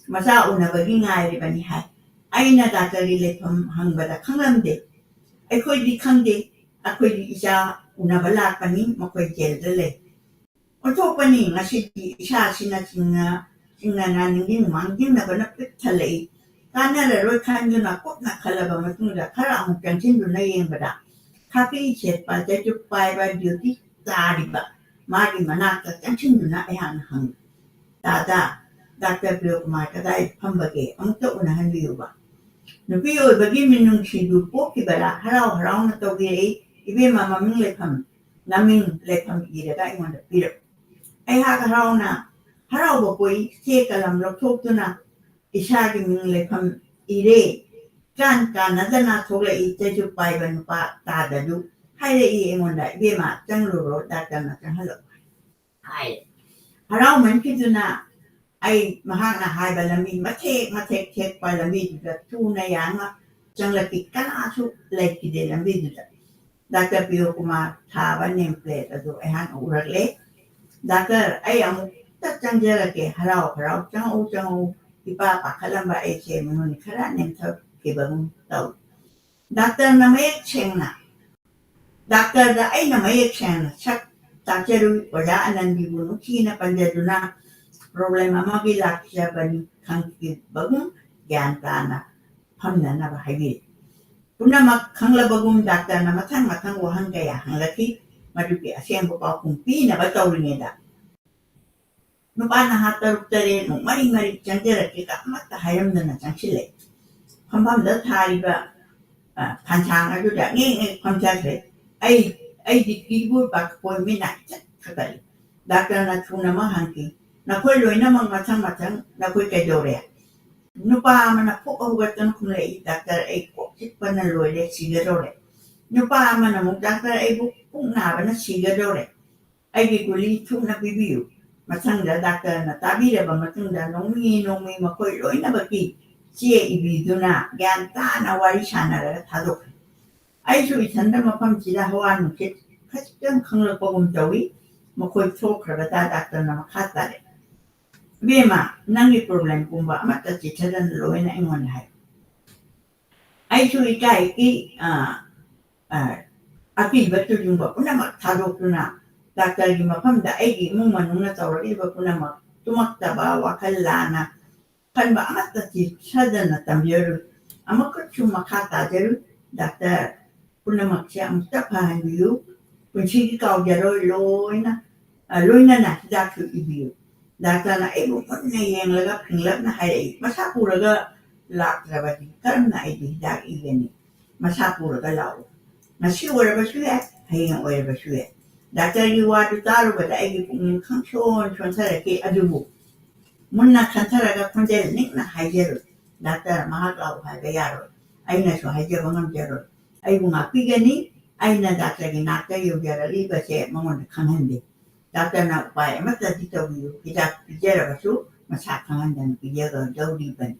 ꯃꯆꯥ ꯎꯅꯕꯒꯤ ꯉꯥꯏꯔꯤꯕꯅꯤ ꯍꯥꯏ꯫ ꯑꯩꯅ ꯗꯥꯛꯇꯔꯒꯤ ꯂꯩꯐꯝ ꯍꯪꯕꯗ ꯈꯪꯂꯝꯗꯦ꯫ ꯑꯩꯈꯣꯏꯗꯤ ꯈꯪꯗꯦ꯫ ꯑꯩꯈꯣꯏꯗꯤ ꯏꯆꯥ ꯎꯅꯕ ꯂꯥꯛꯄꯅꯤ, ꯃꯈꯣꯏ ꯖꯦꯜꯗ ꯂꯩ꯫ ꯑꯣꯟꯊꯣꯛꯄꯅꯤ, ꯉꯁꯤꯗꯤ ꯏꯁꯥꯁꯤꯅ ꯆꯤꯡꯅ ꯆꯤꯡꯅꯅ ꯅꯤꯡꯁꯤꯡ ꯃꯥꯡꯖꯤꯡꯅꯕꯅ ꯄꯤꯛ ꯊꯜꯂꯛꯏ꯫ ꯀꯥꯟꯅꯔꯔꯣꯏ ꯈꯟꯗꯨꯅ ꯀꯨꯞꯅ ꯈꯜꯂꯕ ꯃꯇꯨꯡꯗ ꯈꯔ ꯑꯃꯨꯛ ꯆꯪꯁꯤꯟꯗꯨꯅ ꯌꯦꯡꯕꯗ, ꯈꯥꯀꯤ ꯁꯦꯠꯄ, ꯆꯩꯇꯨꯞ ꯄꯥꯏꯕ, ꯗ꯭ꯌꯨꯇꯤ ꯇꯥꯔꯤꯕ ꯃꯥꯒꯤ ꯃꯅꯥꯛꯇ ꯆꯪꯁꯤꯟꯗꯨꯅ ꯑꯩꯍꯥꯛꯅ ꯍꯪꯏ, "ꯇꯥꯗꯥ, ꯗꯥꯛꯇꯔ ꯄ꯭ꯔꯤꯌꯣꯀꯨꯃꯥꯔ ꯀꯗꯥꯏ ꯐꯝꯕꯒꯦ? ꯑꯃꯨꯛꯇ ꯎꯅꯍꯟꯕꯤꯌꯨꯕ꯫" ꯅꯨꯄꯤ ꯑꯣꯏꯕꯒꯤ ꯃꯤꯅꯨꯡꯁꯤꯗꯨ ꯄꯣꯛꯈꯤꯕꯔꯥ ꯍꯔꯥꯎ ꯍꯔꯥꯎꯅ ꯇꯧꯕꯤꯔꯛꯏ, "ꯏꯕꯦꯝꯃ, ꯃꯃꯤꯡ ꯂꯩꯐꯝ, ꯅꯃꯤꯡ ꯂꯩꯐꯝ ꯏꯔꯒ ꯑꯩꯉꯣꯟꯗ ꯄꯤꯔꯛꯎ꯫" ꯑꯩꯍꯥꯛ ꯍꯔꯥꯎꯅ, ꯍꯔꯥꯎꯕ ꯄꯣꯛꯏ, ꯆꯦ ꯀꯂꯝ ꯂꯧꯊꯣꯛꯇꯨꯅ ꯏꯁꯥꯒꯤ ꯃꯤꯡ ꯂꯩꯐꯝ ꯏꯔꯦ꯫ ꯀꯥꯟ ꯀꯥꯟꯅꯗꯅ ꯊꯣꯛꯂꯛꯏ ꯆꯩꯁꯨ ꯄꯥꯏꯕ ꯅꯨꯄꯥ ꯇꯥꯗꯗꯨ ꯍꯥꯏꯔꯛꯏ ꯑꯩꯉꯣꯟꯗ, "ꯏꯕꯦꯝꯃ, ꯆꯪꯂꯨꯔꯣ, ꯗꯥꯛꯇꯔꯅ ꯆꯪꯍꯜꯂꯛꯑꯣ" ꯍꯥꯏ꯫ ꯍꯔꯥꯎꯃꯟꯈꯤꯗꯨꯅ ꯑꯩ ꯃꯍꯥꯛꯅ ꯍꯥꯏꯕ ꯂꯝꯕꯤ ꯃꯊꯦꯛ ꯃꯊꯦꯛ ꯊꯦꯛꯄ ꯂꯝꯕꯤꯗꯨꯗ ꯊꯨꯅ ꯌꯥꯡꯅ ꯆꯪꯂꯛꯈꯤ꯫ ꯀꯅꯥꯁꯨ ꯂꯩꯈꯤꯗꯦ ꯂꯝꯕꯤꯗꯨꯗ꯫ ꯗꯥꯛꯇꯔ ꯄꯤꯌꯣ ꯀꯨꯃꯥꯔ ꯊꯥꯕ ꯅꯦꯝ ꯄ꯭ꯂꯦꯠ ꯑꯗꯨ ꯑꯩꯍꯥꯛꯅ ꯎꯔꯛꯂꯦ꯫ "ꯗꯥꯛꯇꯔ, ꯑꯩ ꯑꯃꯨꯛꯇ ꯆꯪꯖꯔꯛꯀꯦ꯫" "ꯍꯔꯥꯎ ꯍꯔꯥꯎ ꯆꯪꯉꯛꯎ, ꯆꯪꯉꯛꯎ꯫" ꯏꯄꯥ ꯄꯥꯈꯠꯂꯝꯕ ꯑꯩꯁꯦ ꯃꯤꯍꯨꯟ ꯈꯔ ꯅꯦꯝꯊꯈꯤꯕꯒꯨꯝ ꯇꯧꯏ꯫ ꯗꯥꯛꯇꯔꯅ ꯃꯌꯦꯛ ꯁꯦꯡꯅ, ꯗꯥꯛꯇꯔꯗ ꯑꯩꯅ ꯃꯌꯦꯛ ꯁꯦꯡꯅ ꯁꯛ ꯇꯥꯛꯆꯔꯨꯏ꯫ ꯑꯣꯖꯥ ꯑꯅꯟꯗꯤꯕꯨ ꯅꯨꯡꯁꯤꯅ ꯄꯟꯖꯗꯨꯅ ꯄ꯭ꯔꯣꯕ꯭ꯂꯦꯝ ꯑꯃꯒꯤ ꯂꯥꯛꯆꯕꯅꯤ ꯈꯪꯈꯤꯕꯒꯨꯝ ꯒ꯭ꯌꯥꯟ ꯇꯥꯅ ꯐꯝꯅꯅꯕ ꯍꯥꯏꯕꯤꯔꯤ꯫ ꯄꯨꯝꯅꯃꯛ ꯈꯪꯂꯕꯒꯨꯝ ꯗꯥꯛꯇꯔꯅ ꯃꯊꯪ ꯃꯊꯪ ꯋꯥꯍꯪ ꯀꯌꯥ ꯍꯪꯂꯛꯈꯤ꯫ ꯃꯗꯨꯒꯤ ꯑꯁꯦꯡꯕ ꯄꯥꯎꯈꯨꯝ ꯄꯤꯅꯕ ꯇꯧꯔꯤꯉꯩꯗ, ꯅꯨꯄꯥ ꯅꯍꯥ ꯇꯔꯨꯛ ꯇꯔꯦꯠꯃꯨꯛ ꯃꯔꯤ ꯃꯔꯤ ꯆꯪꯖꯔꯛꯀꯦꯒ ꯑꯃꯠꯇ ꯍꯥꯏꯔꯝꯗꯅ ꯆꯪꯁꯤꯜꯂꯛꯏ꯫ ꯐꯝꯐꯝꯗ ꯊꯥꯔꯤꯕ, ꯑ, ꯐꯟꯁꯥꯡ ꯑꯗꯨꯗ ꯉꯦꯛ ꯉꯦꯛ ꯐꯝꯊꯈ꯭ꯔꯦ꯫ ꯑꯩ, ꯑꯩꯗꯤ ꯀꯤꯕꯣꯏ ꯄꯥꯈꯠꯄꯣꯏ ꯃꯤꯠ ꯅꯥ ꯏꯊꯛ ꯊꯛꯀꯠꯂꯤ꯫ ꯗꯥꯛꯇꯔꯅ ꯊꯨꯅꯃꯛ ꯍꯪꯈꯤ, "ꯅꯈꯣꯏ ꯂꯣꯏꯅꯃꯛ ꯃꯊꯪ ꯃꯊꯪ ꯅꯈꯣꯏ ꯀꯩꯗꯧꯔꯦ?" ꯅꯨꯄꯥ ꯑꯃꯅ ꯐꯨꯛ ꯍꯧꯒꯠꯇꯨꯅ ꯈꯨꯝꯂꯛꯏ, "ꯗꯥꯛꯇꯔ, ꯑꯩ ꯀꯣꯛ ꯆꯤꯛꯄꯅ ꯂꯣꯏꯔꯦ, ꯁꯤꯒꯗꯧꯔꯦ꯫" ꯅꯨꯄꯥ ꯑꯃꯅ ꯑꯃꯨꯛ, "ꯗꯥꯛꯇꯔ, ꯑꯩꯕꯨ ꯄꯨꯛ ꯅꯥꯕꯅ ꯁꯤꯒꯗꯧꯔꯦ, ꯑꯩꯒꯤ ꯒꯨꯂꯤ ꯊꯨꯅ ꯄꯤꯕꯤꯌꯨ꯫" ꯃꯊꯪꯗ ꯗꯥꯛꯇꯔꯅ ꯇꯥꯕꯤꯔꯕ ꯃꯇꯨꯡꯗ ꯅꯣꯡꯃꯤ ꯅꯣꯡꯃꯤ ꯃꯈꯣꯏ ꯂꯣꯏꯅꯃꯛꯀꯤ ꯆꯦ ꯏꯕꯤꯗꯨꯅ ꯒ꯭ꯌꯥꯟ ꯇꯥꯅ ꯋꯥꯔꯤ ꯁꯥꯟꯅꯔꯒ ꯊꯥꯗꯣꯛꯈ꯭ꯔꯦ꯫ ꯑꯩꯁꯨ ꯏꯊꯟꯗ ꯃꯐꯝꯁꯤꯗ ꯍꯋꯥ ꯅꯨꯡꯁꯤꯠ ꯈꯖꯤꯛꯇꯪ ꯈꯪꯂꯛꯄꯒꯨꯝ ꯇꯧꯏ꯫ ꯃꯈꯣꯏ ꯊꯣꯛꯈ꯭ꯔꯕꯗ ꯗꯥꯛꯇꯔꯅ ꯃꯈꯥ ꯇꯥꯔꯦ, "ꯏꯕꯦꯝꯃ, ꯅꯪꯒꯤ problemꯒꯨꯝꯕ ꯑꯃꯠꯇ ꯆꯤꯠꯊꯗꯅ ꯂꯣꯏꯅ ꯑꯩꯉꯣꯟꯗ ꯍꯥꯏ꯫" ꯑꯩꯁꯨ ꯏꯀꯥꯏꯒꯤ, ꯑ, ꯑ, ꯑꯀꯤꯕ ꯇꯨꯖꯨꯡꯕ ꯄꯨꯝꯅꯃꯛ ꯊꯥꯗꯣꯛꯇꯨꯅ ꯗꯥꯛꯇꯔꯒꯤ ꯃꯐꯝꯗ ꯑꯩꯒꯤ ꯏꯃꯨꯡ ꯃꯅꯨꯡꯅ ꯇꯧꯔꯛꯂꯤꯕ ꯄꯨꯝꯅꯃꯛ ꯇꯨꯃꯛꯇꯕ ꯋꯥꯈꯜ ꯂꯥꯟꯅ ꯈꯟꯕ ꯑꯃꯠꯇ ꯆꯤꯠꯊꯗꯅ ꯇꯝꯖꯔꯨꯏ꯫ ꯑꯃꯨꯛꯀꯁꯨ ꯃꯈꯥ ꯇꯥꯖꯔꯨꯏ꯫ ꯗꯥꯛꯇꯔ ꯄꯨꯝꯅꯃꯛꯁꯦ ꯑꯃꯨꯛꯇ ꯐꯍꯟꯕꯤꯌꯨ꯫ ꯄꯨꯟꯁꯤꯒꯤ ꯀꯥꯎꯖꯔꯣꯏ ꯂꯣꯏꯅ, ꯑ, ꯂꯣꯏꯅꯅ ꯍꯤꯗꯥꯛꯁꯨ ꯏꯕꯤꯌꯨ꯫ ꯗꯥꯛꯇꯔꯅ ꯑꯩꯕꯨ ꯃꯨꯟꯅ ꯌꯦꯡꯂꯒ ꯐꯤꯡꯂꯞꯅ ꯍꯥꯏꯔꯛꯏ, "ꯃꯁꯥ ꯄꯨꯔꯒ ꯂꯥꯛꯇ꯭ꯔꯕꯗꯤ ꯀꯔꯝꯅ ꯑꯩꯗꯤ ꯍꯤꯗꯥꯛ ꯏꯒꯅꯤ? ꯃꯁꯥ ꯄꯨꯔꯒ ꯂꯥꯛꯎ꯫ ꯉꯁꯤ ꯑꯣꯏꯔꯕꯁꯨ ꯌꯥꯏ, ꯍꯌꯦꯡ ꯑꯣꯏꯔꯕꯁꯨ ꯌꯥꯏ꯫" ꯗꯥꯛꯇꯔꯒꯤ ꯋꯥꯗꯨ ꯇꯥꯔꯨꯕꯗ ꯑꯩꯒꯤ ꯄꯨꯛꯅꯤꯡ ꯈꯪꯁꯣꯟ ꯁꯣꯟꯊꯔꯛꯈꯤ꯫ ꯑꯗꯨꯕꯨ ꯃꯨꯟꯅ ꯈꯟꯊꯔꯒ ꯈꯣꯟꯖꯦꯜ ꯅꯤꯛꯅ ꯍꯥꯏꯖꯔꯨꯏ, "ꯗꯥꯛꯇꯔ, ꯃꯍꯥꯛ ꯂꯥꯛꯎ ꯍꯥꯏꯕ ꯌꯥꯔꯣꯏ꯫ ꯑꯩꯅꯁꯨ ꯍꯥꯏꯖꯕ ꯉꯝꯖꯔꯣꯏ꯫ ꯑꯩꯕꯨ ꯉꯥꯛꯄꯤꯒꯅꯤ꯫ ꯑꯩꯅ ꯗꯥꯛꯇꯔꯒꯤ ꯅꯥꯛꯇ ꯌꯧꯖꯔꯛꯂꯤꯕꯁꯦ ꯃꯉꯣꯟꯗ ꯈꯪꯍꯟꯗꯦ꯫ ꯗꯥꯛꯇꯔꯅ ꯎꯄꯥꯏ ꯑꯃꯠꯇꯗꯤ ꯇꯧꯕꯤꯌꯨ꯫ ꯍꯤꯗꯥꯛ ꯄꯤꯖꯔꯕꯁꯨ ꯃꯁꯥ ꯈꯪꯍꯟꯗꯅ ꯄꯤꯖꯒꯗꯧꯔꯤꯕꯅꯤ꯫"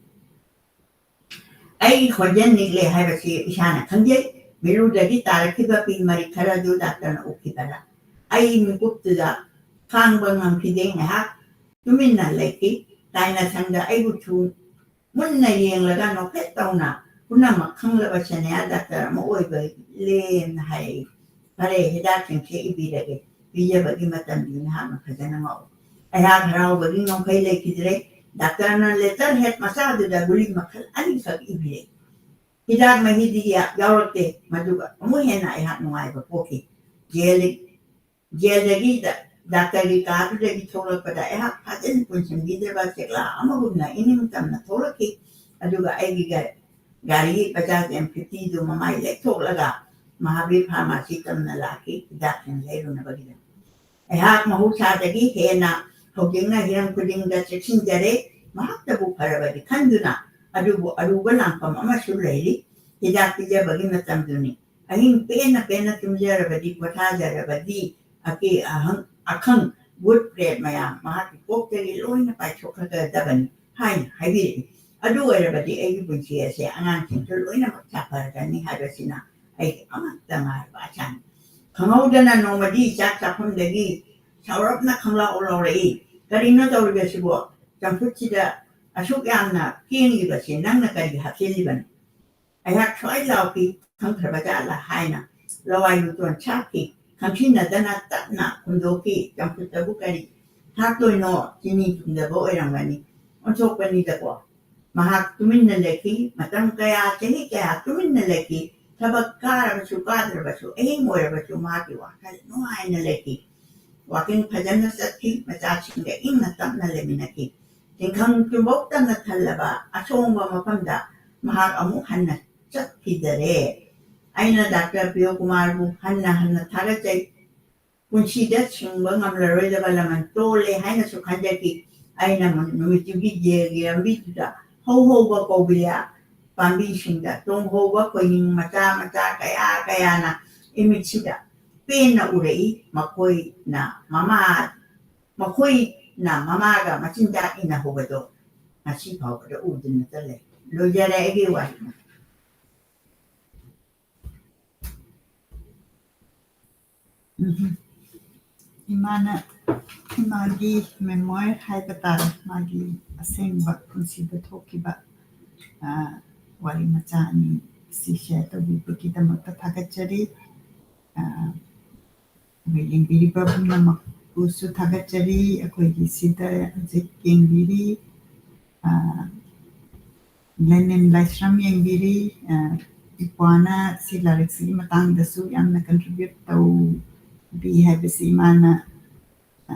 ꯑꯩꯒꯤ ꯈꯣꯟꯖꯦꯜ ꯅꯤꯛꯂꯦ ꯍꯥꯏꯕꯁꯤ ꯏꯁꯥꯅ ꯈꯪꯖꯩ꯫ ꯃꯤꯔꯨꯗꯒꯤ ꯇꯥꯔꯛꯈꯤꯕ ꯄꯤ ꯃꯔꯤꯛ ꯈꯔꯗꯨ ꯗꯥꯛꯇꯔꯅ ꯎꯈꯤꯕꯔꯥ? ꯑꯩ ꯃꯤꯀꯨꯞꯇꯨꯗ ꯈꯥꯡꯕ ꯉꯝꯈꯤꯗꯦ꯫ ꯉꯥꯏꯍꯥꯛ ꯇꯨꯃꯤꯟꯅ ꯂꯩꯈꯤ꯫ ꯇꯥꯏꯅ ꯁꯪꯗ ꯑꯩꯕꯨ ꯊꯨ ꯃꯨꯟꯅ ꯌꯦꯡꯂꯒ ꯅꯣꯛꯐꯦꯠ ꯇꯧꯅ, "ꯄꯨꯝꯅꯃꯛ ꯈꯪꯂꯕ senior doctor ꯑꯃ ꯑꯣꯏꯕ ꯂꯦꯝꯅ ꯍꯥꯏꯔꯛꯏ꯫ ꯐꯔꯦ, ꯍꯤꯗꯥꯛꯁꯤꯡꯁꯦ ꯏꯕꯤꯔꯒꯦ꯫ ꯄꯤꯖꯕꯒꯤ ꯃꯇꯝꯗꯤ ꯅꯍꯥꯛꯅ ꯐꯖꯅ ꯉꯥꯛꯎ꯫" ꯑꯩꯍꯥꯛ ꯍꯔꯥꯎꯕꯒꯤ ꯉꯝꯈꯩ ꯂꯩꯈꯤꯗ꯭ꯔꯦ꯫ ꯗꯥꯛꯇꯔꯅ letterhead ꯃꯆꯥꯗꯨꯗ ꯒꯨꯂꯤ ꯃꯈꯜ ꯑꯅꯤꯈꯛ ꯏꯕꯤꯔꯦ꯫ ꯍꯤꯗꯥꯛ ꯃꯍꯤꯗꯤ ꯌꯥ-, ꯌꯥꯎꯔꯛꯇꯦ꯫ ꯃꯗꯨꯒ ꯑꯃꯨꯛ ꯍꯦꯟꯅ ꯑꯩꯍꯥꯛ ꯅꯨꯡꯉꯥꯏꯕ ꯄꯣꯛꯈꯤ꯫ ꯖꯦꯜ, ꯖꯦꯜꯗꯒꯤ ꯗ-, ꯗꯥꯛꯇꯔꯒꯤ ꯀꯥꯗꯨꯗꯒꯤ ꯊꯣꯛꯂꯛꯄꯗ ꯑꯩꯍꯥꯛ ꯐꯥꯖꯤꯟ ꯄꯨꯟꯁꯤꯟꯕꯤꯗ꯭ꯔꯕ ꯆꯦꯛꯂꯥ ꯑꯃꯒꯨꯝꯅ ꯏꯅꯤꯡ ꯇꯝꯅ ꯊꯣꯛꯂꯛꯈꯤ꯫ ꯑꯗꯨꯒ ꯑꯩꯒꯤ ꯒꯥ-, ꯒꯥꯔꯤ Bajaj M fiftyꯗꯨ ꯃꯃꯥꯏ ꯂꯦꯛꯊꯣꯛꯂꯒ ꯃꯍꯥꯕꯤꯔ pharmacy ꯇꯝꯅ ꯂꯥꯛꯈꯤ, ꯍꯤꯗꯥꯛꯁꯤꯡ ꯂꯩꯔꯨꯅꯕꯒꯤꯗꯃꯛ꯫ ꯑꯩꯍꯥꯛ ꯃꯍꯧꯁꯥꯗꯒꯤ ꯍꯦꯟꯅ ꯍꯧꯖꯤꯛꯅ ꯍꯤꯔꯝ ꯈꯨꯗꯤꯡꯗ ꯆꯦꯛꯁꯤꯟꯖꯔꯦ꯫ ꯃꯍꯥꯛꯇꯕꯨ ꯐꯔꯕꯗꯤ ꯈꯟꯗꯨꯅ, ꯑꯗꯨꯕꯨ ꯑꯔꯨꯕ ꯂꯥꯟꯐꯝ ꯑꯃꯁꯨ ꯂꯩꯔꯤ꯫ ꯍꯤꯗꯥꯛ ꯄꯤꯖꯕꯒꯤ ꯃꯇꯝꯗꯨꯅꯤ꯫ ꯑꯍꯤꯡ ꯄꯦꯟꯅ ꯄꯦꯟꯅ ꯇꯨꯝꯖꯔꯕꯗꯤ, ꯄꯣꯊꯥꯖꯔꯕꯗꯤ, ꯑꯀꯤ ꯑꯍꯪ-, ꯑꯈꯪ ꯚꯨꯠ ꯄ꯭ꯔꯦꯠ ꯃꯌꯥꯝ ꯃꯍꯥꯛꯀꯤ ꯀꯣꯛꯇꯒꯤ ꯂꯣꯏꯅ ꯄꯥꯏꯊꯣꯛꯈ꯭ꯔꯒꯗꯕꯅꯤ ꯍꯥꯏꯅ ꯍꯥꯏꯕꯤꯔꯛꯏ꯫ ꯑꯗꯨ ꯑꯣꯏꯔꯕꯗꯤ ꯑꯩꯒꯤ ꯄꯨꯟꯁꯤ ꯑꯁꯦ ꯑꯉꯥꯡꯁꯤꯡꯁꯨ ꯂꯣꯏꯅꯃꯛ ꯁꯥꯐꯔꯒꯅꯤ ꯍꯥꯏꯕꯁꯤꯅ ꯑꯩꯒꯤ ꯑꯃꯠꯇ ꯉꯥꯏꯔꯕ ꯑꯁꯥꯅꯤ꯫ ꯈꯪꯍꯧꯗꯅ ꯅꯣꯡꯃꯗꯤ ꯆꯥꯛ ꯆꯥꯐꯝꯗꯒꯤ ꯁꯥꯎꯔꯞꯅ ꯈꯪꯂꯥꯎ ꯂꯥꯎꯔꯛꯏ꯫ "ꯀꯔꯤꯅꯣ ꯇꯧꯔꯤꯕꯁꯤꯕꯣ? ꯆꯝꯐꯨꯠꯁꯤꯗ ꯑꯁꯨꯛ ꯌꯥꯝꯅ ꯀꯦꯡꯂꯤꯕꯁꯤ ꯅꯪꯅ ꯀꯔꯤ ꯍꯥꯞꯆꯤꯜꯂꯤꯕꯅꯣ?" ꯑꯩꯍꯥꯛ ꯁ꯭ꯋꯥꯏ ꯂꯥꯎꯈꯤ, "ꯈꯪꯈ꯭ꯔꯕ ꯖꯥꯠꯂꯥ?" ꯍꯥꯏꯅ ꯂꯋꯥꯏ ꯂꯨꯇꯣꯟ ꯁꯥꯠꯈꯤ꯫ ꯈꯪꯁꯤꯟꯅꯗꯅ ꯇꯞꯅ ꯍꯨꯟꯗꯣꯛꯈꯤ꯫ "ꯆꯝꯐꯨꯠꯇꯕꯨ ꯀꯔꯤ ꯍꯥꯞꯇꯣꯏꯅꯣ? ꯆꯤꯅꯤ ꯊꯨꯝꯗꯕ ꯑꯣꯏꯔꯝꯒꯅꯤ꯫ ꯑꯣꯟꯊꯣꯛꯄꯅꯤꯗꯀꯣ"꯫ ꯃꯍꯥꯛ ꯇꯨꯃꯤꯟꯅ ꯂꯩꯈꯤ꯫ ꯃꯇꯝ ꯀꯌꯥ, ꯆꯍꯤ ꯀꯌꯥ ꯇꯨꯃꯤꯟꯅ ꯂꯩꯈꯤ꯫ ꯊꯕꯛ ꯀꯥꯔꯕꯁꯨ ꯀꯥꯗ꯭ꯔꯕꯁꯨ, ꯑꯍꯤꯡ ꯑꯣꯏꯔꯕꯁꯨ ꯃꯍꯥꯛꯀꯤ ꯋꯥꯈꯜ ꯅꯨꯡꯉꯥꯏꯅ ꯂꯩꯈꯤ꯫ ꯋꯥꯀꯤꯡ ꯐꯖꯅ ꯆꯠꯈꯤ꯫ ꯃꯆꯥꯁꯤꯡꯒ ꯏꯪꯅ ꯇꯞꯅ ꯂꯩꯃꯤꯟꯅꯈꯤ꯫ ꯇꯤꯡꯈꯪ ꯇꯨꯝꯕꯧꯇꯅ ꯊꯜꯂꯕ ꯑꯁꯣꯡꯕ ꯃꯐꯝꯗ ꯃꯍꯥꯛ ꯑꯃꯨꯛ ꯍꯟꯅ ꯆꯠꯈꯤꯗꯔꯦ꯫ ꯑꯩꯅ ꯗꯥꯛꯇꯔ ꯄ꯭ꯔꯤꯌꯣ ꯀꯨꯃꯥꯔꯕꯨ ꯍꯟꯅ ꯍꯟꯅ ꯊꯥꯒꯠꯆꯩ꯫ ꯄꯨꯟꯁꯤꯗ ꯁꯤꯡꯕ ꯉꯝꯂꯔꯣꯏꯗꯕ ꯂꯃꯟ ꯇꯣꯜꯂꯦ ꯍꯥꯏꯅꯁꯨ ꯈꯟꯖꯈꯤ꯫ ꯑꯩꯅ ꯅꯨꯃꯤꯠꯇꯨꯒꯤ ꯖꯦꯜꯒꯤ ꯂꯝꯕꯤꯗꯨꯗ ꯍꯧ ꯍꯧꯕ ꯀꯧꯕꯤꯂꯥ ꯄꯥꯝꯕꯤꯁꯤꯡꯗ ꯇꯣꯡꯍꯧꯕ ꯈꯣꯏꯅꯤꯡ ꯃꯆꯥ ꯃꯆꯥ ꯀꯌꯥ ꯀꯌꯥꯅ ꯏꯃꯤꯠꯁꯤꯗ ꯄꯦꯟꯅ ꯎꯔꯛꯏ꯫ ꯃꯈꯣꯏꯅ ꯃꯃꯥ, ꯃꯈꯣꯏꯅ ꯃꯃꯥꯒ ꯃꯆꯤꯟꯖꯥꯛ ꯏꯟꯅꯍꯧꯕꯗꯣ ꯉꯁꯤ ꯐꯥꯎꯕꯗ ꯎꯗꯨꯅꯇ ꯂꯩ꯫ ꯂꯣꯏꯖꯔꯦ ꯑꯩꯒꯤ ꯋꯥꯔꯤ꯫ ꯎꯝ꯫ ꯏꯃꯥꯅ, ꯏꯃꯥꯒꯤ memoir ꯍꯥꯏꯕ ꯇꯥꯔꯦ, ꯃꯥꯒꯤ ꯑꯁꯦꯡꯕ ꯄꯨꯟꯁꯤꯗ ꯊꯣꯛꯈꯤꯕ, ꯑ, ꯋꯥꯔꯤ ꯃꯆꯥ ꯑꯅꯤ ꯁꯤ share ꯇꯧꯕꯤꯕꯒꯤꯗꯃꯛꯇ ꯊꯥꯒꯠꯆꯔꯤ꯫ ꯑ, ꯑꯩꯈꯣꯏ ꯌꯦꯡꯕꯤꯔꯤꯕ ꯄꯨꯝꯅꯃꯛꯄꯨꯁꯨ ꯊꯥꯒꯠꯆꯔꯤ꯫ ꯑꯩꯈꯣꯏꯒꯤ ꯁꯤꯗ ꯍꯧꯖꯤꯛ ꯌꯦꯡꯕꯤꯔꯤ, ꯑ, ꯂꯦꯅꯤꯟ ꯂꯥꯏꯁ꯭ꯔꯝ ꯌꯦꯡꯕꯤꯔꯤ꯫ ꯑ, ꯏꯄ꯭ꯋꯥꯅ ꯁꯤ ꯂꯥꯏꯔꯤꯛꯁꯤꯒꯤ ꯃꯇꯥꯡꯗꯁꯨ ꯌꯥꯝꯅ contribute ꯇꯧꯕꯤ ꯍꯥꯏꯕꯁꯤ ꯏꯃꯥꯅ, ꯑ,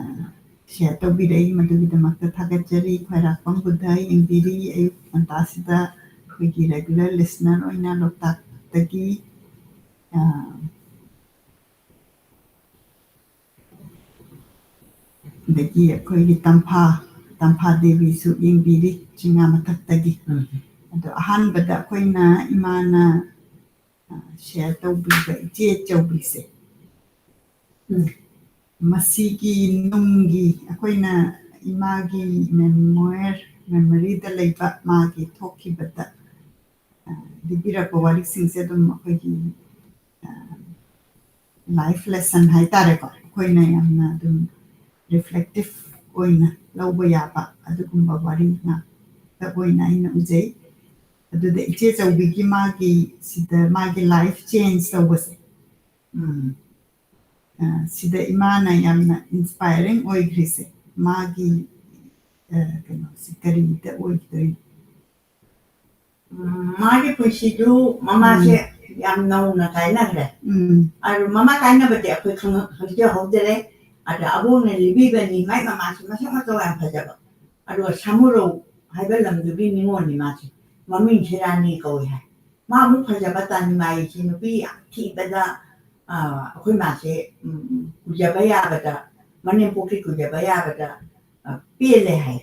share ꯇꯧꯕꯤꯔꯛꯏ꯫ ꯃꯗꯨꯒꯤꯗꯃꯛꯇ ꯊꯥꯒꯠꯆꯔꯤ꯫ ꯈ꯭ꯋꯥꯏꯔꯥꯛꯄꯝ ꯕꯨꯙ ꯌꯦꯡꯕꯤꯔꯤ꯫ ꯑꯌꯨꯛ ꯉꯟꯇꯥꯁꯤꯗ ꯑꯩꯈꯣꯏꯒꯤ regular listener ꯑꯣꯏꯅ ꯂꯣꯛꯇꯥꯛꯇꯒꯤ, ꯑ, ꯑꯗꯒꯤ ꯑꯩꯈꯣꯏꯒꯤ ꯇꯝꯐꯥ, ꯇꯝꯐꯥ ꯗꯦꯕꯤꯁꯨ ꯌꯦꯡꯕꯤꯔꯤ ꯆꯤꯡꯉꯥ ꯃꯊꯛꯇꯒꯤ꯫ ꯎꯝ꯫ ꯑꯗꯣ ꯑꯍꯥꯟꯕꯗ ꯑꯩꯈꯣꯏꯅ ꯏꯃꯥꯅ, ꯑ, share ꯇꯧꯕꯤꯕ ꯏꯆꯦ ꯆꯧꯕꯤꯁꯦ꯫ ꯎꯝ꯫ ꯃꯁꯤꯒꯤ ꯅꯨꯡꯒꯤ ꯑꯩꯈꯣꯏꯅ ꯏꯃꯥꯒꯤ memoir, memoryꯗ ꯂꯩꯕ ꯃꯥꯒꯤ ꯊꯣꯛꯈꯤꯕꯗ, ꯑ, ꯂꯤꯕꯤꯔꯛꯄ ꯋꯥꯔꯤꯁꯤꯡꯁꯦ ꯑꯗꯨꯝ ꯑꯩꯈꯣꯏꯒꯤ, ꯑ, life lesson ꯍꯥꯏꯇꯥꯔꯦꯀꯣ, ꯑꯩꯈꯣꯏꯅ ꯌꯥꯝꯅ ꯑꯗꯨꯝ ꯔꯤꯐ꯭ꯂꯦꯛꯇꯤꯞ ꯑꯣꯏꯅ ꯂꯧꯕ ꯌꯥꯕ ꯑꯗꯨꯒꯨꯝꯕ ꯋꯥꯔꯤ ꯉꯥꯛꯇ ꯑꯣꯏꯅ ꯑꯩꯅ ꯎꯖꯩ꯫ ꯑꯗꯨꯗ ꯏꯆꯦ ꯆꯧꯕꯤꯒꯤ ꯃꯥꯒꯤ ꯁꯤꯗ ꯃꯥꯒꯤ ꯂꯥꯏꯐ ꯆꯦꯟꯖ ꯇꯧꯕꯁꯦ, ꯎꯝ, ꯑ, ꯁꯤꯗ ꯏꯃꯥꯅ ꯌꯥꯝꯅ ꯏꯟꯁꯄꯥꯏꯔꯤꯡ ꯑꯣꯏꯈ꯭ꯔꯤꯁꯦ ꯃꯥꯒꯤ, ꯑ, ꯀꯩꯅꯣꯁꯦ ꯀꯔꯤꯗ ꯑꯣꯏꯈꯤꯗꯣꯏꯅꯣ? ꯎꯝ, ꯃꯥꯒꯤ ꯄꯨꯟꯁꯤꯗꯨ ꯃꯃꯥꯁꯦ ꯌꯥꯝ ꯅꯧꯅ ꯀꯥꯏꯅꯈ꯭ꯔꯦ꯫ ꯎꯝ, ꯑꯗꯨ ꯃꯃꯥ ꯀꯥꯏꯅꯕꯗꯤ ꯑꯩꯈꯣꯏ ꯈꯪ-, ꯈꯪꯖꯍꯧꯗꯔꯦ꯫ ꯑꯗ ꯑꯕꯣꯛꯅ ꯂꯤꯕꯤꯕꯅꯤ, ꯃꯥꯏ ꯃꯃꯥꯁꯦ ꯃꯁꯛ ꯃꯇꯧ ꯌꯥꯝ ꯐꯖꯕ꯫ ꯑꯗꯨꯒ ꯁꯥꯃꯨꯔꯧ ꯍꯥꯏꯕ ꯂꯝꯗꯨꯒꯤ ꯅꯤꯉꯣꯜꯅꯤ ꯃꯥꯁꯦ꯫ ꯃꯃꯤꯡꯁꯦ ꯔꯥꯅꯤ ꯀꯧꯏ ꯍꯥꯏ꯫ ꯃꯥ ꯑꯃꯨꯛ ꯐꯖꯕ ꯇꯥꯅꯤꯃꯥꯏꯁꯤ ꯅꯨꯄꯤ ꯌꯥꯝ ꯊꯤꯕꯗ, ꯑ, ꯑꯩꯈꯣꯏ ꯃꯥꯁꯦ, ꯎꯝ, ꯀꯨꯏꯖꯕ ꯌꯥꯕꯗ, ꯃꯅꯦꯝꯄꯣꯛꯀꯤ ꯀꯨꯏꯖꯕ ꯌꯥꯕꯗ, ꯑ, ꯄꯦꯜꯂꯦ ꯍꯥꯏ꯫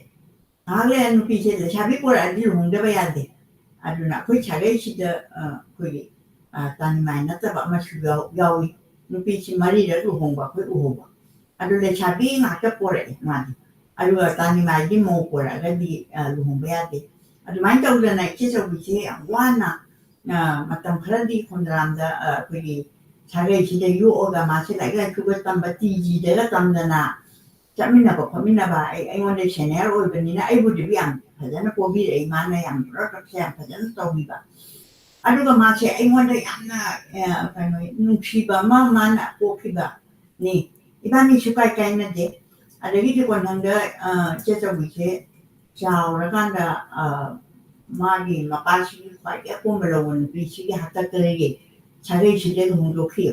ꯉꯥꯏꯍꯥꯛ ꯂꯩꯔ ꯅꯨꯄꯤꯁꯦ ꯂꯩꯁꯥꯕꯤ ꯄꯣꯔꯛꯑꯗꯤ ꯂꯨꯍꯣꯡꯗꯕ ꯌꯥꯗꯦ꯫ ꯑꯗꯨꯅ ꯑꯩꯈꯣꯏ ꯁꯥꯒꯩꯁꯤꯗ, ꯑ, ꯑꯩꯈꯣꯏꯒꯤ, ꯑ, ꯇꯥꯅꯤꯃꯥꯏ ꯅꯠꯇꯕ ꯑꯃꯁꯨ ꯌꯥꯎ-, ꯌꯥꯎꯏ꯫ ꯅꯨꯄꯤꯁꯤ ꯃꯔꯤꯔꯛ ꯂꯨꯍꯣꯡꯕ ꯑꯩꯈꯣꯏ ꯎꯍꯧꯕ꯫ ꯑꯗꯨ ꯂꯩꯁꯥꯕꯤ ꯉꯥꯛꯇ ꯄꯣꯔꯛꯑꯦ ꯃꯥꯗꯤ꯫ ꯑꯗꯨꯒ ꯇꯥꯅꯤꯃꯥꯏꯗꯤ ꯃꯧ ꯄꯣꯔꯛꯑꯒꯗꯤ, ꯑ, ꯂꯨꯍꯣꯡꯕ ꯌꯥꯗꯦ꯫ ꯑꯗꯨꯃꯥꯏꯅ ꯇꯧꯗꯅ ꯏꯆꯦ ꯆꯧꯕꯤꯁꯦ ꯌꯥꯝ ꯋꯥꯅ, ꯑ, ꯃꯇꯝ ꯈꯔꯗꯤ ꯈꯣꯝꯗ꯭ꯔꯥꯝꯗ, ꯑ, ꯑꯩꯈꯣꯏꯒꯤ ꯁꯥꯒꯩꯁꯤꯗ ꯌꯣꯛꯑꯒ ꯃꯥꯁꯦ ꯂꯥꯏꯔꯤꯛ ꯂꯥꯏꯁꯨꯒ ꯇꯝꯕ, ꯇꯤ ꯖꯤꯗꯒ ꯇꯝꯗꯅ ꯆꯠꯃꯤꯟꯅꯕ ꯈꯣꯠꯃꯤꯟꯅꯕ, ꯑꯩ, ꯑꯩꯉꯣꯟꯗ ꯁꯦꯅꯤꯌꯔ ꯑꯣꯏꯕꯅꯤꯅ ꯑꯩꯕꯨꯗꯤ ꯌꯥꯝ ꯐꯖꯅ ꯄꯣꯕꯤꯔꯛꯏ, ꯃꯥꯅ ꯌꯥꯝ ꯄ꯭ꯔꯣꯇꯦꯛꯁꯟ ꯌꯥꯝ ꯐꯖꯅ ꯇꯧꯕꯤꯕ꯫ ꯑꯗꯨꯒ ꯃꯥꯁꯦ ꯑꯩꯉꯣꯟꯗ ꯌꯥꯝꯅ, ꯑ, ꯀꯩꯅꯣ, ꯅꯨꯡꯁꯤꯕ ꯑꯃ ꯃꯥꯅ ꯄꯣꯛꯈꯤꯕꯅꯤ꯫ ꯏꯕꯥꯅꯤ ꯁꯨꯀꯥꯏ ꯀꯥꯏꯅꯗꯦ꯫ ꯑꯗꯒꯤꯗꯤ ꯀꯣꯟꯊꯪꯗ, ꯑ, ꯏꯆꯦ ꯆꯧꯕꯤꯁꯦ ꯆꯥꯎꯔꯀꯥꯟꯗ, ꯑ, ꯃꯥꯒꯤ ꯃꯄꯥꯁꯤꯒꯤ ꯈ꯭ꯋꯥꯏꯗꯒꯤ ꯑꯄꯣꯝꯕ ꯂꯧꯕ ꯅꯨꯄꯤꯁꯤꯒꯤ ꯍꯥꯛꯇꯛꯇꯒꯤ ꯁꯥꯒꯩꯁꯤꯗꯒꯤ ꯍꯣꯡꯗꯣꯛꯈꯤ꯫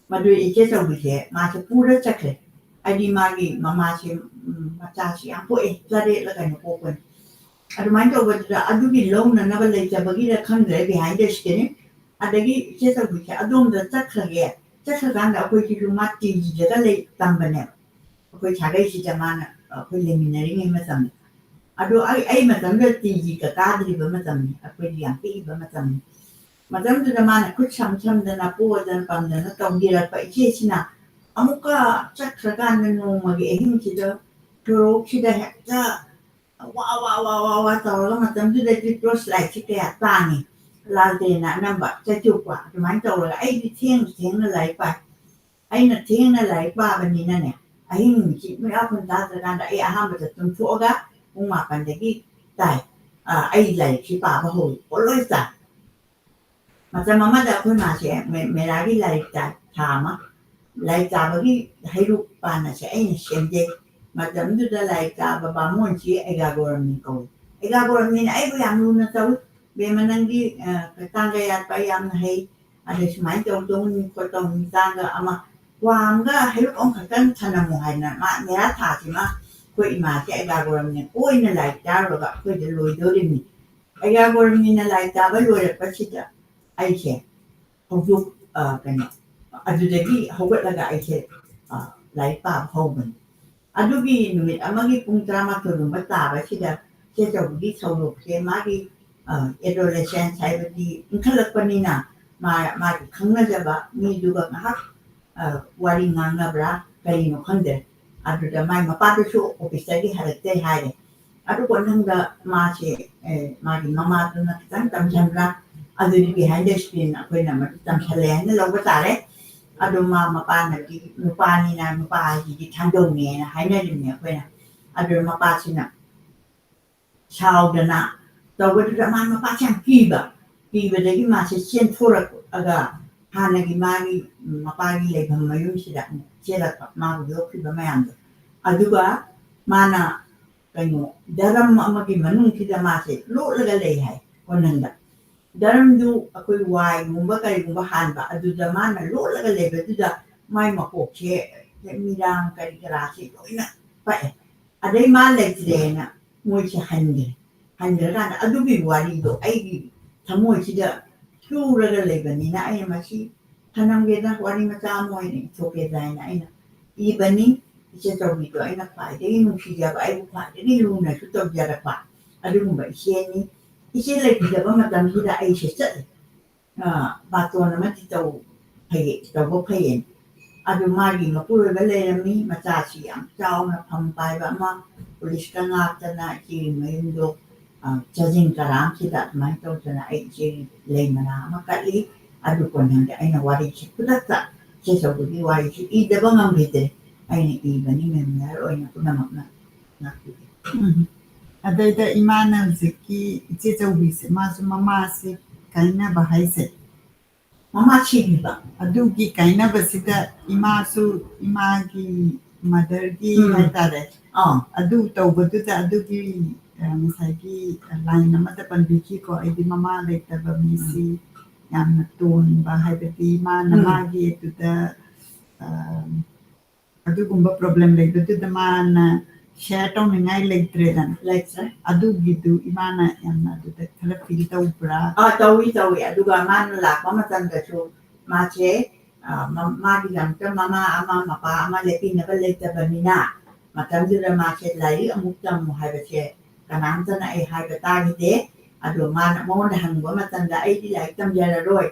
ꯃꯗꯨ ꯏꯆꯦ ꯆꯧꯕꯤꯁꯦ ꯃꯥꯁꯦ ꯄꯨꯔ ꯆꯠꯈ꯭ꯔꯦ꯫ ꯍꯥꯏꯗꯤ ꯃꯥꯒꯤ ꯃꯃꯥꯁꯦ, ꯎꯝ, ꯃꯆꯥꯁꯤ ꯌꯥꯝ ꯄꯣꯛꯑꯦ, ꯇꯔꯦꯠꯂ ꯀꯩꯅꯣ ꯄꯣꯛꯄꯅꯤ꯫ ꯑꯗꯨꯃꯥꯏꯅ ꯇꯧꯕꯗꯨꯗ ꯑꯗꯨꯒꯤ ꯂꯧꯅꯅꯕ ꯂꯩꯇꯕꯒꯤꯔ ꯈꯪꯗ꯭ꯔꯦ, ꯕꯤꯍꯥꯏꯟ ꯗ ꯁ꯭ꯀꯤꯟ꯫ ꯑꯗꯒꯤ ꯏꯆꯦ ꯆꯧꯕꯤꯁꯦ ꯑꯗꯣꯝꯗ ꯆꯠꯈ꯭ꯔꯒꯦ, ꯆꯠꯈ꯭ꯔꯀꯥꯟꯗ ꯑꯩꯈꯣꯏꯁꯤꯁꯨ ꯃꯥ ꯇꯤ ꯖꯤꯗꯒ ꯂꯩ ꯇꯝꯕꯅꯦꯕ꯫ ꯑꯩꯈꯣꯏ ꯁꯥꯒꯩꯁꯤꯗ ꯃꯥꯅ ꯑꯩꯈꯣꯏ ꯂꯩꯃꯤꯟꯅꯔꯤꯉꯩ ꯃꯇꯝꯗ꯫ ꯑꯗꯣ ꯑꯩ, ꯑꯩ ꯃꯇꯝꯗꯨꯗ ꯇꯤ ꯖꯤꯒ ꯀꯥꯗ꯭ꯔꯤꯕ ꯃꯇꯝꯅꯤ, ꯑꯩꯈꯣꯏꯗꯤ ꯌꯥꯝ ꯄꯤꯛꯏꯕ ꯃꯇꯝꯅꯤ꯫ ꯃꯇꯝꯗꯨꯗ ꯃꯥꯅ ꯈꯨꯠ ꯁꯝ ꯁꯝꯗꯅ ꯄꯣꯗꯅ ꯄꯝꯗꯅ ꯇꯧꯕꯤꯔꯛꯄ ꯏꯆꯦꯁꯤꯅ ꯑꯃꯨꯛꯀ ꯆꯠꯈ꯭ꯔꯀꯥꯟꯗ ꯅꯣꯡꯃꯒꯤ ꯑꯍꯤꯡꯁꯤꯗ ꯁꯣꯔꯣꯛꯁꯤꯗ ꯍꯦꯛꯇ ꯋꯥ ꯋꯥ ꯋꯥ ꯋꯥ ꯋꯥ ꯇꯧꯔꯒ, ꯃꯇꯝꯗꯨꯗꯗꯤ ꯇꯣꯔꯆ ꯂꯥꯏꯠꯁꯤ ꯀꯌꯥ ꯇꯥꯡꯉꯤ, ꯂꯥꯜꯇꯦꯟꯅ ꯑꯅꯝꯕ ꯆꯩꯇꯨꯞꯄ ꯑꯗꯨꯃꯥꯏꯅ ꯇꯧꯔꯒ, ꯑꯩꯗꯤ ꯊꯦꯡꯅ ꯊꯦꯡꯅ ꯂꯥꯏꯔꯤꯛ ꯄꯥꯏ꯫ ꯑꯩꯅ ꯊꯦꯡꯅ ꯂꯥꯏꯔꯤꯛ ꯄꯥꯕꯅꯤꯅꯅꯦ, ꯑꯍꯤꯡ ꯅꯨꯃꯤꯠꯁꯤ ꯃꯤꯔꯥ ꯈꯨꯟ ꯇꯥꯗ꯭ꯔꯀꯥꯟꯗ ꯑꯩ ꯑꯍꯥꯟꯕꯗ ꯇꯨꯝꯊꯣꯛꯑꯒ ꯄꯨꯡ ꯃꯥꯄꯟꯗꯒꯤ ꯇꯥꯏ꯫ ꯑ, ꯑꯩ ꯂꯥꯏꯔꯤꯛꯁꯤ ꯄꯥꯕ ꯍꯧꯏ, ꯄꯣꯠꯂꯣꯏ ꯇꯥꯏ꯫ ꯃꯇꯝ ꯑꯃꯗ ꯑꯩꯈꯣꯏ ꯃꯥꯁꯦ ꯃꯦ-, ꯃꯦꯔꯥꯒꯤ ꯂꯥꯏꯔꯤꯛ ꯇꯥꯏ ꯊꯥ ꯑꯃ꯫ ꯂꯥꯏꯔꯤꯛ ꯇꯥꯕꯒꯤ ꯍꯩꯔꯨꯛ ꯄꯥꯟꯅꯁꯦ ꯑꯩꯅ ꯁꯦꯝꯖꯩ꯫ ꯃꯇꯝꯗꯨꯗ ꯂꯥꯏꯔꯤꯛ ꯇꯥꯕ ꯕꯥꯃꯣꯟꯁꯤ ꯑꯩꯒꯥꯒꯣꯔꯝꯅꯤ ꯀꯧꯏ꯫ ꯑꯩꯒꯥꯒꯣꯔꯝꯅꯤꯅ ꯑꯩꯕꯨ ꯌꯥꯝ ꯂꯨꯅ ꯇꯧꯏ꯫ "ꯕꯦꯝꯃ, ꯅꯪꯗꯤ, ꯑ, ꯇꯥꯡꯒ ꯌꯥꯠꯄ ꯌꯥꯝꯅ ꯍꯩ, ꯑꯗꯩ ꯁꯨꯃꯥꯏꯅ ꯇꯧꯗꯧꯅꯤ ꯈꯣꯠꯇꯧꯅꯤ, ꯇꯥꯡꯒ ꯑꯃ, ꯀ꯭ꯋꯥ ꯑꯃꯒ ꯍꯩꯔꯨꯛ ꯑꯃꯈꯛꯇꯪ ꯊꯅꯝꯃꯨ" ꯍꯥꯏꯅ ꯃꯥ ꯃꯦꯔꯥ ꯊꯥꯁꯤꯃ ꯑꯩꯈꯣꯏ ꯏꯃꯥꯁꯦ ꯑꯩꯒꯥꯒꯣꯔꯝꯅꯤ ꯀꯣꯏꯅ ꯂꯥꯏꯔꯤꯛ ꯇꯥꯔꯨꯔꯒ ꯑꯩꯈꯣꯏꯗ ꯂꯣꯏꯗꯧꯔꯤꯕꯅꯤ꯫ ꯑꯩꯒꯥꯒꯣꯔꯝꯅꯤꯅ ꯂꯥꯏꯔꯤꯛ ꯇꯥꯕ ꯂꯣꯏꯔꯛꯄꯁꯤꯗ ꯑꯩꯁꯦ ꯍꯧꯗꯣꯛ-, ꯑ, ꯀꯩꯅꯣ, ꯑꯗꯨꯗꯒꯤ ꯍꯧꯒꯠꯂꯒ ꯑꯩꯁꯦ, ꯑ, ꯂꯥꯏꯔꯤꯛ ꯄꯥꯕ ꯍꯧꯕꯅꯤ꯫ ꯑꯗꯨꯒꯤ ꯅꯨꯃꯤꯠ ꯑꯃꯒꯤ ꯄꯨꯡ ꯇꯔꯥꯃꯥꯊꯣꯏꯒꯨꯝꯕ ꯇꯥꯕꯁꯤꯗ ꯆꯦ ꯆꯧꯕꯤꯒꯤ ꯁꯧꯗꯣꯛꯁꯦ ꯃꯥꯒꯤ, ꯑ, adolescence ꯍꯥꯏꯕꯗꯤ ꯏꯟꯈꯠꯂꯛꯄꯅꯤꯅ ꯃꯥ-, ꯃꯥꯒꯤ ꯈꯪꯅꯖꯕ ꯃꯤꯗꯨꯒ ꯉꯥꯏꯍꯥꯛ, ꯑ, ꯋꯥꯔꯤ ꯉꯥꯡꯅꯕ꯭ꯔꯥ ꯀꯔꯤꯅꯣ ꯈꯪꯗ꯭ꯔꯦ꯫ ꯑꯗꯨꯗ ꯃꯥꯏ ꯃꯄꯥꯗꯨꯁꯨ officeꯇꯒꯤ ꯍꯜꯂꯛꯇꯦ ꯍꯥꯏꯔꯦ꯫ ꯑꯗꯨ ꯀꯣꯟꯊꯪꯗ ꯃꯥꯁꯦ, ꯑꯦ, ꯃꯥꯒꯤ ꯃꯃꯥꯗꯨꯅ ꯈꯤꯇꯪ ꯇꯝꯁꯤꯟꯕ꯭ꯔꯥ, ꯑꯗꯨꯗꯤ behind the scene ꯑꯩꯈꯣꯏꯅ ꯃꯗꯨ ꯇꯝꯁꯜꯂꯦ ꯍꯥꯏꯅ ꯂꯧꯕ ꯇꯥꯔꯦ꯫ ꯑꯗꯨ ꯃꯥ ꯃꯄꯥꯅꯗꯤ, ꯅꯨꯄꯥꯅꯤꯅ ꯅꯨꯄꯥ ꯍꯥꯏꯁꯤꯗꯤ ꯊꯥꯡꯗꯧꯅꯦꯅ ꯍꯥꯏꯅꯔꯤꯕꯅꯦ ꯑꯩꯈꯣꯏꯅ꯫ ꯑꯗꯨ ꯃꯄꯥꯁꯤꯅ ꯁꯥꯎꯗꯅ ꯇꯧꯕꯗꯨꯗ ꯃꯥ ꯃꯄꯥꯁꯦ ꯌꯥꯝ ꯀꯤꯕ, ꯀꯤꯕꯗꯒꯤ ꯃꯥꯁꯦ ꯆꯦꯟꯊꯣꯔꯛꯑꯒ ꯍꯥꯟꯅꯒꯤ ꯃꯥꯒꯤ ꯃꯄꯥꯒꯤ ꯂꯩꯐꯝ ꯃꯌꯨꯝꯁꯤꯗ ꯑꯃꯨꯛ ꯆꯦꯜꯂꯛꯄ, ꯃꯥꯕꯨ ꯌꯣꯛꯈꯤꯕ ꯃꯌꯥꯝꯗꯣ꯫ ꯑꯗꯨꯒ ꯃꯥꯅ ꯀꯩꯅꯣ, ꯗꯔꯝ ꯑꯃꯒꯤ ꯃꯅꯨꯡꯁꯤꯗ ꯃꯥꯁꯦ ꯂꯣꯠꯂꯒ ꯂꯩ ꯍꯥꯏ ꯀꯣꯟꯅꯪꯗ꯫ ꯗꯔꯝꯗꯨ ꯑꯩꯈꯣꯏ ꯋꯥꯏꯒꯨꯝꯕ ꯀꯔꯤꯒꯨꯝꯕ ꯍꯥꯟꯕ, ꯑꯗꯨꯗ ꯃꯥꯅ ꯂꯣꯠꯂꯒ ꯂꯩꯕꯗꯨꯗ ꯃꯥꯏ ꯃꯀꯣꯛꯁꯦ ꯃꯤꯔꯥꯡ ꯀꯔꯤ ꯀꯔꯥꯁꯦ ꯂꯣꯏꯅ ꯄꯛꯑꯦ꯫ ꯑꯗꯩ ꯃꯥ ꯂꯩꯇ꯭ꯔꯦꯅ ꯃꯣꯏꯁꯦ ꯍꯟꯈ꯭ꯔꯦ꯫ ꯍꯟꯈ꯭ꯔꯀꯥꯟꯗ ꯑꯗꯨꯒꯤ ꯋꯥꯔꯤꯗꯣ ꯑꯩꯒꯤ ꯊꯃꯣꯏꯁꯤꯗ ꯆꯨꯔꯒ ꯂꯩꯕꯅꯤꯅ ꯑꯩꯅ ꯃꯁꯤ ꯊꯅꯝꯒꯦꯗ, ꯋꯥꯔꯤ ꯃꯆꯥ ꯑꯃ ꯑꯣꯏꯅ ꯏꯊꯣꯛꯀꯦꯗ ꯍꯥꯏꯅ ꯑꯩꯅ ꯏꯕꯅꯤ꯫ ꯏꯆꯦ ꯆꯧꯕꯤꯗꯣ ꯑꯩꯅ ꯈ꯭ꯋꯥꯏꯗꯒꯤ ꯅꯨꯡꯁꯤꯖꯕ, ꯑꯩꯕꯨ ꯈ꯭ꯋꯥꯏꯗꯒꯤ ꯂꯨꯅꯁꯨ ꯇꯧꯖꯔꯛꯄ ꯑꯗꯨꯒꯨꯝꯕ ꯏꯆꯦꯅꯤ꯫ ꯏꯆꯦ ꯂꯩꯈꯤꯗꯕ ꯃꯇꯝꯗꯨꯗ ꯑꯩꯁꯦ ꯆꯠꯂꯦ꯫ ꯑ, ꯕꯥꯇꯣꯟ ꯑꯃꯗꯤ ꯇꯧ-, ꯐꯩꯌꯦ, ꯇꯧꯕ ꯐꯩꯌꯦ꯫ ꯑꯗꯨ ꯃꯥꯒꯤ ꯃꯄꯨꯔꯣꯏꯕ ꯂꯩꯔꯝꯃꯤ, ꯃꯆꯥꯁꯤ ꯌꯥꯝ ꯆꯥꯎꯅ ꯐꯝ ꯄꯥꯏꯕ ꯑꯃ, ꯄꯨꯂꯤꯁꯀ ꯉꯥꯛꯇꯅ ꯏꯆꯦꯒꯤ ꯃꯌꯨꯝꯗꯣ, ꯑ, ꯆꯥꯖꯤꯡ ꯀꯔꯥꯝꯁꯤꯗ ꯑꯗꯨꯃꯥꯏꯅ ꯇꯧꯗꯅ ꯑꯩ ꯏꯆꯦꯒꯤ ꯂꯩ ꯃꯅꯥ ꯑꯃ ꯀꯠꯂꯤ꯫ ꯑꯗꯨ ꯀꯣꯟꯊꯪꯗ ꯑꯩꯅ ꯋꯥꯔꯤꯁꯤ ꯈꯨꯗꯛꯇ ꯏꯆꯦ ꯆꯧꯕꯒꯤ ꯋꯥꯔꯤꯁꯤ ꯏꯗꯕ ꯉꯝꯈꯤꯗ꯭ꯔꯦ꯫ ꯑꯩꯅ ꯏꯕꯅꯤ, ꯃꯦꯃꯣꯌꯔ ꯑꯣꯏꯅ ꯄꯨꯝꯅꯃꯛꯅ ꯉꯥꯛꯄꯤꯒꯦ꯫ ꯎꯝ꯫ ꯑꯗꯩꯗ ꯏꯃꯥꯅ ꯍꯧꯖꯤꯛꯀꯤ ꯏꯆꯦ ꯆꯧꯕꯤꯁꯦ, ꯃꯥꯁꯨ ꯃꯃꯥꯁꯦ ꯀꯥꯏꯅꯕ ꯍꯥꯏꯁꯦ, ꯃꯃꯥ ꯁꯤꯈꯤꯕ꯫ ꯑꯗꯨꯒꯤ ꯀꯥꯏꯅꯕꯁꯤꯗ ꯏꯃꯥꯁꯨ, ꯏꯃꯥꯒꯤ ꯃꯗꯔꯒꯤ ꯎꯝ꯫ ꯍꯥꯏꯇꯥꯔꯦ, ꯑꯥ꯫ ꯑꯗꯨ ꯇꯧꯕꯗꯨꯗ ꯑꯗꯨꯒꯤ, ꯑ, ꯉꯁꯥꯏꯒꯤ ꯂꯥꯏꯟ ꯑꯃꯗ ꯄꯟꯕꯤꯈꯤꯀꯣ, ꯑꯩꯗꯤ ꯃꯃꯥ ꯂꯩꯇꯕ ꯃꯤꯁꯤ ꯎꯝ꯫ ꯌꯥꯝꯅ ꯇꯣꯟꯕ, ꯍꯥꯏꯕꯗꯤ ꯃꯥꯅ ꯎꯝ꯫ ꯃꯥꯒꯤ ꯑꯗꯨꯗ, ꯑ, ꯑꯗꯨꯒꯨꯝꯕ ꯄ꯭ꯔꯣꯕ꯭ꯂꯦꯝ ꯂꯩꯕꯗꯨꯗ ꯃꯥꯅ ꯁꯤꯌꯔ ꯇꯧꯅꯤꯡꯉꯥꯏ ꯂꯩꯇ꯭ꯔꯦꯗꯅ꯫ ꯂꯩꯇ꯭ꯔꯦ꯫ ꯑꯗꯨꯒꯤꯗꯨ ꯏꯃꯥꯅ ꯌꯥꯝꯅ ꯑꯗꯨꯗ ꯈꯔ ꯐꯤꯜ ꯇꯧꯕ꯭ꯔꯥ? ꯑꯥ, ꯇꯧꯏ, ꯇꯧꯏ꯫ ꯑꯗꯨꯒ ꯃꯥꯅ ꯂꯥꯛꯄ ꯃꯇꯝꯗꯁꯨ ꯃꯥꯁꯦ, ꯑ, ꯃ-, ꯃꯥꯒꯤꯗꯃꯛꯇ ꯃꯃꯥ ꯑꯃ, ꯃꯄꯥ ꯑꯃ ꯂꯦꯞꯄꯤꯅꯕ ꯂꯩꯇꯕꯅꯤꯅ, ꯃꯇꯝꯗꯨꯗ ꯃꯥꯁꯦ ꯂꯥꯏꯔꯤꯛ ꯑꯃꯨꯛ ꯇꯝꯃꯨ ꯍꯥꯏꯕꯁꯦ ꯀꯅꯥꯝꯇꯅ ꯑꯩ ꯍꯥꯏꯕ ꯇꯥꯈꯤꯗꯦ꯫ ꯑꯗꯣ ꯃꯥꯅ, ꯃꯉꯣꯟꯗ ꯍꯪꯕ ꯃꯇꯝꯗ, "ꯑꯩꯗꯤ ꯂꯥꯏꯔꯤꯛ ꯇꯝꯖꯔꯔꯣꯏ,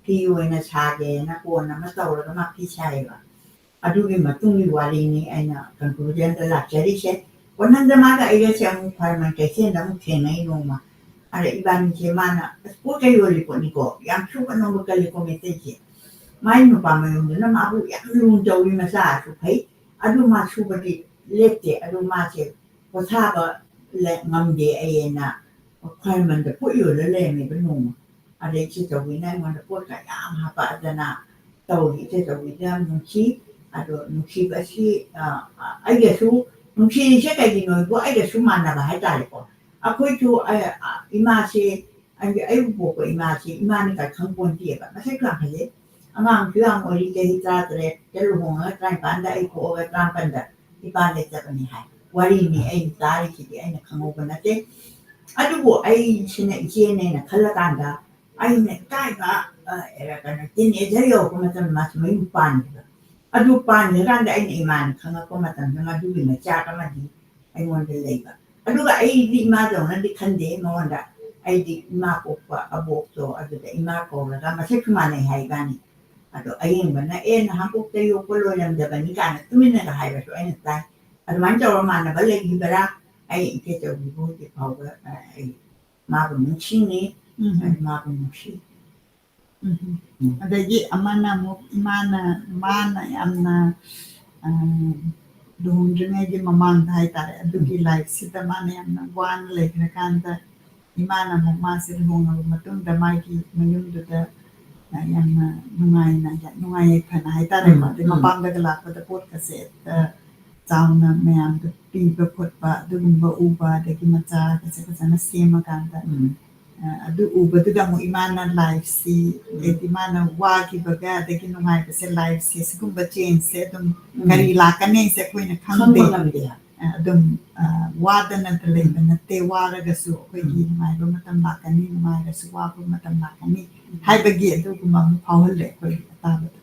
ꯐꯤ ꯑꯣꯏꯅ ꯁꯥꯒꯦꯅ" ꯀꯣꯟꯅ ꯑꯃ ꯇꯧꯔꯒ ꯃꯥ ꯐꯤ ꯁꯥꯏꯌꯦꯕ꯫ ꯑꯗꯨꯒꯤ ꯃꯇꯨꯡꯒꯤ ꯋꯥꯔꯤꯅꯤ ꯑꯩꯅ ꯀꯟꯀ꯭ꯂꯨꯖꯟꯗ ꯂꯥꯛꯆꯔꯤꯁꯦ꯫ ꯀꯣꯟꯊꯪꯗ ꯃꯥꯒ ꯑꯩꯒꯁꯦ ꯑꯃꯨꯛ ꯈ꯭ꯋꯥꯏꯔꯝꯕꯟ ꯀꯩꯊꯦꯜꯗ ꯑꯃꯨꯛ ꯊꯦꯡꯅꯩ ꯅꯣꯡꯃ꯫ ꯑꯗ ꯏꯕꯥꯅꯤꯁꯦ, ꯃꯥꯅ ꯑꯁ ꯄꯣꯠ ꯆꯩ ꯌꯣꯜꯂꯤ ꯄꯣꯠꯅꯤꯀꯣ, ꯌꯥꯝ ꯁꯨꯕ ꯅꯣꯝꯕ ꯀꯜꯂꯤꯀꯣ ꯃꯩꯇꯩꯁꯦ꯫ ꯃꯥꯏ ꯅꯨꯄꯥ ꯃꯌꯨꯝꯗꯨꯅ ꯃꯥꯕꯨ ꯌꯥꯝ ꯂꯨꯅ ꯇꯧꯏ, ꯃꯆꯥꯁꯨ ꯐꯩ꯫ ꯑꯗꯨ ꯃꯥ ꯁꯨꯕꯗꯤ ꯂꯦꯞꯇꯦ꯫ ꯑꯗꯨ ꯃꯥꯁꯦ ꯄꯣꯊꯥꯕ ꯂꯦ-, ꯉꯝꯗꯦ ꯑꯩꯅ ꯈ꯭ꯋꯥꯏꯔꯝꯕꯟꯗ ꯄꯣꯠ ꯌꯣꯜꯂ ꯂꯩꯔꯝꯃꯦꯕ ꯅꯣꯡꯃ꯫ ꯑꯗꯩ ꯏꯆꯦ ꯆꯧꯕꯤꯅ ꯑꯩꯉꯣꯟꯗ ꯄꯣꯠꯀ ꯌꯥꯝ ꯍꯥꯄꯛꯑꯗꯅ ꯇꯧꯔꯤ꯫ ꯏꯆꯦ ꯆꯧꯕꯤꯗ ꯌꯥꯝ ꯅꯨꯡꯁꯤ꯫ ꯑꯗꯣ ꯅꯨꯡꯁꯤꯕꯁꯤ, ꯑ, ꯑ, ꯑꯩꯒꯁꯨ, ꯅꯨꯡꯁꯤꯔꯤꯁꯦ ꯀꯩꯒꯤꯅꯣ ꯍꯥꯏꯕꯨ ꯑꯩꯒꯁꯨ ꯃꯥꯟꯅꯕ ꯍꯥꯏꯇꯥꯔꯦꯀꯣ꯫ ꯑꯩꯈꯣꯏꯁꯨ, ꯑ, ꯑ, ꯏꯃꯥꯁꯦ, ꯑꯩꯒꯤ, ꯑꯩꯕꯨ ꯄꯣꯛꯄ ꯏꯃꯥꯁꯦ, ꯏꯃꯥꯅꯤ ꯀꯥꯏ ꯈꯪ ꯄꯣꯟꯇꯦꯕ꯫ ꯃꯁꯛꯁꯨ ꯌꯥꯝ ꯐꯖꯩ꯫ ꯑꯉꯥꯡꯁꯨ ꯌꯥꯝ ꯑꯣꯏꯔꯤ, ꯆꯍꯤ ꯇꯔꯥꯇꯔꯦꯠꯇ ꯂꯨꯍꯣꯡꯉꯒ ꯇꯔꯥꯅꯤꯄꯥꯟꯗ ꯑꯩ ꯄꯣꯛꯑꯒ ꯇꯔꯥꯃꯥꯄꯟꯗ ꯏꯄꯥ ꯂꯩꯇꯕꯅꯤ ꯍꯥꯏ꯫ ꯋꯥꯔꯤꯅꯤ ꯑꯩꯅ ꯇꯥꯔꯤꯁꯤꯗꯤ, ꯑꯩꯅ ꯈꯪꯍꯧꯕ ꯅꯠꯇꯦ꯫ ꯑꯗꯨꯕꯨ ꯑꯩꯁꯤꯅ ꯏꯆꯦꯅꯦꯅ ꯈꯜꯂꯀꯥꯟꯗ, ꯑꯩꯅ ꯏꯀꯥꯏꯕ, ꯑ, ꯑꯦ, ꯀꯩꯅꯣ, ꯇꯤꯟ ꯑꯦꯖꯔ ꯌꯧꯔꯛꯄ ꯃꯇꯝꯗ ꯃꯥꯁꯨ ꯃꯌꯨꯝ ꯄꯥꯟꯈꯤꯕ꯫ ꯑꯗꯨ ꯄꯥꯟꯈ꯭ꯔꯀꯥꯟꯗ ꯑꯩꯅ ꯏꯃꯥꯅ ꯈꯪꯉꯛꯄ ꯃꯇꯝꯗ ꯃꯗꯨꯒꯤ ꯃꯩꯆꯥꯛ ꯑꯃꯗꯤ ꯑꯩꯉꯣꯟꯗ ꯂꯩꯕ꯫ ꯑꯗꯨꯒ ꯑꯩꯗꯤ ꯏꯃꯥꯗꯧꯅꯗꯤ ꯈꯟꯗꯦ ꯃꯉꯣꯟꯗ꯫ ꯑꯩꯗꯤ ꯏꯃꯥ ꯄꯣꯛꯄ ꯑꯕꯣꯛꯇꯣ ꯑꯗꯨꯗ ꯏꯃꯥ ꯀꯧꯔꯒ ꯃꯁꯛꯁꯨ ꯃꯥꯟꯅꯩ ꯍꯥꯏ ꯏꯕꯥꯅꯤ꯫ ꯑꯗꯣ ꯑꯌꯦꯡꯕꯅ, "ꯑꯦ, ꯅꯍꯥꯟꯕꯣꯛꯇ ꯌꯣꯛꯄ ꯂꯣꯏꯔꯝꯗꯕꯅꯤ" ꯀꯥꯏꯅ ꯇꯨꯃꯤꯟꯅꯒ ꯍꯥꯏꯕꯁꯨ ꯑꯩꯅ ꯇꯥꯏ꯫ ꯑꯗꯨꯃꯥꯏꯅ ꯇꯧꯔ ꯃꯥꯟꯅꯕ ꯂꯩꯈꯤꯕꯔꯥ? ꯑꯩ ꯏꯆꯦ ꯆꯧꯕꯤꯕꯨ ꯍꯧꯖꯤꯛ ꯐꯥꯎꯕ, ꯑ, ꯑꯩ ꯃꯥꯕꯨ ꯅꯤꯡꯁꯤꯡꯉꯤ, ꯎꯝ꯫ ꯑꯩ ꯃꯥꯕꯨ ꯅꯨꯡꯁꯤ꯫ ꯎꯝ꯫ ꯎꯝ꯫ ꯑꯗꯒꯤ ꯑꯃꯅ ꯑꯃꯨꯛ ꯏꯃꯥꯅ, ꯃꯥꯅ ꯌꯥꯝꯅ ꯂꯨꯍꯣꯡꯗ꯭ꯔꯤꯉꯩꯒꯤ ꯃꯃꯥꯡꯗ ꯍꯥꯏꯇꯥꯔꯦ, ꯑꯗꯨꯒꯤ ꯎꯝ꯫ Lifeꯁꯤꯗ ꯃꯥꯅ ꯌꯥꯝꯅ ꯋꯥꯅ ꯂꯩꯈ꯭ꯔꯀꯥꯟꯗ, ꯏꯃꯥꯅ ꯑꯃꯨꯛ ꯃꯥꯁꯦ ꯂꯨꯍꯣꯡꯉꯕ ꯃꯇꯨꯡꯗ ꯃꯥꯒꯤ ꯃꯌꯨꯝꯗꯨꯗ, ꯑ, ꯌꯥꯝꯅ ꯅꯨꯡꯉꯥꯏꯅ, ꯅꯨꯡꯉꯥꯏ ꯌꯥꯏꯐꯅ ꯍꯥꯏꯇꯥꯔꯦꯀꯣ, ꯎꯝ, ꯑꯗꯩ ꯎꯝ꯫ ꯃꯄꯥꯝꯗꯒ ꯂꯥꯛꯄꯗ ꯄꯣꯠꯀꯁꯦ ꯍꯦꯛꯇ ꯆꯥꯎꯅ ꯃꯌꯥꯝꯗ ꯄꯤꯕ ꯈꯣꯠꯄ ꯑꯗꯨꯒꯨꯝꯕ ꯎꯕ, ꯑꯗꯒꯤ ꯃꯆꯥꯒꯁꯦ ꯐꯖꯅ ꯁꯦꯝꯃꯀꯥꯟꯗ, ꯎꯝ꯫ ꯑ, ꯑꯗꯨ ꯎꯕꯗꯨꯗ ꯑꯃꯨꯛ ꯏꯃꯥꯅ lifeꯁꯤ, ꯎꯝ꯫ ꯍꯥꯏꯗꯤ ꯃꯥꯅ ꯋꯥꯈꯤꯕꯒ ꯑꯗꯒꯤ ꯅꯨꯡꯉꯥꯏꯕꯁꯦ, lifeꯁꯦ ꯁꯤꯒꯨꯝꯕ changeꯁꯦ ꯑꯗꯨꯝ ꯎꯝ꯫ ꯀꯔꯤ ꯂꯥꯛꯀꯅꯤ ꯍꯥꯏꯁꯦ ꯑꯩꯈꯣꯏꯅ ꯈꯪꯕ ꯈꯪꯗꯦ꯫ ꯉꯝꯗꯦ꯫ ꯑ, ꯑꯗꯨꯝ, ꯑ, ꯋꯥꯗꯅꯇ ꯂꯩꯕ ꯎꯝ꯫ ꯅꯠꯇꯦ, ꯋꯥꯔꯒꯁꯨ ꯑꯩꯈꯣꯏꯒꯤ ꯎꯝ꯫ ꯅꯨꯡꯉꯥꯏꯕ ꯃꯇꯝ ꯂꯥꯛꯀꯅꯤ, ꯅꯨꯡꯉꯥꯏꯔꯁꯨ ꯋꯥꯕ ꯃꯇꯝ ꯂꯥꯛꯀꯅꯤ ꯎꯝ꯫ ꯍꯥꯏꯕꯒꯤ ꯑꯗꯨꯒꯨꯝꯕ ꯑꯃ ꯐꯥꯎꯍꯜꯂꯦ ꯑꯩꯈꯣꯏ ꯑꯇꯥꯕꯗ꯫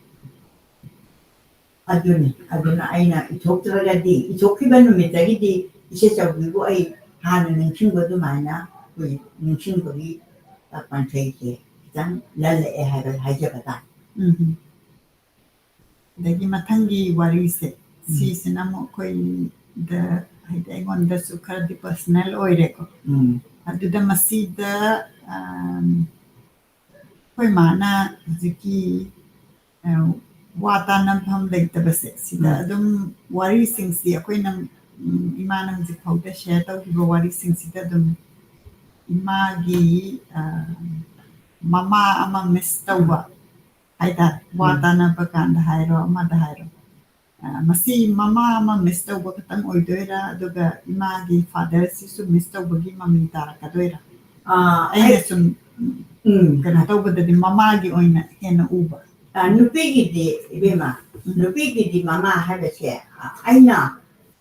ꯑꯗꯨꯅꯤ, ꯑꯗꯨꯅ ꯑꯩꯅ ꯏꯊꯣꯛꯇ꯭ꯔꯒꯗꯤ, ꯏꯊꯣꯛꯈꯤꯕ ꯅꯨꯃꯤꯠꯇꯒꯤꯗꯤ ꯏꯆꯦ ꯆꯧꯕꯤꯕꯨ ꯑꯩ ꯍꯥꯟꯅ ꯅꯤꯡꯁꯤꯡꯕ ꯑꯗꯨꯃꯥꯏꯅ ꯑꯩꯈꯣꯏ ꯅꯤꯡꯁꯤꯡꯕꯒꯤ ꯄꯥꯟꯊꯩꯁꯦ ꯈꯤꯇꯪ ꯂꯜꯂꯛꯑꯦ ꯍꯥꯏꯕ ꯍꯥꯏꯖꯕ ꯇꯥꯔꯦ꯫ ꯎꯝ꯫ ꯑꯗꯒꯤ ꯃꯊꯪꯒꯤ ꯋꯥꯔꯤꯁꯦ, ꯎꯝ꯫ ꯁꯤꯁꯤꯅ ꯑꯃꯨꯛ ꯑꯩꯈꯣꯏꯗ, ꯍꯥꯏꯗꯤ ꯑꯩꯉꯣꯟꯗꯁꯨ ꯈꯔꯗꯤ personal ꯑꯣꯏꯔꯦꯀꯣ꯫ ꯎꯝ꯫ ꯑꯗꯨꯗ ꯃꯁꯤꯗ, ꯑꯝ, ꯑꯩꯈꯣꯏ ꯃꯥꯅ ꯍꯧꯖꯤꯛꯀꯤ, ꯑ, ꯋꯥ ꯇꯥꯅꯐꯝ ꯂꯩꯇꯕꯁꯦ, ꯁꯤꯗ ꯎꯝ꯫ ꯑꯗꯨꯝ ꯋꯥꯔꯤꯁꯤꯡꯁꯤ ꯑꯩꯈꯣꯏꯅ, ꯎꯝ, ꯏꯃꯥꯅ ꯍꯧꯖꯤꯛ ꯐꯥꯎꯗ share ꯇꯧꯈꯤꯕ ꯋꯥꯔꯤꯁꯤꯡꯁꯤꯗ ꯑꯗꯨꯝ ꯏꯃꯥꯒꯤ, ꯑ, ꯃꯃꯥ ꯑꯃ miss ꯇꯧꯕ ꯎꯝ꯫ ꯍꯥꯏꯇꯥꯔꯦ꯫ ꯋꯥ ꯎꯝ꯫ ꯇꯥꯅꯕ ꯀꯥꯟꯗ ꯍꯥꯏꯔꯣ, ꯑꯃꯗ ꯍꯥꯏꯔꯣ꯫ ꯑ, ꯃꯁꯤ ꯃꯃꯥ ꯑꯃ miss ꯇꯧꯕ ꯈꯛꯇꯪ ꯑꯣꯏꯗꯣꯏꯔꯥ, ꯑꯗꯨꯒ ꯏꯃꯥꯒꯤ fatherꯁꯤꯁꯨ miss ꯇꯧꯕꯒꯤ ꯃꯃꯤ ꯇꯥꯔꯛꯀꯗꯣꯏꯔꯥ? ꯑꯥ, ꯑꯩꯅ ꯑꯩ ꯁꯨꯝ, ꯎꯝ꯫ ꯀꯩꯅꯣ ꯇꯧꯕꯗꯗꯤ ꯃꯃꯥꯒꯤ ꯑꯣꯏꯅ ꯍꯦꯟꯅ ꯎꯕ꯫ ꯑ, ꯅꯨꯄꯤꯒꯤꯗꯤ, ꯏꯕꯦꯝꯃ, ꯎꯝ꯫ ꯅꯨꯄꯤꯒꯤꯗꯤ ꯃꯃꯥ ꯍꯥꯏꯕꯁꯦ, ꯑ, ꯑꯩꯅ,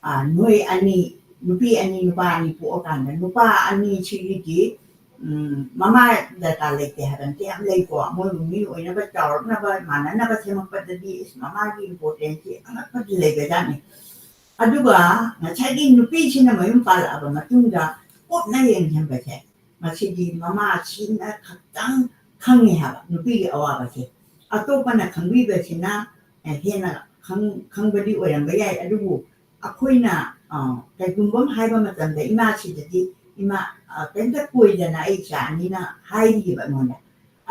ꯑ, ꯅꯣꯏ ꯑꯅꯤ, ꯅꯨꯄꯤ ꯑꯅꯤ, ꯅꯨꯄꯥ ꯑꯅꯤ ꯄꯣꯛꯑꯀꯥꯟꯗ, ꯅꯨꯄꯥ ꯑꯅꯤꯁꯤꯒꯤꯗꯤ, ꯎꯝ, ꯃꯃꯥ ꯗꯔꯀꯥꯔ ꯂꯩꯇꯦ ꯍꯥꯏꯕ ꯅꯠꯇꯦ, ꯌꯥꯝ ꯂꯩꯀꯣ꯫ ꯃꯣꯏꯕꯨ ꯃꯤ ꯑꯣꯏꯅꯕ, ꯆꯥꯎꯔꯛꯅꯕ, ꯃꯥꯟꯅꯅꯕ ꯁꯦꯝꯃꯛꯄꯗꯗꯤ, ꯏꯁ, ꯃꯃꯥꯒꯤ importanceꯁꯤ ꯑꯉꯛꯄꯗꯤ ꯂꯩꯕꯖꯥꯠꯅꯤ꯫ ꯑꯗꯨꯒ ꯉꯁꯥꯏꯒꯤ ꯅꯨꯄꯤꯁꯤꯅ ꯃꯌꯨꯝ ꯄꯥꯜꯂꯛꯑꯕ ꯃꯇꯨꯡꯗ ꯀꯨꯞꯅ ꯌꯦꯡꯁꯤꯟꯕꯁꯦ, ꯃꯁꯤꯗꯤ ꯃꯃꯥꯁꯤꯅ ꯈꯛꯇꯪ ꯈꯪꯉꯤ ꯍꯥꯏꯕ ꯅꯨꯄꯤꯒꯤ ꯑꯋꯥꯕꯁꯦ꯫ ꯑꯇꯣꯞꯄꯅ ꯈꯪꯕꯤꯕꯁꯤꯅ, ꯑꯦ, ꯍꯦꯟꯅ ꯈꯪ-, ꯈꯪꯕꯗꯤ ꯑꯣꯏꯔꯝꯕ ꯌꯥꯏ, ꯑꯗꯨꯕꯨ ꯑꯩꯈꯣꯏꯅ, ꯑ, ꯀꯩꯒꯨꯝꯕ ꯑꯃ ꯍꯥꯏꯕ ꯃꯇꯝꯗ ꯏꯃꯥꯁꯤꯗꯗꯤ, "ꯏꯃꯥ, ꯑ, ꯀꯩꯝꯇ ꯀꯣꯏꯗꯅ ꯑꯩ ꯏꯆꯥ ꯑꯅꯤꯅ ꯍꯥꯏꯔꯤꯕ ꯑꯩꯉꯣꯟꯗ꯫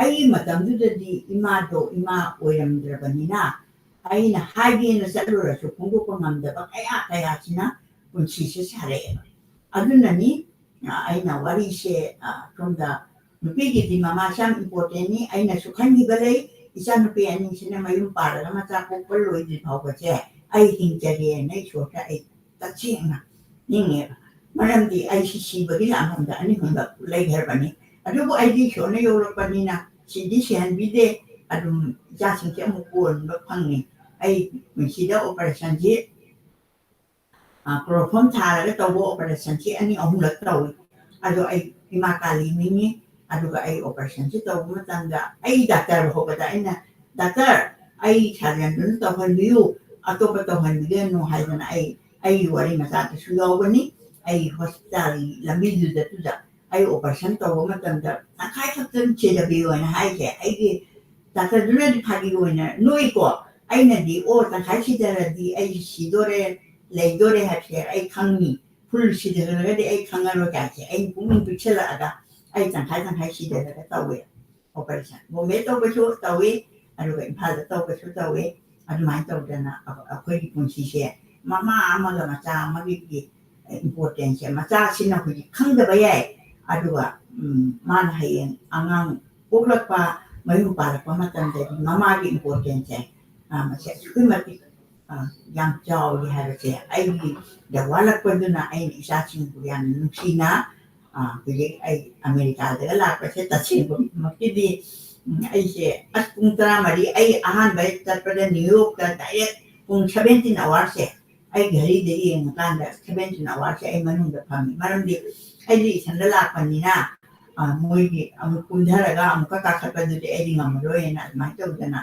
ꯑꯩꯒꯤ ꯃꯇꯝꯗꯨꯗꯗꯤ ꯏꯃꯥꯗꯣ ꯏꯃꯥ ꯑꯣꯏꯔꯝꯗ꯭ꯔꯕꯅꯤꯅ, ꯑꯩꯅ ꯍꯥꯏꯒꯦꯅ ꯆꯠꯂꯨꯔꯁꯨ ꯐꯣꯡꯗꯣꯛꯄ ꯉꯝꯗꯕ ꯀꯌꯥ ꯀꯌꯥꯁꯤꯅ ꯄꯨꯟꯁꯤꯁꯦ ꯁꯥꯔꯛꯑꯦꯕ꯫ ꯑꯗꯨꯅꯅꯤ, ꯑ, ꯑꯩꯅ ꯋꯥꯔꯤꯁꯦ, ꯑ, ꯁꯣꯝꯗ ꯅꯨꯄꯤꯒꯤꯗꯤ ꯃꯃꯥꯁꯦ ꯌꯥꯝ importantꯅꯤ꯫ ꯑꯩꯅꯁꯨ ꯈꯟꯈꯤꯕ ꯂꯩ, ꯏꯆꯥꯅꯨꯄꯤ ꯑꯅꯤꯁꯤꯅ ꯃꯌꯨꯝ ꯄꯥꯜꯂꯒ ꯃꯆꯥ ꯄꯣꯛꯄ ꯂꯣꯏꯗ꯭ꯔꯤ ꯐꯥꯎꯕꯁꯦ ꯑꯩ ꯍꯤꯡꯖꯒꯦꯅ ꯏꯁꯣꯔꯗ ꯑꯩ ꯇꯁꯦꯡꯅ ꯅꯤꯡꯉꯦꯕ꯫ ꯃꯔꯝꯗꯤ ꯑꯩꯁꯤ ꯁꯤꯕꯒꯤ ꯂꯥꯟꯐꯝꯗ ꯑꯅꯤ ꯑꯍꯨꯝꯂꯛ ꯂꯩꯈ꯭ꯔꯕꯅꯤ꯫ ꯑꯗꯨꯕꯨ ꯑꯩꯗꯤ ꯏꯁꯣꯔꯅ ꯌꯧꯔꯛꯄꯅꯤꯅ ꯁꯤꯗꯤ ꯁꯤꯍꯟꯕꯤꯗꯦ꯫ ꯑꯗꯨꯝ ꯏꯆꯥꯁꯤꯡꯁꯦ ꯑꯃꯨꯛ ꯀꯣꯟꯕ ꯐꯪꯉꯤ꯫ ꯑꯩ ꯄꯨꯟꯁꯤꯗ operationꯁꯤ, ꯑ, chloroform ꯊꯥꯔꯒ ꯇꯧꯕ operationꯁꯤ ꯑꯅꯤ ꯑꯍꯨꯝꯂꯛ ꯇꯧꯏ꯫ ꯑꯗꯣ ꯑꯩ ꯏꯃꯥ ꯀꯥꯂꯤ ꯅꯤꯡꯉꯤ꯫ ꯑꯗꯨꯒ ꯑꯩ operationꯁꯤ ꯇꯧꯕ ꯃꯇꯝꯗ ꯑꯩ doctor ꯐꯥꯎꯕꯗ ꯑꯩꯅ, "Doctor, ꯑꯩ surgeonꯗꯨꯅ ꯇꯧꯍꯟꯕꯤꯌꯨ, ꯑꯇꯣꯞꯄ ꯇꯧꯍꯟꯕꯤꯒꯅꯨ" ꯍꯥꯏꯗꯅ ꯑꯩ, ꯑꯩꯒꯤ ꯋꯥꯔꯤ ꯃꯆꯥꯗꯁꯨ ꯌꯥꯎꯕꯅꯤ꯫ ꯑꯩ hospitalꯒꯤ ꯂꯝꯕꯤꯗꯨꯗ, ꯑꯗꯨꯗ ꯑꯩ operation ꯇꯧꯕ ꯃꯇꯝꯗ ꯇꯪꯈꯥꯏ ꯈꯛꯇꯪ ꯁꯤꯗꯕꯤꯌꯣꯅ ꯍꯥꯏꯁꯦ꯫ ꯑꯩꯒꯤ doctorꯗꯨꯅꯗꯤ ꯐꯥꯒꯤ ꯑꯣꯏꯅ ꯅꯣꯏꯀꯣ, ꯑꯩꯅꯗꯤ, "ꯑꯣ, ꯇꯪꯈꯥꯏ ꯁꯤꯗꯔꯗꯤ ꯑꯩ ꯁꯤꯗꯣꯔꯦ, ꯂꯩꯗꯣꯔꯦ ꯍꯥꯏꯕꯁꯦ ꯑꯩ ꯈꯪꯉꯤ, full ꯁꯤꯗꯔꯒꯗꯤ ꯑꯩ ꯈꯪꯉꯔꯣꯏ" ꯀꯥꯏꯁꯦ ꯑꯩ ꯄꯨꯛꯅꯤꯡ ꯄꯤꯛꯁꯜꯂꯛꯑꯒ ꯑꯩ ꯇꯪꯈꯥꯏ ꯇꯪꯈꯥꯏ ꯁꯤꯗꯔꯒ ꯇꯧꯋꯦ operation꯫ ꯕꯣꯝꯕꯦ ꯇꯧꯕꯁꯨ ꯇꯧꯏ, ꯑꯗꯨꯒ ꯏꯝꯐꯥꯜꯗ ꯇꯧꯕꯁꯨ ꯇꯧꯏ꯫ ꯑꯗꯨꯃꯥꯏꯅ ꯇꯧꯗꯅ ꯑꯩꯈꯣꯏꯒꯤ ꯄꯨꯟꯁꯤꯁꯦ ꯃꯃꯥ ꯑꯃꯒ ꯃꯆꯥ ꯑꯃꯒꯤ importanceꯁꯦ ꯃꯆꯥꯁꯤꯅ ꯍꯧꯖꯤꯛ ꯈꯪꯗꯕ ꯌꯥꯏ, ꯑꯗꯨꯒ, ꯎꯝ, ꯃꯥꯅ ꯍꯌꯦꯡ ꯑꯉꯥꯡ ꯄꯣꯛꯂꯛꯄ, ꯃꯌꯨꯝ ꯄꯥꯜꯂꯛꯄ ꯃꯇꯝꯗꯗꯤ ꯃꯃꯥꯒꯤ importanceꯁꯦ, ꯑ, ꯃꯁꯤ ꯑꯁꯨꯛꯀꯤ ꯃꯇꯤꯛ, ꯑ, ꯌꯥꯝ ꯆꯥꯎꯔꯤ ꯍꯥꯏꯕꯁꯦ ꯑꯩꯒꯤꯗ ꯋꯥꯠꯂꯛꯄꯗꯨꯅ ꯑꯩꯅ ꯏꯆꯥꯁꯤꯡꯕꯨ ꯌꯥꯝꯅ ꯅꯨꯡꯁꯤꯅ, ꯑ, ꯍꯧꯖꯤꯛ ꯑꯩ ꯑꯃꯦꯔꯤꯀꯥꯗꯒ ꯂꯥꯛꯄꯁꯦ ꯇꯁꯦꯡꯕꯃꯛꯀꯤꯗꯤ, ꯎꯝ, ꯑꯩꯁꯦ ꯑꯁ ꯄꯨꯡ ꯇꯔꯥꯃꯔꯤ, ꯑꯩ ꯑꯍꯥꯟꯕ ꯆꯠꯄꯗ New Yorkꯇ direct ꯄꯨꯡ seventeen hoursꯁꯦ ꯑꯩ ꯘꯔꯤꯗ ꯌꯦꯡꯉꯀꯥꯟꯗ seventeen hoursꯁꯦ ꯑꯩ ꯃꯅꯨꯡꯗ ꯐꯝꯃꯤ꯫ ꯃꯔꯝꯗꯤ ꯑꯩꯗꯤ ꯏꯊꯟꯗ ꯂꯥꯛꯄꯅꯤꯅ, ꯑ, ꯃꯣꯏꯒꯤ ꯑꯃꯨꯛ ꯀꯨꯝꯊꯔꯒ ꯑꯃꯨꯛꯀ ꯀꯥꯈꯠꯄꯗꯨꯗꯤ ꯑꯩꯗꯤ ꯉꯝꯃꯔꯣꯏꯅ ꯑꯗꯨꯃꯥꯏꯅ ꯇꯧꯗꯅ,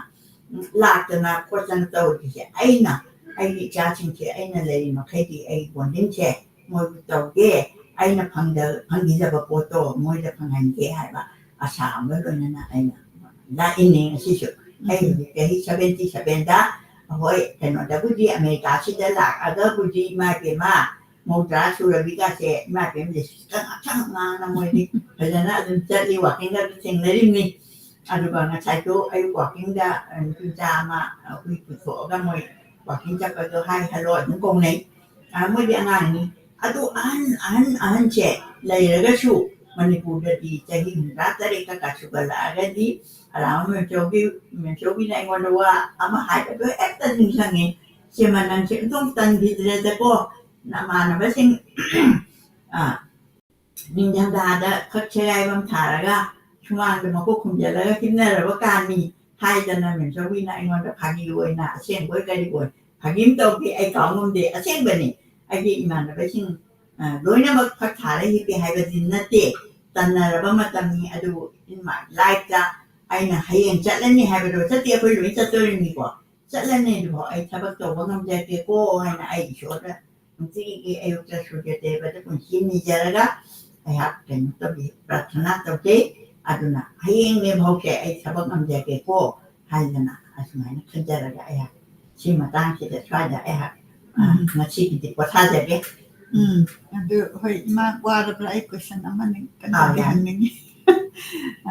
ꯎꯝ, ꯂꯥꯛꯇꯅ ꯈꯣꯠꯇꯅ ꯇꯧꯔꯤꯁꯦ ꯑꯩꯅ, ꯑꯩꯒꯤ ꯏꯆꯥꯁꯤꯡꯁꯦ ꯑꯩꯅ ꯂꯩꯔꯤ ꯃꯈꯩꯗꯤ ꯑꯩ bondingꯁꯦ ꯃꯣꯏꯕꯨ ꯇꯧꯒꯦ, ꯑꯩꯅ ꯐꯪꯗ-, ꯐꯪꯈꯤꯗꯕ ꯄꯣꯠꯇꯣ ꯃꯣꯏꯗ ꯐꯪꯍꯟꯒꯦ ꯍꯥꯏꯕ ꯑꯁꯥ ꯑꯃꯒ ꯂꯣꯏꯅꯅ ꯑꯩꯅ ꯂꯥꯛꯏꯅꯦ ꯉꯁꯤꯁꯨ꯫ ꯑꯩ ꯍꯧꯖꯤꯛ ꯆꯍꯤ seventy sevenꯗ, ꯍꯣꯏ, ꯀꯩꯅꯣꯗꯕꯨꯗꯤ, ꯑꯃꯦꯔꯤꯀꯥꯁꯤꯗ ꯂꯥꯛꯑꯒꯕꯨꯗꯤ, ꯏꯃꯥ ꯏꯕꯦꯝꯃ, ꯃꯧ ꯇꯔꯥ ꯁꯨꯔꯕꯤꯒꯥꯁꯦ, ꯏꯃꯥ ꯏꯕꯦꯝꯃ, ꯂꯤꯁꯤꯡ ꯉꯥꯛꯇ ꯉꯥꯡꯅ ꯃꯣꯏꯗꯤ ꯐꯖꯅ ꯑꯗꯨꯝ ꯆꯠꯂꯤ, walkingꯒ ꯑꯗꯨꯝ ꯊꯦꯡꯅꯔꯤꯕꯅꯤ꯫ ꯑꯗꯨꯒ ꯉꯁꯥꯏꯁꯨ ꯑꯌꯨꯛ ꯋꯥꯀꯤꯡꯗ ꯅꯨꯄꯤ ꯃꯆꯥ ꯑꯃ ꯑꯩꯈꯣꯏ ꯄꯨꯊꯣꯛꯑꯒ ꯃꯣꯏ ꯋꯥꯀꯤꯡ ꯆꯠꯄꯗꯣ ꯍꯥꯏ ꯍꯜꯂꯣ ꯑꯗꯨꯝ ꯀꯧꯅꯩ꯫ ꯃꯣꯏꯗꯤ ꯑꯉꯥꯡꯅꯤ꯫ ꯑꯗꯨ ꯑꯍꯟ ꯑꯍꯟ ꯑꯍꯟꯁꯦ ꯂꯩꯔꯒꯁꯨ ꯃꯅꯤꯄꯨꯔꯗꯗꯤ ꯆꯍꯤ ꯍꯨꯝꯗ꯭ꯔꯥ ꯇꯔꯦꯠꯀ ꯁꯨꯒꯠꯂꯛꯑꯒꯗꯤ ꯑꯔꯥꯕ ꯃꯦꯝꯆꯧꯕꯤ ꯃꯦꯝꯆꯧꯕꯤꯅ ꯑꯩꯉꯣꯟꯗ ꯋꯥ ꯑꯃ ꯍꯥꯏꯕꯗꯣ ꯍꯦꯛꯇ ꯅꯤꯡꯁꯤꯡꯉꯦ꯫ "ꯁꯤꯃ ꯅꯪꯁꯦ ꯑꯗꯨꯝ ꯇꯟꯈꯤꯗ꯭ꯔꯦꯗꯀꯣ, ꯅꯃꯥꯟꯅꯕꯁꯤꯡ ꯅꯤꯡꯊꯝꯊꯥꯗ ꯈꯛ ꯁꯦꯒꯥꯏꯕꯝ ꯊꯥꯔꯒ ꯁꯨꯃꯥꯡꯗ ꯃꯀꯣꯛ ꯈꯨꯝꯖꯤꯜꯂꯒ ꯍꯤꯞꯅꯔꯕ ꯀꯥꯟꯅꯤ" ꯍꯥꯏꯗꯅ ꯃꯦꯝꯆꯧꯕꯤꯅ ꯑꯩꯉꯣꯟꯗ ꯐꯥꯒꯤ ꯑꯣꯏꯅ ꯑꯁꯦꯡꯕꯣꯏ ꯀꯔꯤꯕꯣꯏ ꯐꯥꯒꯤ ꯑꯃ ꯇꯧꯈꯤ꯫ ꯑꯩ ꯀꯥꯎ ꯉꯝꯗꯦ꯫ ꯑꯁꯦꯡꯕꯅꯤ꯫ ꯑꯩꯒꯤ ꯏꯃꯥꯟꯅꯕꯁꯤꯡ ꯂꯣꯏꯅꯃꯛ ꯐꯛ ꯊꯥꯔ ꯍꯤꯞꯄꯤ ꯍꯥꯏꯕꯗꯤ ꯅꯠꯇꯦ꯫ ꯇꯟꯅꯔꯕ ꯃꯇꯝꯅꯤ꯫ ꯑꯗꯨꯕꯨ in my lifeꯇ ꯑꯩꯅ ꯍꯌꯦꯡ ꯆꯠꯂꯅꯤ ꯍꯥꯏꯕꯗꯣ, ꯆꯠꯇꯦ, ꯑꯩꯈꯣꯏ ꯂꯣꯏ ꯆꯠꯇꯣꯔꯤꯅꯤꯀꯣ꯫ ꯆꯠꯂꯅꯤ꯫ ꯑꯗꯨꯐꯥꯎ ꯑꯩ ꯊꯕꯛ ꯇꯧꯕ ꯉꯝꯖꯒꯦꯀꯣ ꯍꯥꯏꯅ ꯑꯩ ꯏꯁꯣꯔꯗ ꯅꯨꯡꯇꯤꯒꯤ ꯑꯌꯨꯛꯇ ꯁꯨꯔꯖ ꯗꯦꯕꯗ ꯄꯨꯟꯁꯤ ꯅꯤꯖꯔꯒ ꯑꯩꯍꯥꯛ ꯀꯩꯅꯣ ꯇꯧꯕꯤ, ꯄ꯭ꯔꯥꯔꯊꯅꯥ ꯇꯧꯖꯩ꯫ ꯑꯗꯨꯅ ꯍꯌꯦꯡꯅꯦ ꯐꯥꯎꯁꯦ ꯑꯩ ꯊꯕꯛ ꯉꯝꯖꯒꯦꯀꯣ ꯍꯥꯏꯗꯅ ꯑꯁꯨꯃꯥꯏꯅ ꯈꯟꯖꯔꯒ ꯑꯩꯍꯥꯛ ꯁꯤ ꯃꯇꯥꯡꯁꯤꯗ ꯁ꯭ꯋꯥꯏꯗ ꯑꯩꯍꯥꯛ ꯎꯝ꯫ ꯉꯁꯤꯒꯤꯗꯤ ꯄꯣꯊꯥꯖꯒꯦ꯫ ꯎꯝ, ꯑꯗꯨ ꯍꯣꯏ, ꯏꯃꯥ ꯋꯥꯔꯕ꯭ꯔꯥ? ꯑꯩ question ꯑꯃꯅꯤ ꯈꯤꯇꯪ ꯑꯥ, ꯌꯥꯅꯤ꯫ ꯍꯪꯅꯤꯡꯉꯤ꯫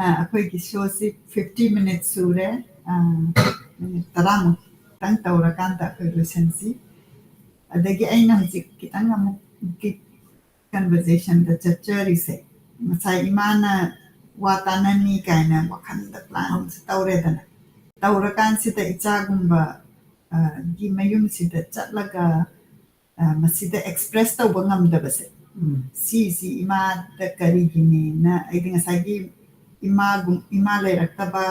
ꯑ, ꯑꯩꯈꯣꯏꯒꯤ showꯁꯤ fifty minutes ꯁꯨꯔꯦ꯫ ꯑ, minute ꯇꯔꯥꯃꯨꯛꯇꯪ ꯇꯧꯔꯀꯥꯟꯗ ꯑꯩꯈꯣꯏ ꯂꯣꯏꯁꯤꯟꯁꯤ꯫ ꯑꯗꯒꯤ ꯑꯩꯅ ꯍꯧꯖꯤꯛ ꯈꯤꯇꯪ ꯑꯃꯨꯛ deep conversationꯗ ꯆꯠꯆꯔꯤꯁꯦ, ꯉꯁꯥꯏ ꯏꯃꯥꯅ ꯋꯥ ꯇꯥꯅꯅꯤ ꯀꯥꯏꯅ ꯋꯥꯈꯜꯗ planꯁꯦ ꯇꯧꯔꯦꯗꯅ꯫ ꯇꯧꯔꯀꯥꯟꯁꯤꯗ ꯏꯆꯥꯒꯨꯝꯕ, ꯑ, ꯒꯤ ꯃꯌꯨꯝꯁꯤꯗ ꯆꯠꯂꯒ, ꯑ, ꯃꯁꯤꯗ express ꯇꯧꯕ ꯉꯝꯗꯕꯁꯦ, ꯎꯝ꯫ ꯁꯤꯁꯤ ꯏꯃꯥꯗ ꯀꯔꯤꯒꯤꯅꯦꯅ ꯑꯩꯗꯤ ꯉꯁꯥꯏꯒꯤ ꯏꯃꯥꯒꯨꯝ-, ꯏꯃꯥ ꯂꯩꯔꯛꯇꯕ,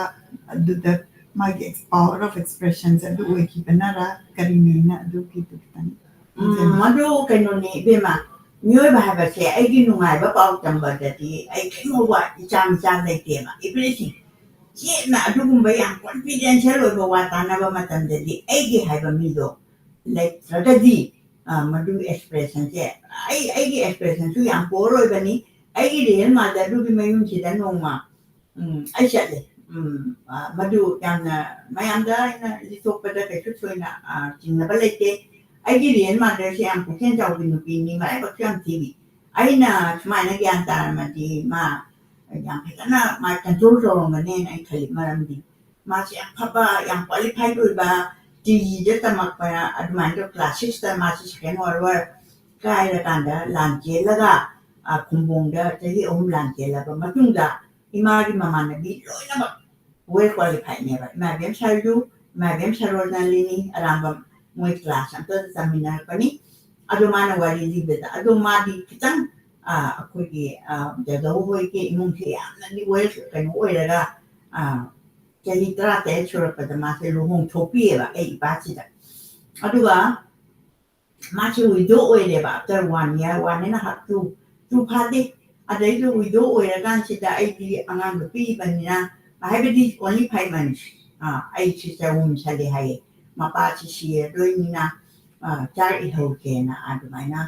ꯑꯗꯨꯗ ꯃꯥꯒꯤ ex-, power of expressionꯁꯦ ꯑꯗꯨ ꯑꯣꯏꯈꯤꯕꯅꯔ ꯀꯔꯤꯅꯦꯅ ꯑꯗꯨꯒꯤꯗꯨ ꯈꯤꯇꯪ ꯎꯝ, ꯈꯪꯖꯅꯤꯡꯉꯤ꯫ ꯃꯗꯨ ꯀꯩꯅꯣꯅꯦ ꯏꯕꯦꯝꯃ, ꯃꯤꯑꯣꯏꯕ ꯍꯥꯏꯕꯁꯦ ꯑꯩꯒꯤ ꯅꯨꯡꯉꯥꯏꯕ ꯄꯥꯎ ꯇꯝꯕꯗꯗꯤ ꯑꯩ ꯀꯔꯤꯝ ꯋꯥ ꯏꯆꯥ ꯃꯤꯆꯥ ꯂꯩꯇꯦꯕ꯫ Everything꯫ ꯆꯦꯠꯅ ꯑꯗꯨꯒꯨꯝꯕ ꯌꯥꯝ confidential ꯑꯣꯏꯕ ꯋꯥ ꯇꯥꯟꯅꯕ ꯃꯇꯝꯗꯗꯤ ꯑꯩꯒꯤ ꯍꯥꯏꯕ ꯃꯤꯗꯣ ꯂꯩꯇ꯭ꯔꯒꯗꯤ, ꯑ, ꯃꯗꯨꯒꯤ expressionꯁꯦ, ꯑꯩ, ꯑꯩꯒꯤ expressionꯁꯨ ꯌꯥꯝ poor ꯑꯣꯏꯕꯅꯤ꯫ ꯑꯩꯒꯤ real motherꯗꯨꯒꯤ ꯃꯌꯨꯝꯁꯤꯗ ꯅꯣꯡꯃ, ꯎꯝ, ꯑꯩ ꯆꯠꯂꯦ꯫ ꯎꯝ, ꯑ, ꯃꯗꯨ ꯌꯥꯝꯅ ꯃꯌꯥꯝꯗ ꯑꯩꯅ ꯂꯤꯊꯣꯛꯄꯗ ꯀꯩꯁꯨ ꯊꯣꯏꯅ, ꯑ, ꯆꯤꯡꯅꯕ ꯂꯩꯇꯦ꯫ ꯑꯩꯒꯤ real motherꯁꯦ ꯌꯥꯝ ꯄꯨꯛꯆꯦꯜ ꯆꯥꯎꯕꯤ ꯅꯨꯄꯤꯅꯤ, ꯃꯔꯥꯏꯕꯛꯁꯨ ꯌꯥꯝ ꯊꯤꯕꯤ꯫ ꯑꯩꯅ ꯁꯨꯃꯥꯏꯅ ꯒ꯭ꯌꯥꯟ ꯇꯥꯔꯝꯃꯗꯤ ꯃꯥ, ꯌꯥꯝ ꯐꯖꯅ ꯃꯥ ꯀꯟꯇ꯭ꯔꯣꯜ ꯇꯧꯔꯝꯒꯅꯦꯅ ꯑꯩ ꯈꯜꯂꯤ꯫ ꯃꯔꯝꯗꯤ ꯃꯥꯁꯦ ꯌꯥꯝ ꯐꯕ, ꯌꯥꯝ ꯀ꯭ꯋꯥꯂꯤꯐꯥꯏꯠ ꯑꯣꯏꯕ, ꯇꯤ ꯖꯤꯗ ꯇꯝꯃꯛꯄ ꯑꯗꯨꯃꯥꯏꯅ ꯇꯧ, ꯀ꯭ꯂꯥꯁ ꯁꯤꯛꯁꯇ ꯃꯥꯁꯦ ꯁꯦꯀꯦꯟ ꯋꯥꯔꯜ ꯋꯥꯔ ꯀꯥꯏꯔꯀꯥꯟꯗ ꯂꯥꯟ ꯆꯦꯜꯂꯒ, ꯑ, ꯈꯨꯝꯕꯣꯡꯗ ꯆꯍꯤ ꯑꯍꯨꯝ ꯂꯥꯟ ꯆꯦꯜꯂꯕ ꯃꯇꯨꯡꯗ ꯏꯃꯥꯒꯤ ꯃꯃꯥꯟꯅꯕꯤ ꯂꯣꯏꯅꯃꯛ ꯋꯦꯜ ꯀ꯭ꯋꯥꯂꯤꯐꯥꯏꯠꯅꯦꯕ꯫ ꯏꯃꯥ ꯏꯕꯦꯝ ꯁꯔꯖꯨ, ꯏꯃꯥ ꯏꯕꯦꯝ ꯁꯔꯣꯖꯅꯥꯂꯤꯅꯤ, ꯑꯔꯥꯝꯕꯝ, ꯃꯣꯏ ꯀ꯭ꯂꯥꯁ ꯑꯝꯇꯗ ꯇꯝꯃꯤꯟꯅꯔꯛꯄꯅꯤ꯫ ꯑꯗꯣ ꯃꯥꯅ ꯋꯥꯔꯤ ꯂꯤꯕꯗ, ꯑꯗꯣ ꯃꯥꯗꯤ ꯈꯤꯇꯪ, ꯑ, ꯑꯩꯈꯣꯏꯒꯤ, ꯑ, ꯖꯥꯗꯧ ꯍꯣꯏꯒꯤ ꯏꯃꯨꯡꯁꯦ ꯌꯥꯝꯅꯗꯤ ꯋꯦꯜ ꯀꯩꯅꯣ ꯑꯣꯏꯔꯒ, ꯑ, ꯆꯍꯤ ꯇꯔꯥꯇꯔꯦꯠ ꯁꯨꯔꯛꯄꯗ ꯃꯥꯁꯦ ꯂꯨꯍꯣꯡ ꯊꯣꯛꯄꯤꯌꯦꯕ ꯑꯩ ꯏꯄꯥꯁꯤꯗ꯫ ꯑꯗꯨꯒ ꯃꯥꯁꯦ ꯋꯤꯗꯣ ꯑꯣꯏꯔꯦꯕ, after one year, one and a half, two, two ꯐꯥꯗꯦ꯫ ꯑꯗꯩꯗ ꯋꯤꯗꯣ ꯑꯣꯏꯔꯀꯥꯟꯁꯤꯗ ꯑꯩꯗꯤ ꯑꯉꯥꯡꯗꯣ ꯄꯤꯛꯏꯕꯅꯤꯅ, ꯍꯥꯏꯕꯗꯤ only five months, ꯑꯥ, ꯑꯩ ꯁꯤꯁꯇꯔ ꯋꯨꯝꯁꯜꯂꯦ ꯍꯥꯏꯌꯦ꯫ ꯃꯄꯥꯁꯤ ꯁꯤꯔꯗꯣꯏꯅꯤꯅ, ꯑꯥ, ꯆꯥꯛ ꯏꯜꯍꯧꯒꯦꯅ ꯑꯗꯨꯃꯥꯏꯅ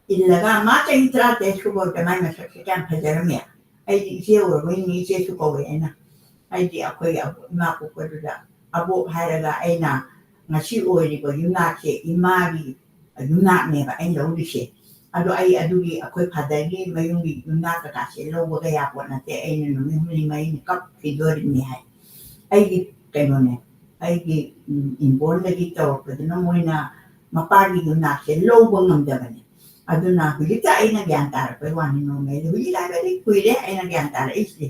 ꯏꯜꯂꯒ, ꯃꯥ ꯆꯍꯤ ꯇꯔꯥꯇꯔꯦꯠ ꯁꯨꯕꯗ ꯃꯥꯏ ꯃꯁꯛꯁꯦ ꯀꯌꯥꯝ ꯐꯖꯔꯝꯃꯦ꯫ ꯑꯩꯗꯤ ꯏꯆꯦ ꯑꯣꯏꯔꯕꯣꯏꯅꯤ, ꯏꯆꯦꯁꯨ ꯀꯧꯋꯦ ꯑꯩꯅ꯫ ꯑꯩꯗꯤ ꯑꯩꯈꯣꯏ ꯑꯕ-, ꯏꯃꯥ ꯄꯣꯛꯄꯗꯨꯗ ꯑꯕꯣꯛ ꯍꯥꯏꯔꯒ ꯑꯩꯅ ꯉꯁꯤ ꯑꯣꯏꯔꯤꯕ ꯌꯨꯝꯅꯥꯛꯁꯦ ꯏꯃꯥꯒꯤ ꯌꯨꯝꯅꯥꯛꯅꯦꯕ ꯑꯩꯅ ꯂꯧꯔꯤꯁꯦ꯫ ꯑꯗꯣ ꯑꯩ ꯑꯗꯨꯒꯤ ꯑꯩꯈꯣꯏ ꯐꯥꯗꯔꯒꯤ ꯃꯌꯨꯝꯒꯤ ꯌꯨꯝꯅꯥꯛ ꯀꯀꯥꯁꯦ ꯂꯧꯕꯒ ꯌꯥꯄꯣꯠ ꯅꯠꯇꯦ, ꯑꯩꯅ ꯅꯨꯃꯤꯠ ꯍꯨꯝꯅꯤ ꯃꯔꯤꯅꯤ ꯀꯞꯈꯤꯗꯣꯔꯤꯕꯅꯤ ꯍꯥꯏ꯫ ꯑꯩꯒꯤ ꯀꯩꯅꯣꯅꯦ, ꯑꯩꯒꯤ, ꯎꯝ, ꯏꯟꯕꯣꯔꯟꯗꯒꯤ ꯇꯧꯔꯛꯄꯗꯨꯅ ꯃꯣꯏꯅ ꯃꯄꯥꯒꯤ ꯌꯨꯝꯅꯥꯛꯁꯦ ꯂꯧꯕ ꯉꯝꯗꯕꯅꯦ꯫ ꯑꯗꯨꯅ ꯍꯧꯖꯤꯛꯇ ꯑꯩꯅ ꯒ꯭ꯌꯥꯟ ꯇꯥꯔꯛꯄꯩ ꯋꯥꯅꯤ, ꯅꯣꯔꯃꯦꯜꯗꯤ ꯍꯧꯖꯤꯛ ꯍꯥꯏꯕꯗꯤ ꯀꯨꯏꯔꯦ ꯑꯩꯅ ꯒ꯭ꯌꯥꯟ ꯇꯥꯔꯛꯏꯁꯦ꯫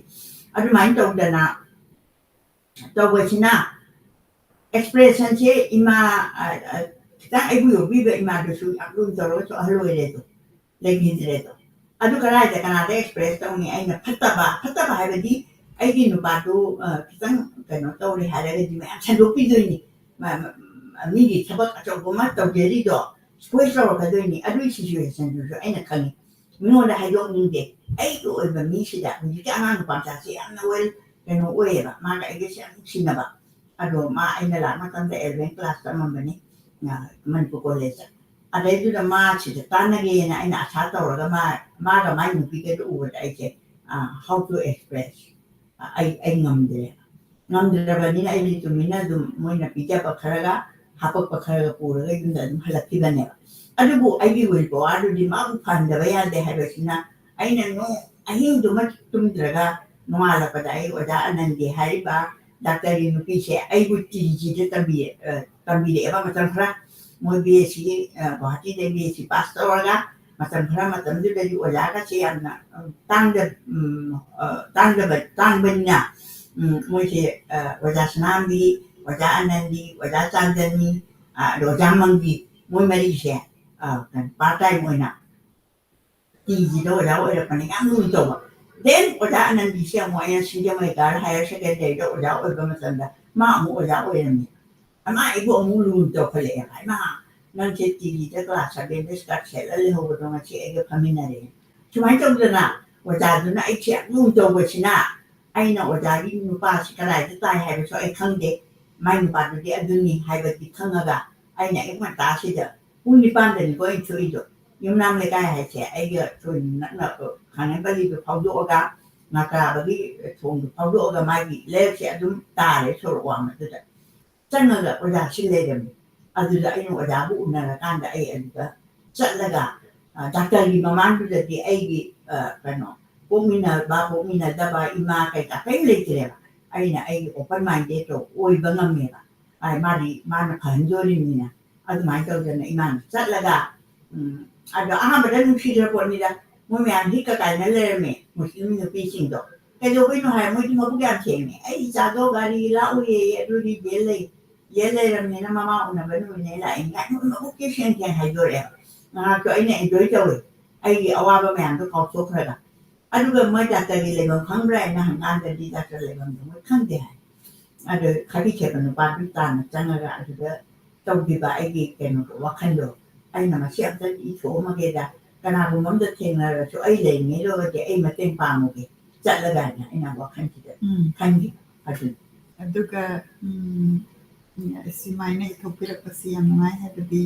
ꯑꯗꯨꯃꯥꯏꯅ ꯇꯧꯗꯅ ꯇꯧꯕꯁꯤꯅ ꯑꯦꯛꯁꯄ꯭ꯔꯦꯁꯟꯁꯦ ꯏꯃꯥ, ꯑ, ꯑ, ꯈꯤꯇꯪ ꯑꯩꯕꯨ ꯌꯣꯛꯄꯤꯕ ꯏꯃꯥꯗꯨꯁꯨ ꯌꯥꯝ ꯂꯨꯅ ꯇꯧꯔꯒꯁꯨ ꯑꯍꯜ ꯑꯣꯏꯔꯦꯗꯣ, ꯂꯩꯈꯤꯗ꯭ꯔꯦꯗꯣ꯫ ꯑꯗꯨ ꯀꯗꯥꯏꯗ ꯀꯅꯥꯗ ꯑꯦꯛꯁꯄ꯭ꯔꯦꯁ ꯇꯧꯅꯤ? ꯑꯩꯅ ꯐꯠꯇꯕ, ꯐꯠꯇꯕ ꯍꯥꯏꯕꯗꯤ ꯑꯩꯒꯤ ꯅꯨꯄꯥꯗꯨ, ꯑ, ꯈꯤꯇꯪ ꯀꯩꯅꯣ ꯇꯧꯔꯦ ꯍꯥꯏꯔꯒꯗꯤ ꯃꯌꯥꯝ ꯁꯟꯗꯣꯛꯄꯤꯗꯣꯏꯅꯤ꯫ ꯃ-, ꯃ-, ꯃꯤꯒꯤ ꯊꯕꯛ ꯑꯆꯧꯕ ꯑꯃ ꯇꯧꯖꯔꯤꯗꯣ ꯁ꯭ꯄꯣꯏꯜ ꯇꯧꯔꯛꯀꯗꯣꯏꯅꯤ꯫ ꯑꯗꯨꯒꯤ ꯁꯤꯆꯨꯋꯦꯁꯟꯗꯨꯁꯨ ꯑꯩꯅ ꯈꯪꯉꯤ꯫ ꯃꯤꯉꯣꯟꯗ ꯍꯥꯏꯗꯣꯛꯅꯤꯡꯗꯦ꯫ ꯑꯩꯒꯤ ꯑꯣꯏꯕ ꯃꯤꯁꯤꯗ ꯍꯧꯖꯤꯛꯀꯤ ꯑꯉꯥꯡ ꯅꯨꯄꯥ ꯃꯆꯥꯁꯤ ꯌꯥꯝꯅ ꯋꯦꯜ ꯀꯩꯅꯣ ꯑꯣꯏꯌꯦꯕ꯫ ꯃꯥꯒ ꯑꯩꯒꯁꯦ ꯌꯥꯝ ꯅꯨꯡꯁꯤꯅꯕ꯫ ꯑꯗꯣ ꯃꯥ ꯑꯩꯅ ꯂꯥꯛ ꯃꯇꯝꯗ ꯑꯦꯂꯚꯦꯟ ꯀ꯭ꯂꯥꯁ ꯇꯝꯃꯝꯕꯅꯤ, ꯑ, ꯃꯅꯤꯄꯨꯔ ꯀꯣꯂꯦꯖꯇ꯫ ꯑꯗꯩꯗꯨꯗ ꯃꯥ ꯁꯤꯗ ꯇꯥꯟꯅꯒꯦꯅ ꯑꯩꯅ ꯑꯁꯥ ꯇꯧꯔꯒ ꯃꯥ, ꯃꯥꯒ ꯃꯥꯏ ꯅꯨꯄꯤꯒꯗꯣ ꯎꯕꯗ ꯑꯩꯁꯦ, ꯑ, how to express? ꯑ, ꯑꯩ, ꯑꯩ ꯉꯝꯗ꯭ꯔꯦ꯫ ꯉꯝꯗ꯭ꯔꯕꯅꯤꯅ ꯑꯩꯗꯤ ꯇꯨꯃꯤꯟꯅ ꯑꯗꯨꯝ ꯃꯣꯏꯅ ꯄꯤꯖꯕ ꯈꯔꯒ ꯍꯥꯄꯛꯄ ꯈꯔꯒ ꯄꯨꯔꯒ ꯌꯨꯝꯗ ꯑꯗꯨꯝ ꯍꯜꯂꯛꯈꯤꯕꯅꯦꯕ꯫ ꯑꯗꯨꯕꯨ ꯑꯩꯒꯤ ꯋꯤꯜ ꯄꯋꯥꯔꯗꯨꯗꯤ ꯃꯥꯕꯨ ꯐꯍꯟꯗꯕ ꯌꯥꯗꯦ ꯍꯥꯏꯕꯁꯤꯅ ꯑꯩꯅ ꯅꯣꯡ ꯑꯍꯤꯡꯗꯨꯃ ꯇꯨꯝꯗ꯭ꯔꯒ ꯅꯣꯡꯉꯥꯜꯂꯛꯄꯗ ꯑꯩ ꯑꯣꯖꯥ ꯑꯅꯟꯗꯤ ꯍꯥꯏꯔꯤꯕ ꯗꯥꯛꯇꯔꯒꯤ ꯅꯨꯄꯤꯁꯦ ꯑꯩꯕꯨ ꯇꯤꯖꯤꯗ ꯇꯝꯕꯤ-, ꯑ, ꯇꯝꯕꯤꯔꯛꯑꯦꯕ ꯃꯇꯝ ꯈꯔ꯫ ꯃꯣꯏ ꯕꯤ ꯑꯦꯁ ꯁꯤꯒꯤ, ꯑ, ꯒꯨꯋꯥꯍꯥꯇꯤꯗ ꯕꯤ ꯑꯦꯁ ꯁꯤ ꯄꯥꯁ ꯇꯧꯔꯒ ꯃꯇꯝ ꯈꯔ ꯃꯇꯝꯗꯨꯗꯗꯤ ꯑꯣꯖꯥꯒꯁꯦ ꯌꯥꯝꯅ, ꯑ, ꯇꯥꯡꯗ-, ꯎꯝ, ꯑ, ꯇꯥꯡꯗꯕ, ꯇꯥꯡꯕꯅꯤꯅ, ꯎꯝ, ꯃꯣꯏꯁꯦ, ꯑ, ꯑꯣꯖꯥ ꯁꯅꯥꯝꯕꯤ, ꯑꯣꯖꯥ ꯑꯅꯟꯗꯤ, ꯑꯣꯖꯥ ꯆꯥꯟꯗꯅꯤ, ꯑ, ꯑꯗ ꯑꯣꯖꯥ ꯃꯪꯒꯤ, ꯃꯣꯏ ꯃꯔꯤꯁꯦ, ꯑ, ꯀꯩꯅꯣ, ꯄꯥꯔꯠ ꯇꯥꯏꯝ ꯑꯣꯏꯅ ꯇꯤꯖꯤꯗ ꯑꯣꯖꯥ ꯑꯣꯏꯔꯛꯄꯅꯤ, ꯌꯥꯝ ꯂꯨꯅ ꯇꯧꯕ꯫ Then ꯑꯣꯖꯥ ꯑꯅꯟꯗꯤꯁꯦ ꯑꯃꯨꯛ ꯑꯩꯅ ꯁꯤꯡꯖꯃꯩ ꯒꯥꯔꯜ ꯍꯥꯌꯔ ꯁꯦꯀꯦꯟꯗꯔꯤꯗ ꯑꯣꯖꯥ ꯑꯣꯏꯕ ꯃꯇꯝꯗ ꯃꯥ ꯑꯃꯨꯛ ꯑꯣꯖꯥ ꯑꯣꯏꯔꯝꯃꯤ꯫ ꯑꯃ ꯑꯩꯕꯨ ꯑꯃꯨꯛ ꯂꯨꯅ ꯇꯧꯈꯠꯂꯛꯑꯦꯕ꯫ "ꯏꯃꯥ, ꯅꯪꯁꯦ ꯇꯤꯖꯤꯗ ꯀ꯭ꯂꯥꯁ ꯁꯚꯦꯟꯗ ꯁ꯭ꯀꯔꯠ ꯁꯦꯠꯂ ꯂꯩꯍꯧꯕꯗꯣ ꯉꯁꯤ ꯑꯩꯒ ꯐꯝꯃꯤꯟꯅꯔꯦ"꯫ ꯁꯨꯃꯥꯏꯅ ꯇꯧꯗꯅ ꯑꯣꯖꯥꯗꯨꯅ ꯑꯩꯁꯦ ꯌꯥꯝ ꯂꯨꯅ ꯇꯧꯕꯁꯤꯅ ꯑꯩꯅ ꯑꯣꯖꯥꯒꯤ ꯅꯨꯄꯥꯁꯤ ꯀꯗꯥꯏꯗ ꯇꯥꯏ ꯍꯥꯏꯕꯁꯨ ꯑꯩ ꯈꯪꯗꯦ꯫ ꯃꯥꯏ ꯅꯨꯄꯥꯗꯨꯗꯤ ꯑꯗꯨꯅꯤ ꯍꯥꯏꯕꯗꯤ ꯈꯪꯉꯒ ꯑꯩꯅ ꯑꯌꯨꯛ ꯉꯟꯇꯥꯁꯤꯗ ꯄꯨꯡ ꯅꯤꯄꯥꯟꯗꯅꯤꯀꯣ ꯑꯩꯅ ꯊꯣꯛꯏꯗꯣ꯫ ꯌꯨꯝꯅꯥꯝ ꯂꯩꯀꯥꯏ ꯍꯥꯏꯁꯦ ꯑꯩꯒ ꯊꯣꯏꯅ ꯅꯛꯅ ꯈꯥꯡꯉꯕꯣꯛ ꯄꯜꯂꯤꯗꯨ ꯐꯥꯎꯗꯣꯛꯑꯒ ꯉꯥꯀ꯭ꯔꯥꯕꯒꯤ ꯊꯣꯡꯗꯨ ꯐꯥꯎꯗꯣꯛꯑꯒ ꯃꯥꯒꯤ ꯂꯩꯔꯛꯁꯦ ꯑꯗꯨꯝ ꯇꯥꯔꯦ ꯁꯣꯔꯣꯛ ꯋꯥꯡꯃꯗꯨꯗ꯫ ꯆꯪꯉꯒ ꯑꯣꯖꯥꯁꯤ ꯂꯩꯔꯝꯃꯤ꯫ ꯑꯗꯨꯗ ꯑꯩꯅ ꯑꯣꯖꯥꯕꯨ ꯎꯅꯔꯀꯥꯟꯗ ꯑꯩ ꯑꯗꯨꯗ ꯆꯠꯂꯒ, ꯑ, ꯗꯥꯛꯇꯔꯒꯤ ꯃꯃꯥꯡꯗꯨꯗꯗꯤ ꯑꯩꯒꯤ, ꯑ, ꯀꯩꯅꯣ, ꯄꯣꯛꯃꯤꯟꯅꯕ, ꯄꯣꯛꯃꯤꯟꯅꯗꯕ, ꯏꯃꯥ ꯀꯩꯀꯥ ꯀꯔꯤꯝ ꯂꯩꯇ꯭ꯔꯦꯕ꯫ ꯑꯩꯅ ꯑꯩꯒꯤ open minded ꯇꯣ ꯑꯣꯏꯕ ꯉꯝꯃꯦꯕ꯫ ꯑ, ꯃꯥꯗꯤ, ꯃꯥꯅ ꯐꯍꯟꯗꯣꯔꯤꯕꯅꯤꯅ꯫ ꯑꯗꯨꯃꯥꯏꯅ ꯇꯧꯗꯅ ꯏꯃꯥꯅ ꯆꯠꯂꯒ, ꯎꯝ, ꯑꯗꯣ ꯑꯍꯥꯟꯕꯗ ꯅꯨꯡꯁꯤꯈ꯭ꯔ ꯄꯣꯠꯅꯤꯗ꯫ ꯃꯣꯏ ꯃꯌꯥꯝ ꯍꯤꯛꯀ ꯀꯥꯏꯅ ꯂꯩꯔꯝꯃꯦ, ꯃꯨꯁꯂꯤꯝ ꯅꯨꯄꯤꯁꯤꯡꯗꯣ꯫ ꯀꯩꯗꯧꯕꯩꯅꯣ ꯍꯥꯏ, ꯃꯣꯏꯗꯤ ꯃꯕꯨꯛ ꯌꯥꯝ ꯁꯦꯡꯉꯦ꯫ "ꯑꯩ ꯏꯆꯥꯗꯣ ꯒꯥꯔꯤ ꯂꯥꯛꯎꯏꯌꯦ, ꯑꯗꯨꯗꯤ ꯖꯦꯜ ꯂꯩ, ꯖꯦꯜ ꯂꯩꯔꯝꯅꯤꯅ ꯃꯃꯥ ꯎꯅꯕ ꯅꯨꯃꯤꯠꯅꯦ ꯂꯥꯛꯏꯅꯤ" ꯀꯥꯏꯅ ꯃꯣꯏ ꯃꯕꯨꯛꯁꯦ ꯁꯦꯡ ꯁꯦꯡ ꯍꯥꯏꯗꯣꯔꯛꯑꯦ꯫ ꯉꯥꯏꯍꯥꯛꯇꯣ ꯑꯩꯅ enjoy ꯇꯧꯋꯦ, ꯑꯩꯒꯤ ꯑꯋꯥꯕ ꯃꯌꯥꯝꯗꯣ ꯀꯥꯎꯊꯣꯛꯈ꯭ꯔꯒ꯫ ꯑꯗꯨꯒ ꯃꯣꯏ ꯗꯥꯛꯇꯔꯒꯤ ꯂꯩꯐꯝ ꯈꯪꯕ꯭ꯔꯥ ꯍꯥꯏꯅ ꯍꯪꯀꯥꯟꯗꯗꯤ ꯗꯥꯛꯇꯔ ꯂꯩꯐꯝꯗꯣ ꯃꯣꯏ ꯈꯪꯗꯦ ꯍꯥꯏ꯫ ꯑꯗꯨ ꯈꯥꯀꯤ ꯁꯦꯠꯄ ꯅꯨꯄꯥꯗꯨ ꯇꯥꯟꯅ ꯆꯪꯉꯒ ꯑꯗꯨꯗ ꯇꯧꯈꯤꯕ ꯑꯩꯒꯤ ꯀꯩꯅꯣꯗꯣ, ꯋꯥꯈꯜꯗꯣ, ꯑꯩꯅ ꯃꯁꯤ ꯑꯝꯇ ꯏꯊꯣꯛꯑꯝꯃꯒꯦꯗ, ꯀꯅꯥꯒꯨꯝꯕ ꯑꯝꯇ ꯊꯦꯡꯅꯔꯁꯨ ꯑꯩ ꯂꯩꯔꯤꯉꯩꯗꯨꯗꯗꯤ ꯑꯩ ꯃꯇꯦꯡ ꯄꯥꯡꯉꯨꯒꯦ ꯆꯠꯂꯒ ꯍꯥꯏꯅ ꯑꯩꯅ ꯋꯥꯈꯜꯁꯤꯗ ꯎꯝ꯫ ꯈꯟꯈꯤꯕ ꯑꯗꯨꯅꯤ꯫ ꯑꯗꯨꯒ, ꯎꯝ, ꯁꯨꯃꯥꯏꯅ ꯏꯊꯣꯛꯄꯤꯔꯛꯄꯁꯤ ꯌꯥꯝ ꯅꯨꯡꯉꯥꯏ, ꯍꯥꯏꯕꯗꯤ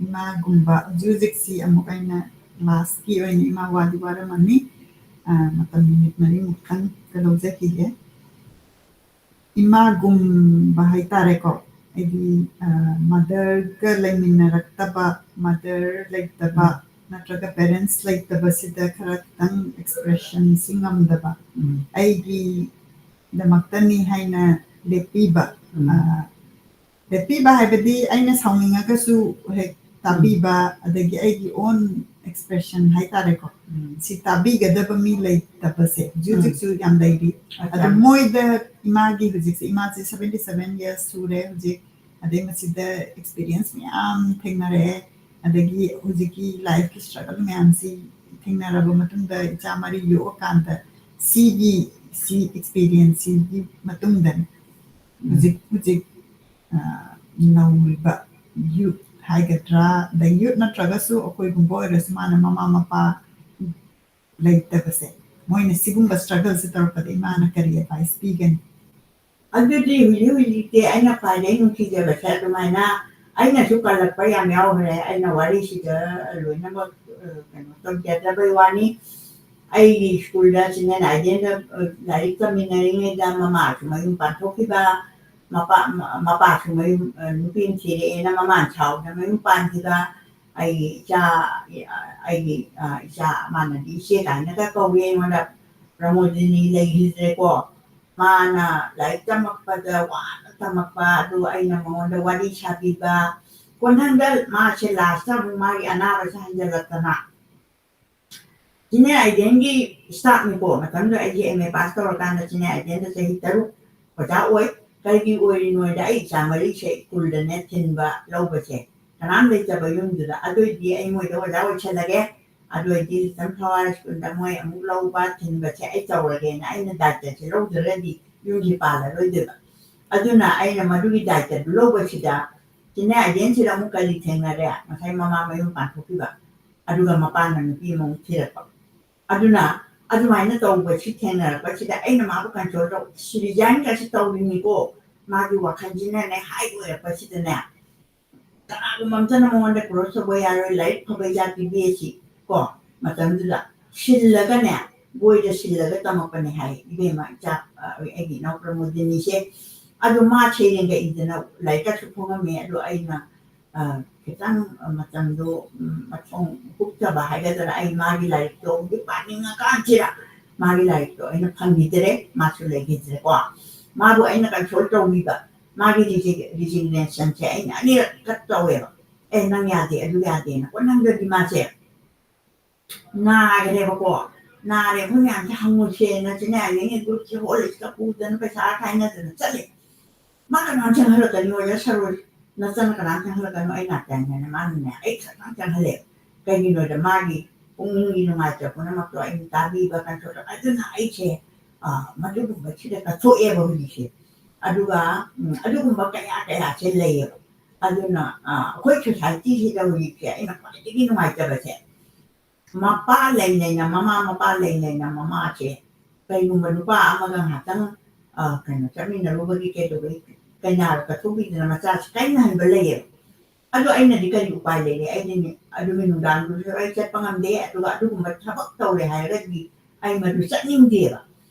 ꯏꯃꯥꯒꯨꯝꯕ, ꯍꯧꯖꯤꯛ ꯍꯧꯖꯤꯛꯁꯤ ꯑꯃꯨꯛ ꯑꯩꯅ ꯂꯥꯁꯀꯤ ꯑꯣꯏꯅ ꯏꯃꯥ ꯋꯥꯗꯤ ꯋꯥꯔꯝꯃꯅꯤ, ꯑ, ꯃꯇꯝ ꯃꯤꯅꯤꯠ ꯃꯔꯤꯃꯨꯛꯇꯪꯒ ꯂꯧꯖꯈꯤꯒꯦ꯫ ꯏꯃꯥꯒꯨꯝꯕ ꯍꯥꯏꯇꯥꯔꯦꯀꯣ, ꯍꯥꯏꯗꯤ, ꯑ, ꯃꯗꯔꯒ ꯂꯩꯃꯤꯟꯅꯔꯛꯇꯕ, ꯃꯗꯔ ꯂꯩꯇꯕ, ꯎꯝ꯫ ꯅꯠꯇ꯭ꯔꯒ parents ꯂꯩꯇꯕꯁꯤꯗ ꯈꯔ ꯈꯤꯇꯪ expressionꯁꯤ ꯉꯝꯗꯕ, ꯎꯝ ꯑꯩꯒꯤꯗꯃꯛꯇꯅꯤ ꯍꯥꯏꯅ ꯂꯦꯞꯄꯤꯕ꯫ ꯎꯝ ꯑꯥ, ꯂꯦꯞꯄꯤꯕ ꯍꯥꯏꯕꯗꯤ ꯑꯩꯅ ꯁꯥꯎꯅꯤꯡꯉꯒꯁꯨ ꯍꯦꯛ ꯇꯥꯕꯤꯕ, ꯑꯗꯒꯤ ꯑꯩꯒꯤ own expression ꯍꯥꯏꯇꯥꯔꯦꯀꯣ, ꯎꯝ ꯁꯤ ꯇꯥꯕꯤꯒꯗꯕ ꯃꯤ ꯂꯩꯇꯕꯁꯦ ꯍꯧꯖꯤꯛ ꯎꯝ ꯍꯧꯖꯤꯛꯁꯨ ꯌꯥꯝ ꯂꯩꯔꯤ꯫ ꯑꯗꯣ ꯑꯆꯥ ꯃꯣꯏꯗ ꯏꯃꯥꯒꯤ ꯍꯧꯖꯤꯛꯁꯦ, ꯏꯃꯥꯁꯦ seventy seven years ꯁꯨꯔꯦ ꯍꯧꯖꯤꯛ, ꯑꯗꯩ ꯃꯁꯤꯗ experience ꯃꯌꯥꯝ ꯊꯦꯡꯅꯔꯛꯑꯦ, ꯑꯗꯒꯤ ꯍꯧꯖꯤꯛꯀꯤ lifeꯀꯤ struggle ꯃꯌꯥꯝꯁꯤ ꯊꯦꯡꯅꯔꯕ ꯃꯇꯨꯡꯗ ꯏꯆꯥ ꯃꯔꯤ ꯌꯣꯛꯑꯀꯥꯟꯗ ꯁꯤꯒꯤ ꯁꯤ experienceꯁꯤꯒꯤ ꯃꯇꯨꯡꯗꯅꯤ ꯎꯝ ꯍꯧꯖꯤꯛ ꯍꯧꯖꯤꯛ ꯑ, ꯅꯧꯔꯤꯕ youth ꯍꯥꯏꯒꯗ꯭ꯔꯥ, ꯑꯗꯩ youth ꯅꯠꯇ꯭ꯔꯒꯁꯨ ꯑꯩꯈꯣꯏꯒꯨꯝꯕ ꯑꯣꯏꯔꯁꯨ ꯃꯥꯅ ꯃꯃꯥ ꯃꯄꯥ ꯂꯩꯇꯕꯁꯦ, ꯃꯣꯏꯅ ꯁꯤꯒꯨꯝꯕ struggleꯁꯦ ꯇꯧꯔꯛꯄꯗ ꯏꯃꯥꯅ ꯀꯔꯤ advice ꯄꯤꯒꯅꯤ? ꯑꯗꯨꯗꯤ ꯍꯧꯖꯤꯛ ꯍꯧꯖꯤꯛꯇꯤ ꯑꯩꯅ ꯈ꯭ꯋꯥꯏꯗꯒꯤ ꯅꯨꯡꯁꯤꯖꯕꯁꯦ ꯑꯗꯨꯃꯥꯏꯅ ꯑꯩꯅꯁꯨ ꯀꯜꯂꯛꯄ ꯌꯥꯝ ꯌꯥꯎꯈ꯭ꯔꯦ꯫ ꯑꯩꯅ ꯋꯥꯔꯤꯁꯤꯗ ꯂꯣꯏꯅꯃꯛ ꯑ, ꯀꯩꯅꯣ ꯇꯧꯖꯗꯕꯩ ꯋꯥꯅꯤ꯫ ꯑꯩꯒꯤ ꯁ꯭ꯀꯨꯜꯗ ꯁꯤꯅꯦꯟ ꯑꯥꯏꯗꯦꯟꯗ ꯑ, ꯂꯥꯏꯔꯤꯛ ꯇꯝꯃꯤꯟꯅꯔꯤꯉꯩꯗ ꯃꯃꯥꯁꯨ ꯃꯌꯨꯝ ꯄꯥꯟꯊꯣꯛꯈꯤꯕ, ꯃꯄꯥ ꯃ- ꯃꯄꯥꯁꯨ ꯃꯌꯨꯝ ꯑ, ꯅꯨꯄꯤ ꯑꯃ ꯊꯤꯔꯛꯑꯦꯅ ꯃꯃꯥꯅ ꯁꯥꯎꯗꯅ ꯃꯌꯨꯝ ꯄꯥꯟꯈꯤꯕ꯫ ꯑꯩꯒꯤ ꯏꯆꯥ ꯑꯩꯒꯤ ꯑ, ꯏꯆꯥ ꯃꯥꯅꯗꯤ ꯏꯆꯦ ꯀꯥꯏꯅꯒ ꯀꯧꯏ ꯑꯩꯉꯣꯟꯗ꯫ ꯄ꯭ꯔꯃꯣꯗꯤꯅꯤ ꯂꯩꯈꯤꯗ꯭ꯔꯦꯀꯣ꯫ ꯃꯥꯅ ꯂꯥꯏꯔꯤꯛ ꯇꯝꯃꯛꯄꯗ ꯋꯥꯅ ꯇꯝꯃꯛꯄ ꯑꯗꯨ ꯑꯩꯅ ꯃꯉꯣꯟꯗ ꯋꯥꯔꯤ ꯁꯥꯕꯤꯕ꯫ ꯀꯣꯟꯊꯪꯗ ꯃꯥꯁꯦ ꯂꯥꯁꯇ ꯑꯃꯨꯛ ꯃꯥꯒꯤ ꯑꯅꯥꯕꯁꯦ ꯍꯟꯖꯜꯂꯛꯇꯅ ꯆꯤꯅꯦ ꯑꯥꯏꯗꯦꯟꯒꯤ staffꯅꯤꯀꯣ꯫ ꯃꯇꯝꯗꯨꯗ ꯑꯩꯁꯦ M A pass ꯇꯧꯔꯀꯥꯟꯗ ꯆꯤꯅꯦ ꯑꯥꯏꯗꯦꯟꯗ ꯆꯍꯤ ꯇꯔꯨꯛ ꯑꯣꯖꯥ ꯑꯣꯏ꯫ ꯀꯔꯤꯒꯤ ꯑꯣꯏꯔꯤꯅꯣꯗ ꯑꯩ ꯏꯆꯥ ꯃꯔꯤꯁꯦ ꯁ꯭ꯀꯨꯜꯗꯅꯦ ꯊꯤꯟꯕ ꯂꯧꯕꯁꯦ ꯀꯅꯥꯝ ꯂꯩꯇꯕ ꯌꯨꯝꯗꯨꯗ꯫ ꯑꯗꯨ ꯑꯣꯏꯗꯤ ꯑꯩ ꯃꯣꯏꯗ ꯑꯣꯖꯥ ꯑꯣꯏꯁꯜꯂꯒꯦ, ꯑꯗꯨ ꯑꯣꯏꯗꯤ ꯁꯟꯐ꯭ꯂꯥꯋꯔ ꯁ꯭ꯀꯨꯜꯗ ꯃꯣꯏ ꯑꯃꯨꯛ ꯂꯧꯕ ꯊꯤꯟꯕꯁꯦ ꯑꯩ ꯇꯧꯔꯒꯦꯅ ꯑꯩꯅ ꯗꯥꯏꯇꯁꯦ ꯂꯧꯗ꯭ꯔꯒꯗꯤ ꯌꯨꯝꯁꯤ ꯄꯥꯜꯂꯔꯣꯏꯗꯣꯏꯕ꯫ ꯑꯗꯨꯅ ꯑꯩꯅ ꯃꯗꯨꯒꯤ ꯗꯥꯏꯇꯗꯨ ꯂꯧꯕꯁꯤꯗ ꯆꯤꯅꯦ ꯑꯥꯏꯗꯦꯟꯁꯤꯗ ꯑꯃꯨꯛ ꯀꯔꯤ ꯊꯦꯡꯅꯔꯦ? ꯉꯁꯥꯏ ꯃꯃꯥ ꯃꯌꯨꯝ ꯄꯥꯟꯊꯣꯛꯈꯤꯕ, ꯑꯗꯨꯒ ꯃꯄꯥꯅ ꯅꯨꯄꯤ ꯑꯃꯃꯨꯛ ꯊꯤꯔꯛꯄ꯫ ꯑꯗꯨꯅ ꯑꯗꯨꯃꯥꯏꯅ ꯇꯧꯕꯁꯤ ꯊꯦꯡꯅꯔꯛꯄꯁꯤꯗ ꯑꯩꯅ ꯃꯥꯕꯨ console ꯇꯧ, ꯁꯤ resignꯒꯁꯤ ꯇꯧꯔꯤꯅꯤꯀꯣ, ꯃꯥꯒꯤ ꯋꯥꯈꯜꯁꯤꯅꯅꯦ high ꯑꯣꯏꯔꯛꯄꯁꯤꯗꯅꯦ ꯀꯅꯥꯒꯨꯝꯕ ꯑꯝꯇꯅ ꯃꯉꯣꯟꯗ cross ꯇꯧꯕ ꯌꯥꯔꯣꯏ, ꯂꯥꯏꯔꯤꯛ ꯐꯕꯩ ꯖꯥꯇꯤ ꯕꯦꯁꯤ ꯀꯣ꯫ ꯃꯇꯝꯗꯨꯗ ꯁꯤꯜꯂꯒꯅꯦ, ꯕꯣꯏꯗ ꯁꯤꯜꯂꯒ ꯇꯝꯃꯛꯄꯅꯦ ꯍꯥꯏ ꯏꯕꯦꯝꯃ, ꯏꯆꯥ, ꯑ, ꯑꯩꯒꯤ ꯏꯅꯥꯎ ꯄ꯭ꯔꯃꯣꯗꯤꯅꯤꯁꯦ꯫ ꯑꯗꯣ ꯃꯥ ꯁꯩꯔꯦꯡꯒ ꯏꯗꯅ ꯂꯥꯏꯔꯤꯛꯀꯁꯨ ꯐꯣꯡꯉꯝꯃꯦ꯫ ꯑꯗꯣ ꯑꯩꯅ ꯑ, ꯈꯤꯇꯪ ꯃꯇꯝꯗꯣ, ꯎꯝ, ꯃꯊꯣꯡ ꯍꯨꯛꯇꯕ ꯍꯥꯏꯒꯗ꯭ꯔꯥ, ꯑꯩ ꯃꯥꯒꯤ ꯂꯥꯏꯔꯤꯛꯇꯣ ꯍꯧꯖꯤꯛ ꯄꯥꯅꯤꯡꯉꯀꯥꯟꯁꯤꯗ ꯃꯥꯒꯤ ꯂꯥꯏꯔꯤꯛꯇꯣ ꯑꯩꯅ ꯐꯪꯈꯤꯗ꯭ꯔꯦ, ꯃꯥꯁꯨ ꯂꯩꯈꯤꯗ꯭ꯔꯦꯀꯣ꯫ ꯃꯥꯕꯨ ꯑꯩꯅ consult ꯇꯧꯕꯤꯕ, ꯃꯥꯒꯤ resi-, resignationꯁꯦ ꯑꯩꯅ ꯑꯅꯤꯔꯛ cut ꯇꯧꯋꯦꯕ꯫ "ꯑꯦ, ꯅꯪ ꯌꯥꯗꯦ, ꯑꯗꯨ ꯌꯥꯗꯦꯅ"꯫ ꯀꯣꯟꯅꯪꯗꯗꯤ ꯃꯥꯁꯦ ꯅꯥꯈ꯭ꯔꯦꯕꯀꯣ꯫ ꯅꯥꯔꯦ, ꯑꯩꯈꯣꯏ ꯃꯌꯥꯝꯁꯦ ꯍꯪꯉꯨꯁꯦꯅ ꯆꯤꯟꯌꯥ ꯌꯦꯡꯉꯦ, groupꯁꯦ ꯍꯣꯜꯂꯤꯁꯤꯗ ꯄꯨꯗꯅ ꯄꯩꯁꯥ ꯈꯥꯏꯅꯗꯅ ꯆꯠꯂꯦ꯫ "ꯃꯥ ꯀꯅꯥꯝ ꯆꯪꯍꯜꯂꯛꯀꯅꯨ, ꯑꯣꯖꯥ ꯁꯔꯣꯖ, ꯅꯆꯟ ꯀꯅꯥꯝ ꯆꯪꯍꯜꯂꯛꯀꯅꯨ, ꯑꯩ ꯅꯥꯛꯇꯅꯦꯅ" ꯃꯥꯅꯅꯦ ꯑꯩ ꯈꯛꯇꯪ ꯆꯪꯍꯜꯂꯦ꯫ ꯀꯩꯒꯤꯅꯣꯗ ꯃꯥꯒꯤ ꯄꯨꯛꯅꯤꯡꯒꯤ ꯅꯨꯡꯉꯥꯏꯇꯕ ꯄꯨꯝꯅꯃꯛꯇꯣ ꯑꯩꯅ ꯇꯥꯕꯤꯕ, consult꯫ ꯑꯗꯨꯅ ꯑꯩꯁꯦ, ꯑ, ꯃꯗꯨꯒꯨꯝꯕꯁꯤꯗ ꯀꯠꯊꯣꯛꯑꯦꯕ ꯍꯧꯖꯤꯛꯁꯦ꯫ ꯑꯗꯨꯒ, ꯎꯝ, ꯑꯗꯨꯒꯨꯝꯕ ꯀꯌꯥ ꯀꯌꯥꯁꯦ ꯂꯩꯌꯦꯕ꯫ ꯑꯗꯨꯅ, ꯑ, ꯑꯩꯈꯣꯏ societyꯁꯤꯗ ꯍꯧꯖꯤꯛꯁꯦ ꯑꯩꯅ ꯈ꯭ꯋꯥꯏꯗꯒꯤ ꯅꯨꯡꯉꯥꯏꯇꯕꯁꯦ, ꯃꯄꯥ ꯂꯩ ꯂꯩꯅ, ꯃꯃꯥ ꯃꯄꯥ ꯂꯩ ꯂꯩꯅ ꯃꯃꯥꯁꯦ ꯀꯩꯒꯨꯝꯕ ꯅꯨꯄꯥ ꯑꯃꯒ ꯉꯥꯏꯍꯥꯛꯇꯪ, ꯑ, ꯀꯩꯅꯣ, ꯆꯠꯃꯤꯟꯅꯔꯨꯕꯒꯤ ꯀꯩꯗꯧꯕꯒꯤ ꯀꯩꯅꯥꯒ ꯀꯠꯊꯣꯛꯄꯤꯗꯅ ꯃꯆꯥꯁꯦ ꯀꯥꯏꯅꯍꯟꯕ ꯂꯩꯌꯦꯕ꯫ ꯑꯗꯣ ꯑꯩꯅꯗꯤ ꯀꯔꯤ ꯎꯄꯥꯏ ꯂꯩꯔꯦ? ꯑꯩꯗꯤ ꯑꯗꯨꯒꯤ ꯅꯨꯡꯗꯥꯡꯗꯨꯁꯨ ꯑꯩ ꯆꯠꯄ ꯉꯝꯗꯦ, ꯑꯗꯨꯒ ꯑꯗꯨꯒꯨꯝꯕ ꯊꯕꯛ ꯇꯧꯔꯦ ꯍꯥꯏꯔꯒꯗꯤ ꯑꯩ ꯃꯗꯨ ꯆꯠꯅꯤꯡꯗꯦꯕ꯫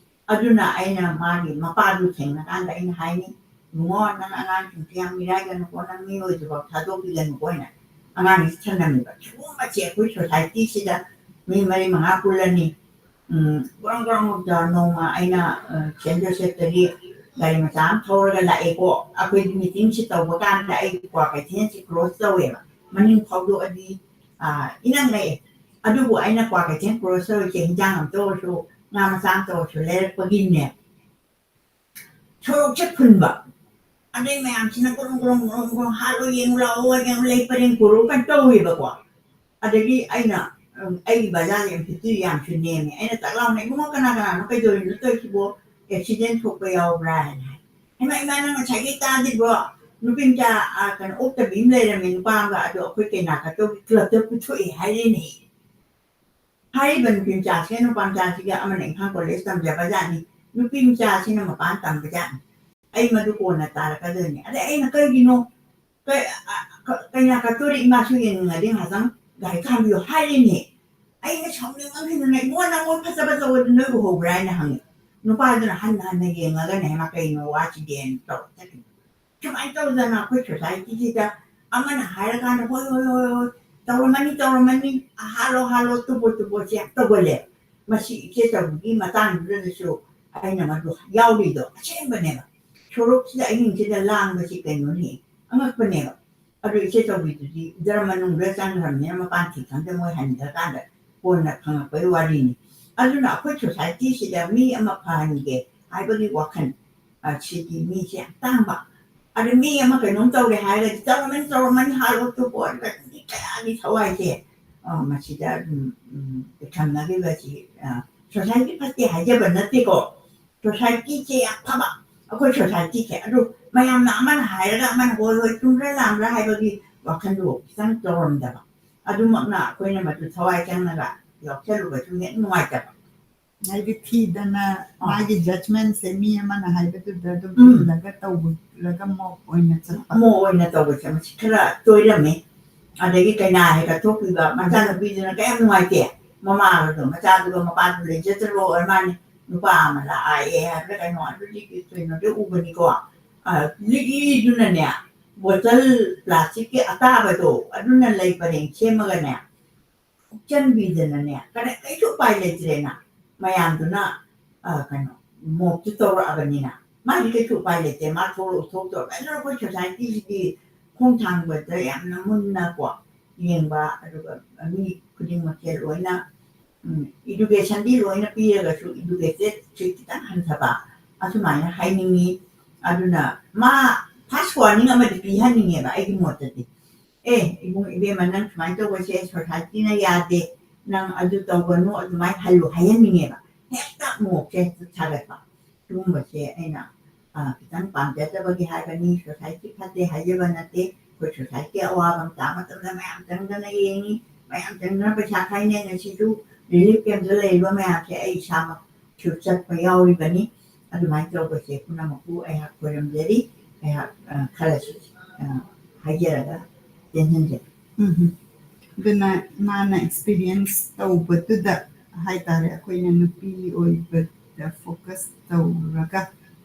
ꯑꯗꯨꯅ ꯑꯩꯅ ꯃꯥꯒꯤ ꯃꯄꯥꯗꯨ ꯊꯦꯡꯅꯀꯥꯟꯗ ꯑꯩꯅ ꯍꯥꯏꯅꯤ, "ꯏꯕꯨꯡꯉꯣ, ꯅꯪ ꯑꯉꯥꯡꯁꯤꯡꯁꯦ ꯌꯥꯝ ꯃꯤꯔꯥꯏꯒꯅꯨꯀꯣ, ꯅꯪ ꯃꯤꯑꯣꯏꯗ꯭ꯔꯤꯐꯥꯎ ꯊꯥꯗꯣꯛꯄꯤꯒꯅꯨꯀꯣ" ꯍꯥꯏꯅ ꯑꯉꯥꯡꯁꯤ ꯊꯝꯂꯝꯃꯦꯕ꯫ ꯁꯤꯒꯨꯝꯕꯁꯦ ꯑꯩꯈꯣꯏ societyꯁꯤꯗ ꯃꯤ ꯃꯔꯤ ꯃꯉꯥ ꯄꯨꯜꯂꯅꯤ꯫ ꯎꯝ, ꯒ꯭ꯔꯣꯡ ꯒ꯭ꯔꯣꯡ ꯇꯧꯔ ꯅꯣꯡꯃ ꯑꯩꯅ, ꯑ, ꯁꯦꯟ ꯖꯣꯁꯦꯐꯇꯒꯤ ꯒꯥꯔꯤ ꯃꯆꯥ ꯑꯃ ꯊꯧꯔꯒ ꯂꯥꯛꯑꯦꯀꯣ꯫ ꯑꯩꯈꯣꯏꯒꯤ meetingꯁꯤ ꯇꯧꯕ ꯀꯥꯟꯗ ꯑꯩ ꯀ꯭ꯋꯥꯀꯩꯊꯦꯜꯁꯤ cross ꯇꯧꯋꯦꯕ꯫ ꯃꯅꯤꯡ ꯐꯥꯎꯗꯣꯛꯑꯗꯤ, ꯑ, ꯏꯅꯛ ꯅꯛꯑꯦ꯫ ꯑꯗꯨꯕꯨ ꯑꯩꯅ ꯀ꯭ꯋꯥꯀꯩꯊꯦꯜ cross ꯇꯧꯔꯤꯁꯦ ꯍꯤꯟꯖꯥꯡ ꯑꯝꯇ ꯑꯣꯏꯔꯁꯨ, ꯉꯥ ꯃꯆꯥ ꯑꯝꯇ ꯑꯣꯏꯔꯁꯨ ꯂꯩꯔꯛꯄꯒꯤꯅꯦ꯫ ꯁꯣꯔꯣꯛꯁꯦ ꯐꯨꯟꯕ꯫ ꯑꯗꯩ ꯃꯌꯥꯝꯁꯤꯅ ꯒ꯭ꯔꯣꯡ ꯒ꯭ꯔꯣꯡ ꯒ꯭ꯔꯣꯡ ꯒ꯭ꯔꯣꯡ "ꯍꯥꯠꯂꯣ, ꯌꯦꯡꯉꯨ ꯂꯥꯛꯑꯣ, ꯌꯦꯡꯉꯨ, ꯂꯩ ꯄꯔꯦꯡ ꯄꯨꯔꯛꯎ" ꯀꯥꯏꯅ ꯇꯧꯋꯦꯕꯀꯣ꯫ ꯑꯗꯒꯤ ꯑꯩꯅ, ꯎꯝ, ꯑꯩꯒꯤ ꯕꯖꯥꯔꯒꯤ ꯑꯝꯄꯤꯇꯨ ꯌꯥꯝꯁꯨ ꯅꯦꯝꯃꯦ꯫ ꯑꯩꯅ ꯇꯛ ꯂꯥꯎꯅ, "ꯏꯕꯨꯡꯉꯣ, ꯀꯅꯥ ꯀꯅꯥꯅꯣ, ꯀꯩꯗꯧꯔꯤꯅꯣ ꯇꯧꯔꯤꯁꯤꯕꯣ? Accident ꯊꯣꯛꯄ ꯌꯥꯎꯕ꯭ꯔꯥ?" ꯍꯥꯏꯅ ꯍꯥꯏ꯫ "ꯍꯩꯃꯥ, ꯏꯃꯥ, ꯅꯪ ꯉꯁꯥꯏꯒꯤ ꯇꯥꯗ꯭ꯔꯤꯕꯣ? ꯅꯨꯄꯤ ꯃꯆꯥ, ꯑ, ꯀꯩꯅꯣ, ꯑꯣꯛꯇꯕꯤ ꯑꯃ ꯂꯩꯔꯝꯃꯦ, ꯅꯨꯄꯥ ꯑꯃꯒ, ꯑꯗꯣ ꯑꯩꯈꯣꯏ ꯀꯩꯅꯥ ꯀꯠꯇꯧꯒꯤ clubꯇ ꯄꯨꯊꯣꯛꯑꯦ" ꯍꯥꯏꯔꯦꯅꯦ꯫ ꯍꯥꯏꯔꯤꯕ ꯅꯨꯄꯤ ꯃꯆꯥꯁꯤꯒ ꯅꯨꯄꯥ ꯃꯆꯥꯁꯤꯒ ꯑꯃꯅ ꯏꯝꯐꯥꯜ ꯀꯣꯂꯦꯖ ꯇꯝꯖꯕꯖꯥꯠꯅꯤ, ꯅꯨꯄꯤ ꯃꯆꯥꯁꯤꯅ ꯃꯄꯥꯟ ꯇꯝꯕꯖꯥꯠꯅꯤ꯫ ꯑꯩ ꯃꯗꯨ ꯀꯣꯟꯅ ꯇꯥꯔꯛꯀꯗꯣꯏꯅꯤ꯫ ꯑꯗꯩ ꯑꯩꯅ, "ꯀꯩꯒꯤꯅꯣ? ꯀꯩ-, ꯑ, ꯑ, ꯀ-, ꯀꯩꯅꯥ ꯀꯠꯇꯣꯔꯤ, ꯏꯃꯥꯁꯨ ꯌꯦꯡꯅꯤꯡꯉꯗꯤ ꯉꯥꯏꯍꯥꯛꯇꯪ ꯒꯥꯔꯤ ꯈꯥꯝꯕꯤꯌꯨ" ꯍꯥꯏꯔꯤꯅꯦ꯫ ꯑꯩꯅ ꯁꯥꯎꯅꯤꯡꯃꯟꯈꯤꯗꯅ, "ꯏꯕꯨꯡꯉꯣ, ꯅꯪꯉꯣꯟ ꯐꯖ ꯐꯖꯕꯗꯨ ꯅꯣꯏ ꯎꯍꯧꯕ꯭ꯔꯥ?" ꯍꯥꯏꯅ ꯍꯪꯉꯤ꯫ ꯅꯨꯄꯥꯗꯨꯅ ꯍꯟꯅ ꯍꯟꯅ ꯌꯦꯡꯉꯒꯅꯦ, "ꯍꯩꯃꯥ, ꯀꯩꯅꯣ ꯋꯥꯁꯤꯗꯤꯅ" ꯇꯧꯔ ꯆꯠꯈꯤꯕ꯫ ꯁꯨꯃꯥꯏꯅ ꯇꯧꯗꯅ ꯑꯩꯈꯣꯏ societyꯁꯤꯗ ꯑꯃꯅ ꯍꯥꯏꯔꯀꯥꯟꯗ ꯍꯣꯏ ꯍꯣꯏ ꯍꯣꯏ ꯍꯣꯏ ꯇꯧꯔꯝꯃꯅꯤ ꯇꯧꯔꯝꯃꯅꯤ, ꯍꯥꯠꯂꯣ ꯍꯥꯠꯂꯣ, ꯇꯨꯕꯣ ꯇꯨꯕꯣꯁꯦ ꯌꯥꯝ ꯇꯧꯒꯜꯂꯦ꯫ ꯃꯁꯤ ꯏꯆꯦ ꯆꯧꯕꯤꯒꯤ ꯃꯇꯥꯡꯗꯨꯗꯁꯨ ꯑꯩꯅ ꯃꯗꯨ ꯌꯥꯎꯔꯤꯗꯣ ꯑꯁꯦꯡꯕꯅꯦꯕ꯫ ꯁꯣꯔꯣꯛꯁꯤꯗ ꯑꯍꯤꯡꯁꯤꯗ ꯂꯥꯡꯕꯁꯤ ꯀꯩꯅꯣꯅꯤ, ꯑꯉꯛꯄꯅꯦꯕ꯫ ꯑꯗꯨ ꯏꯆꯦ ꯆꯧꯕꯤꯗꯨꯗꯤ ꯗ꯭ꯔꯝ ꯃꯅꯨꯡꯗ ꯆꯪꯈ꯭ꯔꯕꯅꯤꯅ ꯃꯄꯥꯟ ꯊꯤ ꯈꯪꯗꯦ, ꯃꯣꯏ ꯍꯟꯈ꯭ꯔꯀꯥꯟꯗ ꯀꯣꯟꯅ ꯈꯪꯉꯛꯄꯒꯤ ꯋꯥꯔꯤꯅꯤ꯫ ꯑꯗꯨꯅ ꯑꯩꯈꯣꯏ ꯁꯣꯁꯥꯏꯇꯤꯁꯤꯗ ꯃꯤ ꯑꯃ ꯐꯍꯟꯒꯦ ꯍꯥꯏꯕꯒꯤ ꯋꯥꯈꯜ, ꯑ, ꯁꯤꯗꯤ ꯃꯤꯁꯦ ꯌꯥꯝ ꯇꯥꯡꯕ꯫ ꯑꯗ ꯃꯤ ꯑꯃ ꯀꯩꯅꯣꯝ ꯇꯧꯔꯦ ꯍꯥꯏꯔꯒꯗꯤ ꯇꯧꯔꯝꯃꯅꯤ ꯇꯧꯔꯝꯃꯅꯤ ꯍꯥꯠꯂꯣ ꯇꯨꯕꯣ ꯍꯥꯏꯔꯒ ꯃꯤ ꯀꯌꯥꯒꯤ ꯊꯋꯥꯏꯁꯦ, ꯑ, ꯃꯁꯤꯗ ꯑꯗꯨꯝ, ꯎꯝ, ꯄꯤꯛꯊꯝꯅꯈꯤꯕꯁꯤ, ꯑ, ꯁꯣꯁꯥꯏꯇꯤ ꯐꯠꯇꯦ ꯍꯥꯏꯖꯕ ꯅꯠꯇꯦꯀꯣ꯫ ꯁꯣꯁꯥꯏꯇꯤꯁꯦ ꯌꯥꯝ ꯐꯕ, ꯑꯩꯈꯣꯏ ꯁꯣꯁꯥꯏꯇꯤꯁꯦ꯫ ꯑꯗꯨ ꯃꯌꯥꯝꯅ ꯑꯃꯅ ꯍꯥꯏꯔꯒ ꯑꯃꯅ ꯍꯣꯏ ꯍꯣꯏ ꯆꯨꯝꯕ꯭ꯔꯥ ꯂꯥꯟꯕ꯭ꯔꯥ ꯍꯥꯏꯕꯒꯤ ꯋꯥꯈꯜꯗꯣ ꯈꯤꯇꯪ ꯇꯧꯔꯝꯗꯕ꯫ ꯑꯗꯨꯃꯛꯅ ꯑꯩꯈꯣꯏꯅ ꯃꯗꯨ ꯊꯋꯥꯏ ꯆꯪꯅꯒ ꯌꯥꯎꯁꯜꯂꯨꯕꯁꯨ ꯍꯦꯛ ꯅꯨꯡꯉꯥꯏꯇꯕ꯫ ꯍꯥꯏꯗꯤ ꯊꯤꯗꯅ ꯑꯥ꯫ ꯃꯥꯒꯤ ꯖꯖꯃꯦꯟꯁꯦ ꯃꯤ ꯑꯃꯅ ꯍꯥꯏꯕꯗꯨꯗ ꯑꯗꯨꯝ ꯎꯝ꯫ ꯏꯜꯂꯒ ꯇꯧꯕꯤꯔꯒ ꯃꯣꯛ ꯑꯣꯏꯅ ꯆꯠꯄ꯫ ꯃꯣꯛ ꯑꯣꯏꯅ ꯇꯧꯕꯁꯦ ꯃꯁꯤ ꯈꯔ ꯇꯣꯏꯔꯝꯃꯦ꯫ ꯑꯗꯒꯤ ꯀꯩꯅꯥ ꯍꯦꯛ ꯀꯠꯊꯣꯛꯄꯤꯕ, ꯃꯆꯥꯅꯨꯄꯤꯗꯨꯅ ꯀꯌꯥꯝ ꯅꯨꯡꯉꯥꯏꯇꯦ꯫ ꯃꯃꯥꯒꯗꯣ ꯃꯆꯥꯗꯨꯒ ꯃꯄꯥꯗꯨ ꯂꯩꯖꯗ꯭ꯔꯣ ꯑꯣꯏꯔ ꯃꯥꯅꯤ꯫ ꯅꯨꯄꯥ ꯑꯃ ꯂꯥꯛꯑꯦ ꯍꯥꯏꯕ꯭ꯔꯥ ꯀꯩꯅꯣ, ꯑꯗꯨꯗꯤ ꯀꯩꯅꯣꯗ ꯎꯕꯅꯤꯀꯣ꯫ ꯑ, ꯂꯤꯛꯂꯤꯗꯨꯅꯅꯦ, ꯕꯣꯇꯜ ꯄ꯭ꯂꯥꯁꯇꯤꯛꯀꯤ ꯑꯇꯥꯕꯗꯣ, ꯑꯗꯨꯅ ꯂꯩ ꯄꯔꯦꯡ ꯁꯦꯝꯃꯒꯅꯦ, ꯎꯞꯆꯟꯕꯤꯗꯅꯅꯦ, ꯀꯔꯤ ꯀꯩꯁꯨ ꯎꯄꯥꯏ ꯂꯩꯇ꯭ꯔꯦꯅ꯫ ꯃꯌꯥꯝꯗꯨꯅ, ꯑ, ꯀꯩꯅꯣ, ꯃꯣꯞꯇꯨ ꯇꯧꯔꯛꯑꯕꯅꯤꯅ꯫ ꯃꯥꯗꯤ ꯀꯩꯁꯨ ꯎꯄꯥꯏ ꯂꯩꯇꯦ, ꯃꯥ ꯊꯣꯛꯂꯛꯎ ꯊꯣꯛꯇꯧ꯫ ꯀꯩꯅꯣ ꯑꯩꯈꯣꯏ ꯁꯣꯁꯥꯏꯇꯤꯁꯤꯗꯤ ꯈꯣꯡ ꯊꯥꯡꯕꯗ ꯌꯥꯝꯅ ꯃꯨꯟꯅꯀꯣ ꯌꯦꯡꯕ, ꯑꯗꯨꯒ ꯃꯤ ꯈꯨꯗꯤꯡꯃꯛꯁꯦ ꯂꯣꯏꯅ, ꯎꯝ, ꯏꯗꯨꯀꯦꯁꯟꯗꯤ ꯂꯣꯏꯅ ꯄꯤꯔꯒꯁꯨ ꯏꯗꯨꯀꯦꯇꯦꯠꯁꯤ ꯈꯤꯇꯪ ꯍꯟꯊꯕ, ꯑꯁꯨꯃꯥꯏꯅ ꯍꯥꯏꯅꯤꯡꯉꯤ꯫ ꯑꯗꯨꯅ ꯃꯥ ꯐꯥꯔꯁ ꯋꯥꯔꯅꯤꯡ ꯑꯃꯗꯤ ꯄꯤꯍꯟꯅꯤꯡꯉꯦꯕ ꯑꯩꯒꯤ ꯃꯣꯠꯇꯗꯤ꯫ "ꯑꯦ, ꯏꯕꯨꯡ ꯏꯕꯦꯝꯃ, ꯅꯪ ꯁꯨꯃꯥꯏꯅ ꯇꯧꯕꯁꯦ ꯁꯣꯁꯥꯏꯇꯤꯅ ꯌꯥꯗꯦ, ꯅꯪ ꯑꯗꯨ ꯇꯧꯒꯅꯨ, ꯑꯗꯨꯃꯥꯏꯅ ꯍꯜꯂꯨ" ꯍꯥꯏꯍꯟꯅꯤꯡꯉꯦꯕ꯫ ꯍꯦꯛꯇ ꯃꯣꯛꯁꯦ ꯍꯦꯛꯇ ꯁꯥꯒꯠꯄ꯫ ꯁꯤꯒꯨꯝꯕꯁꯦ ꯑꯩꯅ, ꯑ, ꯈꯤꯇꯪ ꯄꯥꯝꯖꯗꯕꯒꯤ ꯍꯥꯏꯕꯅꯤ꯫ ꯁꯣꯁꯥꯏꯇꯤ ꯐꯠꯇꯦ ꯍꯥꯏꯖꯕ ꯅꯠꯇꯦ꯫ ꯑꯩꯈꯣꯏ ꯁꯣꯁꯥꯏꯇꯤ ꯑꯋꯥꯕ ꯃꯇꯥꯡ ꯃꯇꯝꯗ ꯃꯌꯥꯝ ꯆꯪꯗꯅ ꯌꯦꯡꯉꯤ, ꯃꯌꯥꯝ ꯆꯪꯗꯅ ꯄꯩꯁꯥ ꯈꯥꯏꯅꯩ꯫ ꯉꯁꯤꯁꯨ ꯔꯤꯂꯤꯐ ꯀꯦꯝꯞꯇ ꯂꯩꯔꯤꯕ ꯃꯌꯥꯝꯁꯦ ꯑꯩ ꯏꯁꯥꯃꯛꯁꯨ ꯆꯠꯄ ꯌꯥꯎꯔꯤꯕꯅꯤ꯫ ꯑꯗꯨꯃꯥꯏꯅ ꯇꯧꯕꯁꯦ ꯄꯨꯝꯅꯃꯛꯄꯨ ꯑꯩꯍꯥꯛ ꯈꯣꯏꯔꯝꯖꯔꯤ꯫ ꯑꯩꯍꯥꯛ, ꯑ, ꯈꯔꯁꯨ, ꯑ, ꯍꯥꯏꯖꯔꯒ ꯇꯦꯟꯍꯟꯖꯔꯤ꯫ ꯎꯝ꯫ ꯑꯗꯨꯅ ꯃꯥꯅ ꯑꯦꯛꯁꯄꯤꯔꯤꯌꯦꯟꯁ ꯇꯧꯕꯗꯨꯗ ꯍꯥꯏꯇꯥꯔꯦ, ꯑꯩꯈꯣꯏꯅ ꯅꯨꯄꯤ ꯑꯣꯏꯕꯗ ꯐꯣꯀꯁ ꯇꯧꯔꯒ,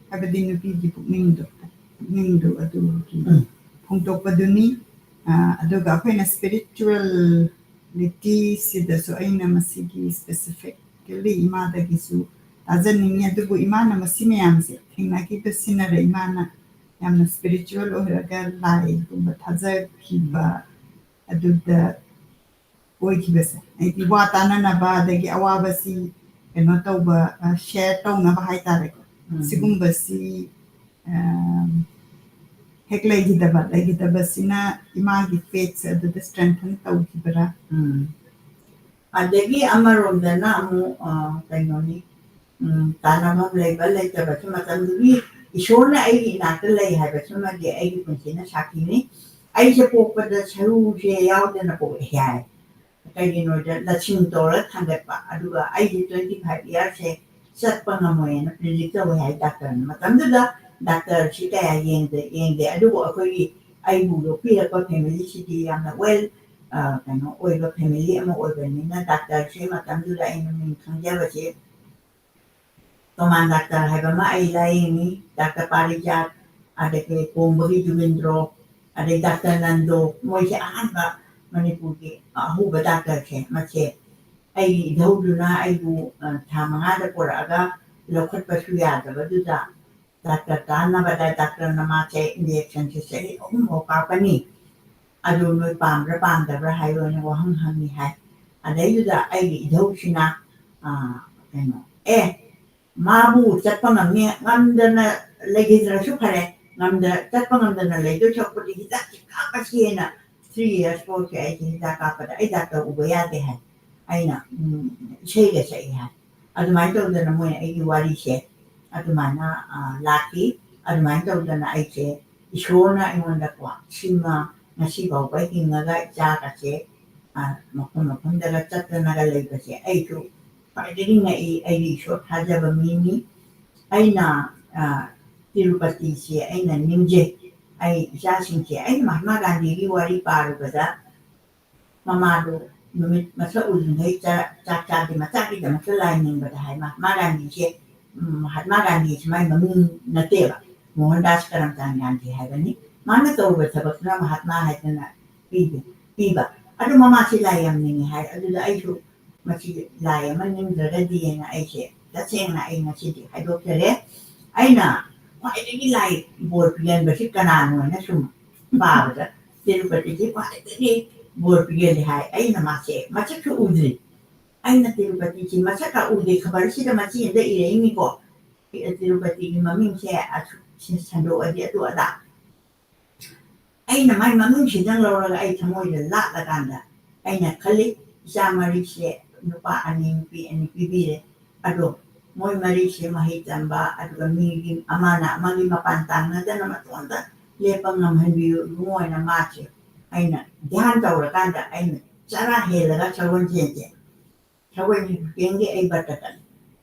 ꯍꯥꯏꯕꯗꯤ ꯅꯨꯄꯤꯒꯤ ꯄꯨꯛꯅꯤꯡꯗꯣ, ꯄꯨꯛꯅꯤꯡꯗꯣ ꯑꯗꯨꯒꯤ ꯎꯝ꯫ ꯐꯣꯡꯗꯣꯛꯄꯗꯨꯅꯤ꯫ ꯑꯗꯨꯒ ꯑꯩꯈꯣꯏꯅ ꯁ꯭ꯄꯤꯔꯤꯆꯨꯋꯦꯂꯤꯇꯤꯁꯤꯗꯁꯨ ꯑꯩꯅ ꯃꯁꯤꯒꯤ ꯁ꯭ꯄꯦꯁꯤꯐꯤꯀꯦꯜꯂꯤ ꯏꯃꯥꯗꯒꯤꯁꯨ ꯇꯥꯖꯅꯤꯡꯉꯤ꯫ ꯑꯗꯨꯕꯨ ꯏꯃꯥꯅ ꯃꯁꯤ ꯃꯌꯥꯝꯁꯦ ꯊꯦꯡꯅꯈꯤꯕꯁꯤꯅꯔ ꯏꯃꯥꯅ ꯌꯥꯝꯅ ꯁ꯭ꯄꯤꯔꯤꯆꯨꯋꯦꯜ ꯑꯣꯏꯔꯒ ꯂꯥꯏꯒꯨꯝꯕ ꯊꯥꯖꯈꯤꯕ ꯑꯗꯨꯗ ꯑꯣꯏꯈꯤꯕꯁꯦ, ꯍꯥꯏꯗꯤ ꯋꯥ ꯇꯥꯅꯅꯕ ꯑꯗꯒꯤ ꯑꯋꯥꯕꯁꯤ ꯀꯩꯅꯣ ꯇꯧꯕ, ꯁꯤꯌꯔ ꯇꯧꯅꯕ ꯍꯥꯏꯇꯥꯔꯦꯀꯣ꯫ ꯎꯝ꯫ ꯁꯤꯒꯨꯝꯕꯁꯤ, ꯑ, ꯍꯦꯛ ꯂꯩꯈꯤꯗꯕ, ꯂꯩꯈꯤꯗꯕꯁꯤꯅ ꯏꯃꯥꯒꯤ ꯐꯦꯠꯁꯦ ꯑꯗꯨꯗ ꯁ꯭ꯇ꯭ꯔꯦꯡꯊꯟ ꯇꯧꯈꯤꯕ꯭ꯔꯥ? ꯎꯝ꯫ ꯑꯗꯒꯤ ꯑꯃꯔꯣꯝꯗꯅ ꯑꯃꯨꯛ, ꯑ, ꯀꯩꯅꯣꯅꯤ, ꯎꯝ, ꯇꯥꯟꯅꯐꯝ ꯂꯩꯕ ꯂꯩꯇꯕꯁꯨ ꯃꯇꯝꯗꯨꯒꯤ ꯏꯁꯣꯔꯅ ꯑꯩꯒꯤ ꯏꯅꯥꯛꯇ ꯂꯩ ꯍꯥꯏꯕꯁꯤꯃꯗꯤ ꯑꯩꯒꯤ ꯄꯨꯟꯁꯤꯅ ꯁꯥꯈꯤꯅꯤ꯫ ꯑꯩꯁꯦ ꯄꯣꯛꯄꯗ ꯁꯔꯨꯁꯦ ꯌꯥꯎꯗꯅ ꯄꯣꯛꯑꯦ ꯍꯥꯏ꯫ ꯀꯩꯒꯤꯅꯣꯗ ꯂꯁꯤꯡ ꯇꯧꯔꯒ ꯊꯥꯡꯒꯠꯄ, ꯑꯗꯨꯒ ꯑꯩꯁꯦ twenty five yearsꯁꯦ ꯆꯠꯄ ꯉꯝꯃꯣꯏꯅ predict ꯇꯧꯋꯦ ꯍꯥꯏ ꯗꯥꯛꯇꯔꯅ꯫ ꯃꯇꯝꯗꯨꯗ ꯗꯥꯛꯇꯔꯁꯤ ꯀꯌꯥ ꯌꯦꯡꯗꯦ, ꯌꯦꯡꯗꯦ꯫ ꯑꯗꯨꯕꯨ ꯑꯩꯈꯣꯏꯒꯤ ꯑꯩꯕꯨ ꯌꯣꯛꯄꯤꯔꯛꯄ familyꯁꯤꯗꯤ ꯌꯥꯝꯅ well, ꯑ, ꯀꯩꯅꯣ ꯑꯣꯏꯕ family ꯑꯃ ꯑꯣꯏꯕꯅꯤꯅ ꯗꯥꯛꯇꯔꯁꯦ ꯃꯇꯝꯗꯨꯗ ꯑꯩꯅ ꯃꯤꯡ ꯈꯪꯖꯕꯁꯦ ꯇꯣꯃꯥꯟ ꯗꯥꯛꯇꯔ ꯍꯥꯏꯕ ꯑꯃ ꯑꯩ ꯂꯥꯌꯦꯡꯉꯤ, ꯗꯥꯛꯇꯔ ꯄꯥꯔꯤꯖꯥꯠ, ꯑꯗꯒꯤ ꯀꯣꯡꯕꯒꯤ ꯖꯨꯒꯤꯟꯗ꯭ꯔꯣ, ꯑꯗꯩ ꯗꯥꯛꯇꯔ ꯅꯟꯗꯣ, ꯃꯣꯏꯁꯦ ꯑꯍꯥꯟꯕ ꯃꯅꯤꯄꯨꯔꯒꯤ ꯑꯍꯧꯕ ꯗꯥꯛꯇꯔꯁꯦ, ꯃꯁꯦ ꯑꯩꯒꯤ ꯏꯙꯧꯗꯨꯅ ꯑꯩꯕꯨ, ꯑ, ꯊꯥ ꯃꯉꯥꯗ ꯄꯨꯔꯛꯑꯒ ꯂꯧꯈꯠꯄꯁꯨ ꯌꯥꯗꯕꯗꯨꯗ ꯗꯥꯛꯇꯔ ꯀꯥꯅꯕꯗ ꯗꯥꯛꯇꯔꯅ ꯃꯥꯁꯦ injectionꯁꯦ ꯆꯍꯤ ꯑꯍꯨꯝ ꯐꯥꯎ ꯀꯥꯞꯀꯅꯤ꯫ ꯑꯗꯨ ꯅꯣꯏ ꯄꯥꯝꯕ꯭ꯔꯥ ꯄꯥꯝꯗꯕ꯭ꯔꯥ ꯍꯥꯏꯌꯣꯅ ꯋꯥꯍꯪ ꯍꯪꯉꯤ ꯍꯥꯏ꯫ ꯑꯗꯩꯗꯨꯗ ꯑꯩꯒꯤ ꯏꯙꯧꯁꯤꯅ, ꯑ, ꯀꯩꯅꯣ, "ꯑꯦ, ꯃꯥꯕꯨ ꯆꯠꯄ ꯉꯝꯅꯤ, ꯉꯝꯗꯅ ꯂꯩꯈꯤꯗ꯭ꯔꯁꯨ ꯐꯔꯦ, ꯉꯝꯗ-, ꯆꯠꯄ ꯉꯝꯗꯅ ꯂꯩꯗꯣꯏ ꯁꯔꯨꯛꯄꯨꯗꯤ ꯍꯤꯗꯥꯛꯁꯦ ꯀꯥꯞꯄꯁꯦꯅ three years ꯐꯥꯎꯁꯦ ꯑꯩꯁꯦ ꯍꯤꯗꯥꯛ ꯀꯥꯞꯄꯗ ꯑꯩ ꯗꯥꯛꯇꯔ ꯎꯕ ꯌꯥꯗꯦ" ꯍꯥꯏ꯫ ꯑꯩꯅ, ꯎꯝ, ꯏꯁꯩꯒ ꯁꯛꯏ ꯍꯥꯏ꯫ ꯑꯗꯨꯃꯥꯏꯅ ꯇꯧꯗꯅ ꯃꯣꯏ ꯑꯩꯒꯤ ꯋꯥꯔꯤꯁꯦ ꯑꯗꯨꯃꯥꯏꯅ, ꯑ, ꯂꯥꯛꯈꯤ꯫ ꯑꯗꯨꯃꯥꯏꯅ ꯇꯧꯗꯅ ꯑꯩꯁꯦ ꯏꯁꯣꯔꯅ ꯑꯩꯉꯣꯟꯗꯀꯣ ꯁꯤꯃ ꯉꯁꯤ ꯐꯥꯎꯕ ꯍꯤꯡꯉꯒ ꯏꯆꯥꯒꯁꯦ, ꯑ, ꯃꯐꯝ ꯃꯐꯝꯗꯒ ꯆꯠꯇꯅꯒ ꯂꯩꯕꯁꯦ ꯑꯩꯁꯨ ꯈ꯭ꯋꯥꯏꯗꯒꯤ ꯉꯛꯏ꯫ ꯑꯩꯒꯤ ꯏꯁꯣꯔ ꯊꯥꯖꯕ ꯃꯤꯅꯤ꯫ ꯑꯩꯅ, ꯑ, ꯇꯤꯔꯨꯄꯇꯤꯁꯦ ꯑꯩꯅ ꯅꯤꯡꯖꯩ꯫ ꯑꯩ ꯏꯆꯥꯁꯤꯡꯁꯦ, ꯑꯩꯅ ꯃꯍꯥꯠꯃꯥ ꯒꯥꯟꯙꯤꯒꯤ ꯋꯥꯔꯤ ꯄꯥꯔꯨꯕꯗ ꯃꯃꯥꯗꯨ ꯅꯨꯃꯤꯠ ꯃꯁꯛ ꯎꯗ꯭ꯔꯤꯉꯩ ꯆꯥ-, ꯆꯥꯛ ꯆꯥꯗꯦ, ꯃꯆꯥꯒꯤꯗꯃꯛꯇ ꯂꯥꯏ ꯅꯤꯡꯕꯗ ꯍꯥꯏ꯫ ꯃꯍꯥꯠꯃꯥ ꯒꯥꯟꯙꯤꯁꯦ, ꯎꯝ, ꯃꯍꯥꯠꯃꯥ ꯒꯥꯟꯙꯤꯁꯦ ꯃꯥꯏ ꯃꯃꯤꯡ ꯅꯠꯇꯦꯕ, ꯃꯣꯍꯟꯗꯥꯁ ꯀꯔꯝꯆꯥꯟ ꯒꯥꯟꯙꯤ ꯍꯥꯏꯕꯅꯤ꯫ ꯃꯥꯅ ꯇꯧꯔꯨꯕ ꯊꯕꯛꯇꯨꯅ ꯃꯍꯥꯠꯃꯥ ꯍꯥꯏꯗꯅ ꯄꯤꯕ꯫ ꯑꯗꯨ ꯃꯃꯥꯁꯤ ꯂꯥꯏ ꯌꯥꯝ ꯅꯤꯡꯉꯤ ꯍꯥꯏ꯫ ꯑꯗꯨꯗ ꯑꯩꯁꯨ ꯃꯁꯤ ꯂꯥꯏ ꯑꯃ ꯅꯤꯡꯗ꯭ꯔꯒꯗꯤꯅ ꯑꯩꯁꯦ ꯇꯁꯦꯡꯅ ꯑꯩ ꯉꯁꯤꯗꯤ ꯍꯥꯏꯗꯣꯛꯆꯔꯦ꯫ ꯑꯩꯅ ꯈ꯭ꯋꯥꯏꯗꯒꯤ ꯂꯥꯏ ꯕꯣꯔ ꯄꯤꯒꯟꯕꯁꯤ ꯀꯅꯥꯅꯣ ꯍꯥꯏꯅ ꯁꯨꯝ ꯄꯥꯕꯗ ꯇꯤꯔꯨꯄꯇꯤꯁꯤ ꯈ꯭ꯋꯥꯏꯗꯒꯤ ꯕꯣꯔ ꯄꯤꯒꯜꯂꯤ ꯍꯥꯏ꯫ ꯑꯩꯅ ꯃꯥꯁꯦ ꯃꯁꯛꯁꯨ ꯎꯗ꯭ꯔꯤ꯫ ꯑꯩꯅ ꯇꯤꯔꯨꯄꯇꯤꯁꯤ ꯃꯁꯛꯀ ꯎꯗꯦ, ꯈꯕꯔꯁꯤꯗ ꯃꯆꯤ ꯑꯃꯗ ꯏꯔꯛꯏꯅꯤꯀꯣ꯫ ꯇꯤꯔꯨꯄꯇꯤꯒꯤ ꯃꯃꯤꯡꯁꯦ ꯑꯁꯨꯛ ꯁꯟꯗꯣꯛꯑꯗꯤ ꯑꯗꯨ ꯑꯗꯥ꯫ ꯑꯩꯅ ꯃꯥꯏ ꯃꯃꯤꯡꯁꯤꯗꯪ ꯂꯧꯔꯒ ꯑꯩ ꯊꯃꯣꯏꯗ ꯂꯥꯠꯂꯀꯥꯟꯗ ꯑꯩꯅ ꯈꯜꯂꯤ, ꯏꯆꯥ ꯃꯔꯤꯁꯦ ꯅꯨꯄꯥ ꯑꯅꯤ ꯅꯨꯄꯤ ꯑꯅꯤ ꯄꯤꯕꯤꯔꯦ꯫ ꯑꯗꯣ ꯃꯣꯏ ꯃꯔꯤꯁꯦ ꯃꯍꯩ ꯇꯝꯕ, ꯑꯗꯨꯒ ꯃꯤꯒꯤ ꯑꯃꯅ ꯑꯃꯒꯤ ꯃꯄꯥꯟ ꯇꯥꯡꯅꯗꯅ ꯃꯇꯣꯟꯗ ꯂꯦꯞꯄ ꯉꯝꯍꯟꯕꯤꯌꯨ ꯏꯕꯨꯡꯉꯣ ꯍꯥꯏꯅ ꯃꯥꯁꯦ ꯑꯩꯅ ꯙ꯭ꯌꯥꯟ ꯇꯧꯔꯀꯥꯟꯗ ꯑꯩꯅ ꯆꯔꯥ ꯍꯦꯜꯂꯒ ꯁꯒꯣꯜꯁꯦꯟꯁꯦ ꯁꯒꯣꯜꯁꯦꯟ ꯈꯨꯗꯤꯡꯒꯤ ꯑꯩ ꯕ꯭ꯔꯇ ꯀꯠꯂꯤ꯫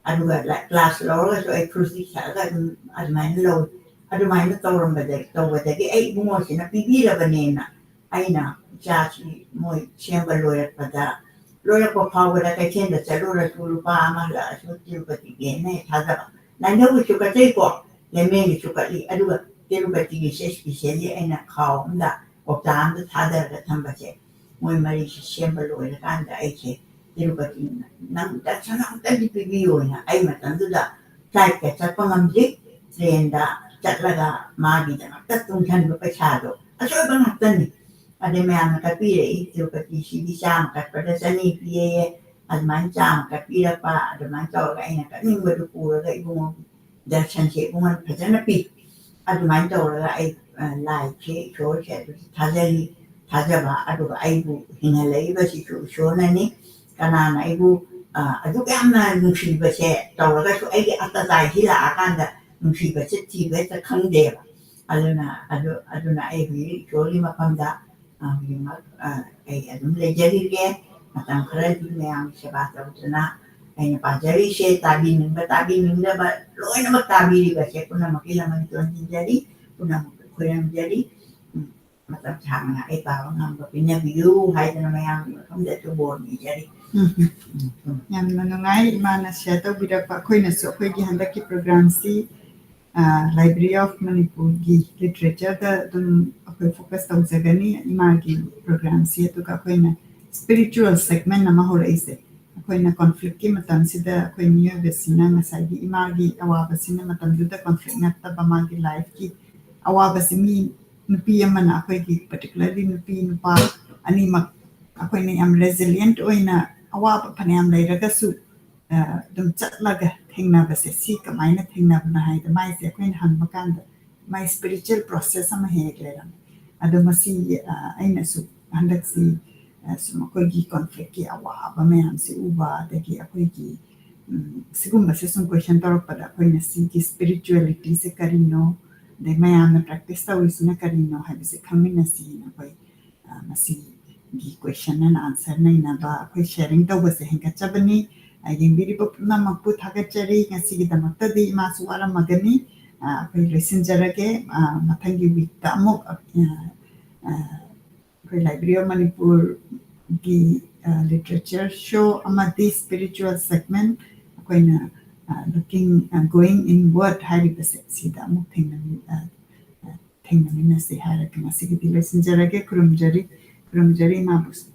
ꯑꯗꯨꯒ ꯂ-, ꯀ꯭ꯂꯥꯁ ꯂꯧꯔꯒꯁꯨ ꯑꯩ ꯈꯨꯔꯨꯁꯇꯤ ꯁꯛꯑꯒ ꯑꯗꯨꯝ ꯑꯗꯨꯃꯥꯏꯅ ꯂꯧꯏ꯫ ꯑꯗꯨꯃꯥꯏꯅ ꯇꯧꯔꯝꯕꯗꯒꯤ, ꯇꯧꯕꯗꯒꯤ ꯑꯩ ꯏꯕꯨꯡꯉꯣꯁꯤꯅ ꯄꯤꯕꯤꯔꯕꯅꯦꯅ ꯑꯩꯅ ꯏꯆꯥꯁꯤ ꯃꯣꯏ ꯁꯦꯝꯕ ꯂꯣꯏꯔꯛꯄꯗ, ꯂꯣꯏꯔꯛꯄ ꯐꯥꯎꯕꯗ ꯀꯩꯊꯦꯜꯗ ꯆꯠꯂꯨꯔꯁꯨ ꯂꯨꯄꯥ ꯑꯃ ꯍꯜꯂꯛꯑꯁꯨ ꯇꯤꯔꯨꯄꯇꯤꯒꯤꯅ ꯍꯦꯛ ꯊꯥꯖꯕ꯫ ꯂꯥꯏꯅꯧꯒꯤꯁꯨ ꯀꯠꯆꯩꯀꯣ, ꯂꯩꯃꯦꯟꯒꯤꯁꯨ ꯀꯠꯂꯤ, ꯑꯗꯨꯒ ꯇꯤꯔꯨꯄꯇꯤꯒꯤꯁꯦ specially ꯑꯩꯅ ꯈꯥꯎ ꯑꯝꯗ ꯀꯧꯇꯥ ꯑꯝꯗ ꯊꯥꯗꯔꯒ ꯊꯝꯕꯁꯦ ꯃꯣꯏ ꯃꯔꯤꯁꯤ ꯁꯦꯝꯕ ꯂꯣꯏꯔꯀꯥꯟꯗ ꯑꯩꯁꯦ ꯇꯤꯔꯨꯄꯇꯤ ꯅꯪ ꯗꯔꯁꯟ ꯑꯃꯨꯛꯇꯪꯗꯤ ꯄꯤꯕꯤꯌꯣꯅ ꯑꯩ ꯃꯇꯝꯗꯨꯗ flightꯀ ꯆꯠꯄ ꯉꯝꯗ꯭ꯔꯤ, trainꯗ ꯆꯠꯂꯒ ꯃꯥꯒꯤꯗꯃꯛꯇ ꯇꯨꯡꯁꯟꯕ ꯄꯩꯁꯥꯗꯣ ꯑꯆꯣꯏꯕ ꯉꯥꯛꯇꯅꯤ꯫ ꯑꯗꯩ ꯃꯌꯥꯝꯅ ꯀꯠꯄꯤꯔꯛꯏ, ꯇꯤꯔꯨꯄꯇꯤꯁꯤꯗꯤ ꯆꯥꯝꯃ ꯀꯠꯄꯗ ꯆꯅꯤ ꯄꯤꯌꯦ, ꯑꯗꯨꯃꯥꯏꯅ ꯆꯥꯝꯃ ꯀꯠꯄꯤꯔꯛꯄ, ꯑꯗꯨꯃꯥꯏꯅ ꯇꯧꯔꯒ ꯑꯩꯅ ꯀꯠꯅꯤꯡꯕꯗꯨ ꯄꯨꯔꯒ ꯏꯕꯨꯡꯉꯣꯒꯤ ꯗꯔꯁꯟꯁꯦ ꯏꯕꯨꯡꯉꯣꯅ ꯐꯖꯅ ꯄꯤ꯫ ꯑꯗꯨꯃꯥꯏꯅ ꯇꯧꯔꯒ ꯑꯩ, ꯑ, ꯂꯥꯏꯁꯦ, ꯏꯁꯣꯔꯁꯦ ꯑꯗꯨꯗ ꯊꯥꯖꯔꯤ, ꯊꯥꯖꯕ, ꯑꯗꯨꯒ ꯑꯩꯕꯨ ꯍꯤꯡꯍꯜꯂꯛꯏꯕꯁꯤꯁꯨ ꯏꯁꯣꯔꯅꯅꯤ꯫ ꯀꯅꯥꯅ ꯑꯩꯕꯨ, ꯑ, ꯑꯗꯨꯛ ꯌꯥꯝꯅ ꯅꯨꯡꯁꯤꯕꯁꯦ ꯇꯧꯔꯒꯁꯨ ꯑꯩꯒꯤ ꯑꯇꯇꯥꯏꯁꯤ ꯂꯥꯛꯑꯀꯥꯟꯗ ꯅꯨꯡꯁꯤꯕꯁꯦ ꯊꯤꯕ ꯍꯦꯛꯇ ꯈꯪꯗꯦꯕ꯫ ꯑꯗꯨꯅ, ꯑꯗꯨ, ꯑꯗꯨꯅ ꯑꯩ ꯍꯧꯖꯤꯛ ꯏꯁꯣꯔꯒꯤ ꯃꯐꯝꯗ, ꯑ, ꯍꯧꯖꯤꯛꯃꯛ, ꯑ, ꯑꯩ ꯑꯗꯨꯝ ꯂꯩꯖꯔꯤꯒꯦ꯫ ꯃꯇꯝ ꯈꯔꯗꯤ ꯃꯌꯥꯝꯒꯤ ꯁꯦꯕꯥ ꯇꯧꯗꯨꯅ ꯑꯩꯅ ꯄꯥꯖꯔꯤꯁꯦ, ꯇꯥꯕꯤꯅꯤꯡꯕ, ꯇꯥꯕꯤꯅꯤꯡꯗꯕ ꯂꯣꯏꯅꯃꯛ ꯇꯥꯕꯤꯔꯤꯕꯁꯦ ꯄꯨꯝꯅꯃꯛꯀꯤ ꯂꯃꯟ ꯇꯣꯟꯁꯤꯟꯖꯔꯤ, ꯄꯨꯝꯅꯃꯛꯀꯤ ꯈꯣꯏꯔꯝꯖꯔꯤ꯫ ꯎꯝ, ꯃꯇꯝ ꯁꯥꯡꯅ ꯑꯩ ꯄꯥꯕ ꯉꯝꯕ ꯄꯤꯅꯕꯤꯌꯨ ꯍꯥꯏꯗꯅ ꯃꯌꯥꯝꯒꯤ ꯃꯐꯝꯗꯁꯨ ꯕꯣꯔ ꯅꯤꯖꯔꯤ꯫ ꯎꯝ, ꯎꯝ꯫ ꯎꯝ, ꯎꯝ꯫ ꯌꯥꯝꯅ ꯅꯨꯡꯉꯥꯏ ꯏꯃꯥꯅ share ꯇꯧꯕꯤꯔꯛꯄ꯫ ꯑꯩꯈꯣꯏꯅꯁꯨ ꯑꯩꯈꯣꯏꯒꯤ ꯍꯟꯗꯛꯀꯤ programꯁꯤ, ꯑ, Library of Manipurꯒꯤ literature ꯑꯗꯨꯝ ꯑꯩꯈꯣꯏ focus ꯇꯧꯖꯒꯅꯤ ꯏꯃꯥꯒꯤ programꯁꯤ꯫ ꯑꯗꯨꯒ ꯑꯩꯈꯣꯏꯅ spiritual segment ꯑꯃ ꯍꯧꯔꯛꯏꯁꯦ, ꯑꯩꯈꯣꯏꯅ conflictꯀꯤ ꯃꯇꯝꯁꯤꯗ ꯑꯩꯈꯣꯏ ꯃꯤꯑꯣꯏꯕꯁꯤꯅ ꯉꯁꯥꯏꯒꯤ ꯏꯃꯥꯒꯤ ꯑꯋꯥꯕꯁꯤꯅ ꯃꯇꯝꯗꯨꯗ conflict ꯅꯠꯇꯕ ꯃꯥꯒꯤ lifeꯀꯤ ꯑꯋꯥꯕꯁꯤ ꯃꯤ ꯅꯨꯄꯤ ꯑꯃꯅ, ꯑꯩꯈꯣꯏꯒꯤ particularly ꯅꯨꯄꯤ ꯅꯨꯄꯥ ꯑꯅꯤꯃꯛ ꯑꯩꯈꯣꯏꯅ ꯌꯥꯝ resilient ꯑꯣꯏꯅ ꯑꯋꯥꯕ ꯐꯅꯌꯥꯝ ꯂꯩꯔꯒꯁꯨ ꯑꯗꯨꯝ ꯆꯠꯂꯒ ꯊꯦꯡꯅꯕꯁꯦ, ꯁꯤ ꯀꯃꯥꯏꯅ ꯊꯦꯡꯅꯕꯅꯣ ꯍꯥꯏꯗ ꯃꯥꯏꯁꯦ ꯑꯩꯈꯣꯏꯅ ꯍꯪꯕ ꯀꯥꯟꯗ ꯃꯥꯏ spiritual process ꯑꯃ ꯍꯦꯛ ꯍꯦꯛ ꯂꯩꯔꯝꯃꯤ꯫ ꯑꯗꯣ ꯃꯁꯤ ꯑꯩꯅꯁꯨ ꯍꯟꯗꯛꯁꯤ ꯁꯨꯝ ꯑꯩꯈꯣꯏꯒꯤ conflictꯀꯤ ꯑꯋꯥꯕ ꯃꯌꯥꯝꯁꯦ ꯎꯕ, ꯑꯗꯒꯤ ꯑꯩꯈꯣꯏꯒꯤ ꯁꯤꯒꯨꯝꯕꯁꯦ ꯁꯨꯝ question ꯇꯧꯔꯛꯄꯗ ꯑꯩꯈꯣꯏꯅ ꯁꯤꯒꯤ spiritualityꯁꯦ ꯀꯔꯤꯅꯣ, ꯑꯗꯩ ꯃꯌꯥꯝꯅ practice ꯇꯧꯔꯤꯁꯤꯅ ꯀꯔꯤꯅꯣ ꯍꯥꯏꯕꯁꯦ ꯈꯪꯃꯤꯟꯅꯁꯤꯅ ꯑꯩꯈꯣꯏ ꯃꯁꯤꯒꯤ question and answer ꯅꯩꯅꯕ ꯑꯩꯈꯣꯏ sharing ꯇꯧꯕꯁꯦ ꯍꯦꯟꯒꯠꯆꯕꯅꯤ꯫ ꯌꯦꯡꯕꯤꯔꯤꯕ ꯄꯨꯝꯅꯃꯛꯄꯨ ꯊꯥꯒꯠꯆꯔꯤ꯫ ꯉꯁꯤꯒꯤꯗꯃꯛꯇꯗꯤ ꯏꯃꯥꯁꯨ ꯋꯥꯔꯝꯃꯒꯅꯤ꯫ ꯑꯩꯈꯣꯏ ꯂꯣꯏꯁꯤꯟꯖꯔꯒꯦ꯫ ꯃꯊꯪꯒꯤ weekꯇ ꯑꯃꯨꯛ ꯑꯩꯈꯣꯏ Library of Manipurꯒꯤ literature show ꯑꯃꯗꯤ spiritual segment ꯑꯩꯈꯣꯏꯅ looking, going inward ꯍꯥꯏꯔꯤꯕꯁꯦ ꯁꯤꯗ ꯑꯃꯨꯛ ꯊꯦꯡꯅꯃꯤ-, ꯊꯦꯡꯅꯃꯤꯟꯅꯁꯤ ꯍꯥꯏꯔꯒ ꯉꯁꯤꯒꯤꯗꯤ ꯂꯣꯏꯁꯤꯟꯖꯔꯒꯦ꯫ ꯈꯨꯔꯨꯝꯖꯔꯤ, ꯈꯨꯔꯨꯝꯖꯔꯤ ꯏꯃꯥꯕꯨꯁꯨ꯫